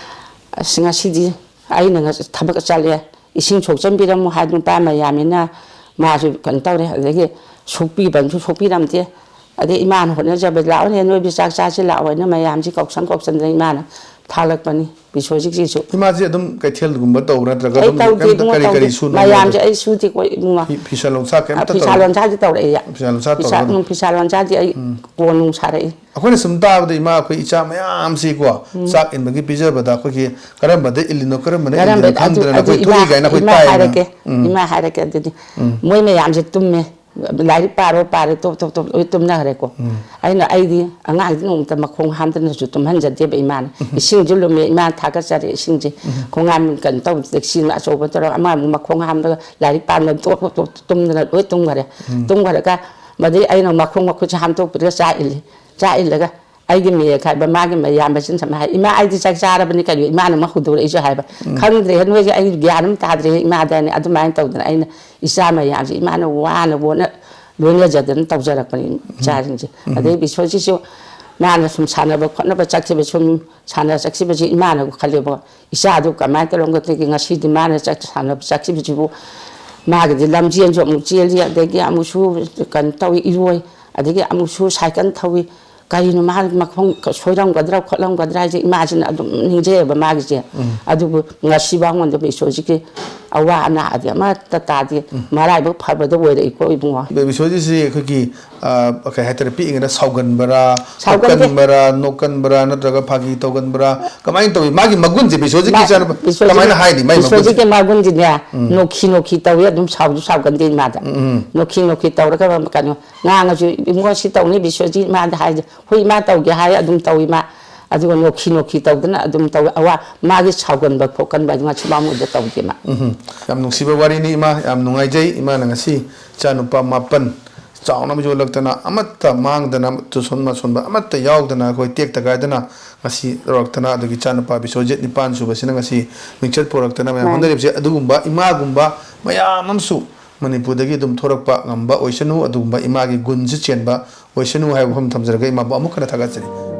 ꯑꯁ, ꯉꯁꯤꯗꯤ ꯑꯩꯅ ꯉꯁꯤ ꯊꯕꯛ ꯆꯠꯂꯦ, ꯏꯁꯤꯡ ꯁꯣꯛꯆꯟꯕꯤꯔꯝꯃꯨ ꯍꯥꯏ, ꯅꯨꯄꯥ ꯃꯌꯥꯝꯅꯤꯅ ꯃꯥꯁꯨ ꯀꯩꯅꯣ ꯇꯧꯔꯦ꯫ ꯑꯗꯒꯤ ꯁꯣꯛꯄꯤꯕꯝꯁꯨ ꯁꯣꯛꯄꯤꯔꯝꯗꯦ꯫ ꯑꯗꯩ ꯏꯃꯥꯅ ꯍꯣꯠꯅꯖꯕ, "ꯂꯥꯛꯑꯣꯅꯦ, ꯅꯣꯏꯕꯤ ꯆꯥꯛ ꯆꯥꯁꯤ ꯂꯥꯛꯑꯣ" ꯍꯥꯏꯅ ꯃꯌꯥꯝꯁꯤ ꯀꯧꯁꯟ ꯀꯧꯁꯟꯗꯅ ꯏꯃꯥꯅ ꯊꯥꯛꯂꯛꯄꯅꯤ꯫ ꯕꯤꯁꯣꯖꯤꯠꯁꯤꯁꯨ ꯏꯃꯥꯁꯦ ꯑꯗꯨꯝ ꯀꯩꯊꯦꯜꯒꯨꯝꯕ ꯇꯧꯕ꯭ꯔꯥ ꯅꯠꯇ꯭ꯔꯒ ꯑꯩ ꯑꯗꯨꯝ ꯇꯧꯗꯦ ꯀꯩꯝꯇ ꯏꯕꯨꯡꯉꯣ, ꯀꯔꯤ ꯀꯔꯤ ꯇꯧꯗꯦ꯫ ꯁꯨꯅꯣ ꯃꯌꯥꯝꯁꯦ ꯃꯥꯗꯣ? ꯑꯩ ꯁꯨꯗꯦꯀꯣ ꯏꯕꯨꯡꯉꯣ꯫ ꯐꯤ-, ꯐꯤꯁꯥ ꯂꯣꯟꯁꯥ ꯀꯩꯝꯇ ꯐꯤꯁꯥ ꯇꯧꯗꯦ? ꯂꯣꯟꯁꯥꯗꯤ ꯇꯧꯔꯛꯑꯦ꯫ ꯐꯤꯁꯥ ꯂꯣꯟꯁꯥ ꯐꯤꯁꯥ, ꯇꯧꯔꯒ ꯑꯗꯨꯝ ꯎꯝ, ꯐꯤꯁꯥ ꯂꯣꯟꯁꯥꯗꯤ ꯑꯩ ꯎꯝ꯫ ꯀꯣꯟ ꯅꯨꯡ ꯁꯥꯔꯛꯏ꯫ ꯑꯩꯈꯣꯏꯅ ꯁꯨꯝ ꯇꯥꯕꯗ ꯏꯃꯥ ꯑꯩꯈꯣꯏ ꯏꯆꯥ ꯃꯌꯥꯝꯁꯤꯀꯣ ꯎꯝ꯫ ꯆꯥꯛ ꯏꯟꯕꯒꯤ ꯄꯤꯖꯕꯗ ꯑꯩꯈꯣꯏꯒꯤ ꯀꯔꯝꯕꯗ ꯏꯜꯂꯤꯅꯣ ꯀꯔꯝꯕꯅ ꯀꯔꯝꯕ ꯏꯟꯗꯤꯅꯣ ꯑꯗꯨ, ꯈꯪꯗꯗꯅ ꯑꯗꯨ ꯑꯩꯈꯣꯏ ꯏꯃꯥ, ꯊꯣꯛꯏ ꯀꯥꯏꯅ ꯑꯩꯈꯣꯏ ꯏꯃꯥ ꯇꯥꯏꯗꯅ꯫ ꯍꯥꯏꯔꯛꯀꯦ꯫ ꯎꯝ꯫ ꯏꯃꯥ ꯍꯥꯏꯔꯛꯀꯦ ꯑꯗꯨꯗꯤ꯫ ꯎꯝ꯫ ꯃꯣꯏ ꯃꯌꯥꯝꯁꯦ ꯇꯨꯝꯃꯦ꯫ ꯂꯥꯏꯔꯤꯛ ꯄꯥꯔꯣ ꯄꯥꯔꯦ ꯇꯣꯞ ꯇꯣꯞ ꯇꯣꯞ ꯂꯣꯏ ꯇꯨꯝꯅꯈ꯭ꯔꯦꯀꯣ꯫ ꯎꯝ꯫ ꯑꯩꯅ, ꯑꯩꯗꯤ ꯑꯉꯥꯡꯗꯤ ꯅꯣꯡꯃꯇ ꯃꯈꯣꯡ ꯍꯥꯝꯗꯅꯁꯨ ꯇꯨꯝꯍꯟꯖꯗꯦꯕ ꯏꯃꯥꯅ꯫ ꯎꯝ꯫ ꯏꯁꯤꯡꯁꯨ ꯂꯨꯝꯃꯦ, ꯏꯃꯥ ꯊꯥꯒꯠꯆꯔꯤ ꯏꯁꯤꯡꯁꯦ꯫ ꯎꯝ꯫ ꯈꯣꯡꯍꯥꯝ ꯀꯩꯅꯣ ꯇꯧꯕꯗ ꯏꯁꯤꯡ ꯑꯆꯧꯕ ꯇꯧꯔꯒ ꯑꯃ ꯑꯃꯨꯛ ꯃꯈꯣꯡ ꯍꯥꯝꯂꯒ ꯂꯥꯏꯔꯤꯛ ꯄꯥꯕ ꯇꯣꯞ ꯇꯣꯞ ꯇꯣꯞ ꯇꯨꯝꯗꯅ ꯂꯣꯏ ꯇꯨꯝꯈ꯭ꯔꯦ꯫ ꯎꯝ꯫ ꯇꯨꯝꯈ꯭ꯔꯒ ꯃꯗꯩ ꯑꯩꯅ ꯃꯈꯣꯡ ꯃꯈꯨꯠꯁꯦ ꯍꯥꯝꯗꯣꯛꯄꯤꯔꯒ ꯆꯥꯛ ꯏꯜꯂꯤ꯫ ꯆꯥꯛ ꯏꯜꯂꯒ ꯑꯩꯒꯤ ꯃꯦ ꯈꯥꯏꯕ ꯃꯥꯒꯤ ꯃꯌꯥꯝꯕꯁꯤꯅ ꯁꯨꯃꯥꯏꯅ ꯍꯥꯏ, "ꯏꯃꯥ, ꯑꯩꯗꯤ ꯆꯥꯛ ꯆꯥꯔꯕꯅꯤ ꯀꯩꯅꯣ?" ꯏꯃꯥꯅ ꯑꯃ ꯍꯧꯗꯣꯔꯛꯏꯁꯦ ꯍꯥꯏꯕ꯫ ꯎꯝ꯫ "ꯈꯪꯗ꯭ꯔꯦ, ꯅꯣꯏꯁꯦ ꯑꯩ ꯒ꯭ꯌꯥꯟ ꯑꯃ ꯇꯥꯗ꯭ꯔꯦ ꯏꯃꯥꯗꯅꯦ"꯫ ꯑꯗꯨꯃꯥꯏꯅ ꯇꯧꯗꯅ ꯑꯩꯅ ꯏꯆꯥ ꯃꯌꯥꯝꯁꯦ ꯏꯃꯥꯅ ꯋꯥꯅ ꯋꯥꯅ ꯂꯣꯏꯅꯖꯗꯅ ꯇꯧꯖꯔꯛꯄꯅꯤ ꯏꯆꯥꯁꯤꯡꯁꯦ꯫ ꯎꯝ꯫ ꯑꯗꯩ ꯕꯤꯁꯣꯖꯤꯠꯁꯨ ꯃꯥꯅ ꯁꯨꯝ ꯁꯥꯟꯅꯕ ꯈꯣꯠꯅꯕ ꯆꯠꯈꯤꯕ, ꯁꯨꯝ ꯁꯥꯟꯅ ꯆꯠꯈꯤꯕꯁꯦ ꯏꯃꯥꯅ ꯈꯜꯂꯦꯕ, "ꯏꯆꯥꯗꯨ ꯀꯃꯥꯏꯅ ꯇꯧꯔꯝꯒꯗꯒꯦ? ꯉꯁꯤꯗꯤ ꯃꯥꯅ ꯆꯠ-, ꯁꯥꯟꯅꯕ ꯆꯠꯈꯤꯕꯁꯤꯕꯨ ꯃꯥꯒꯤꯗꯤ ꯂꯝꯖꯦꯟꯁꯨ ꯑꯃꯨꯛ ꯆꯦꯜꯂꯤ, ꯑꯗꯒꯤ ꯑꯃꯨꯛꯁꯨ ꯀꯩꯅꯣ ꯇꯧꯏ, ꯏꯔꯣꯏ, ꯑꯗꯒꯤ ꯑꯃꯨꯛꯁꯨ ꯁꯥꯏꯀꯜ ꯊꯧꯏ, ꯀꯔꯤꯅꯣ ꯃꯥ ꯃꯐꯝ ꯁꯣꯏꯔꯝꯒꯗ꯭ꯔꯥ ꯈꯣꯠꯂꯝꯒꯗ꯭ꯔꯥ ꯍꯥꯏꯁꯦ ꯏꯃꯥꯁꯤꯅ ꯑꯗꯨꯝ ꯅꯤꯡꯖꯩꯌꯦꯕ ꯃꯥꯒꯤꯁꯦ꯫ ꯑꯗꯨꯕꯨ ꯉꯁꯤ ꯐꯥꯎꯕꯗ ꯕꯤꯁꯣꯖꯤꯠꯀꯤ ꯑꯋꯥ ꯑꯅꯥꯗꯤ ꯑꯃꯠꯇ ꯇꯥꯗꯦ꯫ ꯃꯔꯥꯏꯕꯛ ꯐꯕꯗ ꯑꯣꯏꯔꯛꯏꯀꯣ ꯏꯕꯨꯡꯉꯣ꯫ ꯕꯤꯁꯣꯖꯤꯠꯁꯤ ꯑꯩꯈꯣꯏꯒꯤ, ꯑ, ꯀꯩ ꯍꯥꯏꯇꯥꯔꯦ, ꯄꯤꯛꯏꯉꯩꯗ ꯁꯥꯎꯒꯟꯕꯔꯥ, ꯁꯥꯎꯒꯟꯗꯦ꯫ ꯀꯞꯀꯟꯕꯔꯥ, ꯅꯣꯛꯀꯟꯕꯔꯥ, ꯅꯠꯇ꯭ꯔꯒ ꯐꯥꯒꯤ ꯇꯧꯒꯟꯕ꯭ꯔꯥ, ꯀꯃꯥꯏꯅ ꯇꯧꯏ? ꯃꯥꯒꯤ ꯃꯒꯨꯟꯁꯦ, ꯕꯤꯁꯣꯖꯤꯠꯀꯤ ꯃꯥ-, ꯏꯆꯥꯅꯨꯄꯥ, ꯕꯤꯁꯣꯖꯤꯠ-, ꯀꯃꯥꯏꯅ ꯍꯥꯏꯅꯤ ꯃꯥꯒꯤ ꯃꯒꯨꯟꯁꯦ? ꯕꯤꯁꯣꯖꯤꯠꯀꯤ ꯃꯒꯨꯟꯁꯤꯅꯦ, ꯎꯝ꯫ ꯅꯣꯛꯈꯤ ꯅꯣꯛꯈꯤ ꯇꯧꯏ, ꯑꯗꯨꯝ ꯁꯥꯎꯁꯨ ꯁꯥꯎꯒꯟꯗꯦ ꯏꯃꯥꯗ꯫ ꯎꯝ, ꯎꯝ꯫ ꯅꯣꯛꯈꯤ ꯅꯣꯛꯈꯤ ꯇꯧꯔꯒ ꯀꯩꯅꯣ ꯉꯥꯡꯉꯁꯨ, "ꯏꯕꯨꯡꯉꯣ ꯁꯤ ꯇꯧꯅꯤ ꯕꯤꯁꯣꯖꯤꯠ" ꯏꯃꯥꯗ ꯍꯥꯏꯁꯦ, "ꯍꯣꯏ ꯏꯃꯥ ꯇꯧꯒꯦ" ꯍꯥꯏ ꯑꯗꯨꯝ ꯇꯧꯏ ꯃꯥ꯫ ꯑꯗꯨꯒ ꯅꯣꯛꯈꯤ ꯅꯣꯛꯈꯤ ꯇꯧꯗꯅ ꯑꯗꯨꯝ ꯇꯧꯏ꯫ ꯑꯋꯥ, ꯃꯥꯒꯤ ꯁꯥꯎꯒꯟꯕ ꯈꯣꯠꯀꯟꯕ ꯍꯥꯏꯗꯨ ꯉꯁꯤ ꯐꯥꯎꯕꯗ ꯇꯧꯗꯦ ꯃꯥ꯫ ꯎꯝ꯫ ꯌꯥꯝ ꯅꯨꯡꯁꯤꯕ ꯋꯥꯔꯤꯅꯤ ꯏꯃꯥ, ꯌꯥꯝ ꯅꯨꯡꯉꯥꯏꯖꯩ ꯏꯃꯥꯅ ꯉꯁꯤ ꯏꯆꯥꯅꯨꯄꯥ ꯃꯥꯄꯟ ꯆꯥꯎꯅꯕ ꯌꯣꯜꯂꯛꯇꯅ, ꯑꯃꯠꯇ ꯃꯥꯡꯗꯅ, ꯇꯨꯁꯣꯟ ꯃꯁꯣꯟꯕ ꯑꯃꯠꯇ ꯌꯥꯎꯗꯅ, ꯑꯩꯈꯣꯏ ꯇꯦꯛꯇ ꯀꯥꯏꯗꯅ ꯉꯁꯤ ꯇꯧꯔꯛꯇꯅ, ꯑꯗꯒꯤ ꯏꯆꯥꯅꯨꯄꯥ ꯕꯤꯁꯣꯖꯤꯠ ꯅꯤꯄꯥꯟ ꯁꯨꯕꯁꯤꯅ ꯉꯁꯤ ꯃꯤꯡꯆꯠ ꯄꯨꯔꯛꯇꯅ ꯃꯌꯥꯝ ꯃꯥꯅꯤ꯫ ꯍꯣꯠꯅꯔꯤꯕꯁꯦ, ꯑꯗꯨꯒꯨꯝꯕ ꯏꯃꯥꯒꯨꯝꯕ ꯃꯌꯥꯝ ꯑꯃꯁꯨ ꯃꯅꯤꯄꯨꯔꯗꯒꯤ ꯑꯗꯨꯝ ꯊꯣꯔꯛꯄ ꯉꯝꯕ ꯑꯣꯏꯁꯅꯨ, ꯑꯗꯨꯒꯨꯝꯕ ꯏꯃꯥꯒꯤ ꯒꯨꯟꯁꯨ ꯆꯦꯟꯕ ꯑꯣꯏꯁꯅꯨ ꯍꯥꯏꯕ ꯋꯥꯐꯝ ꯊꯝꯖꯔꯒ ꯏꯃꯥꯕꯨ ꯑꯃꯨꯛ ꯍꯟꯅ ꯊꯥꯒꯠꯆꯔꯤ꯫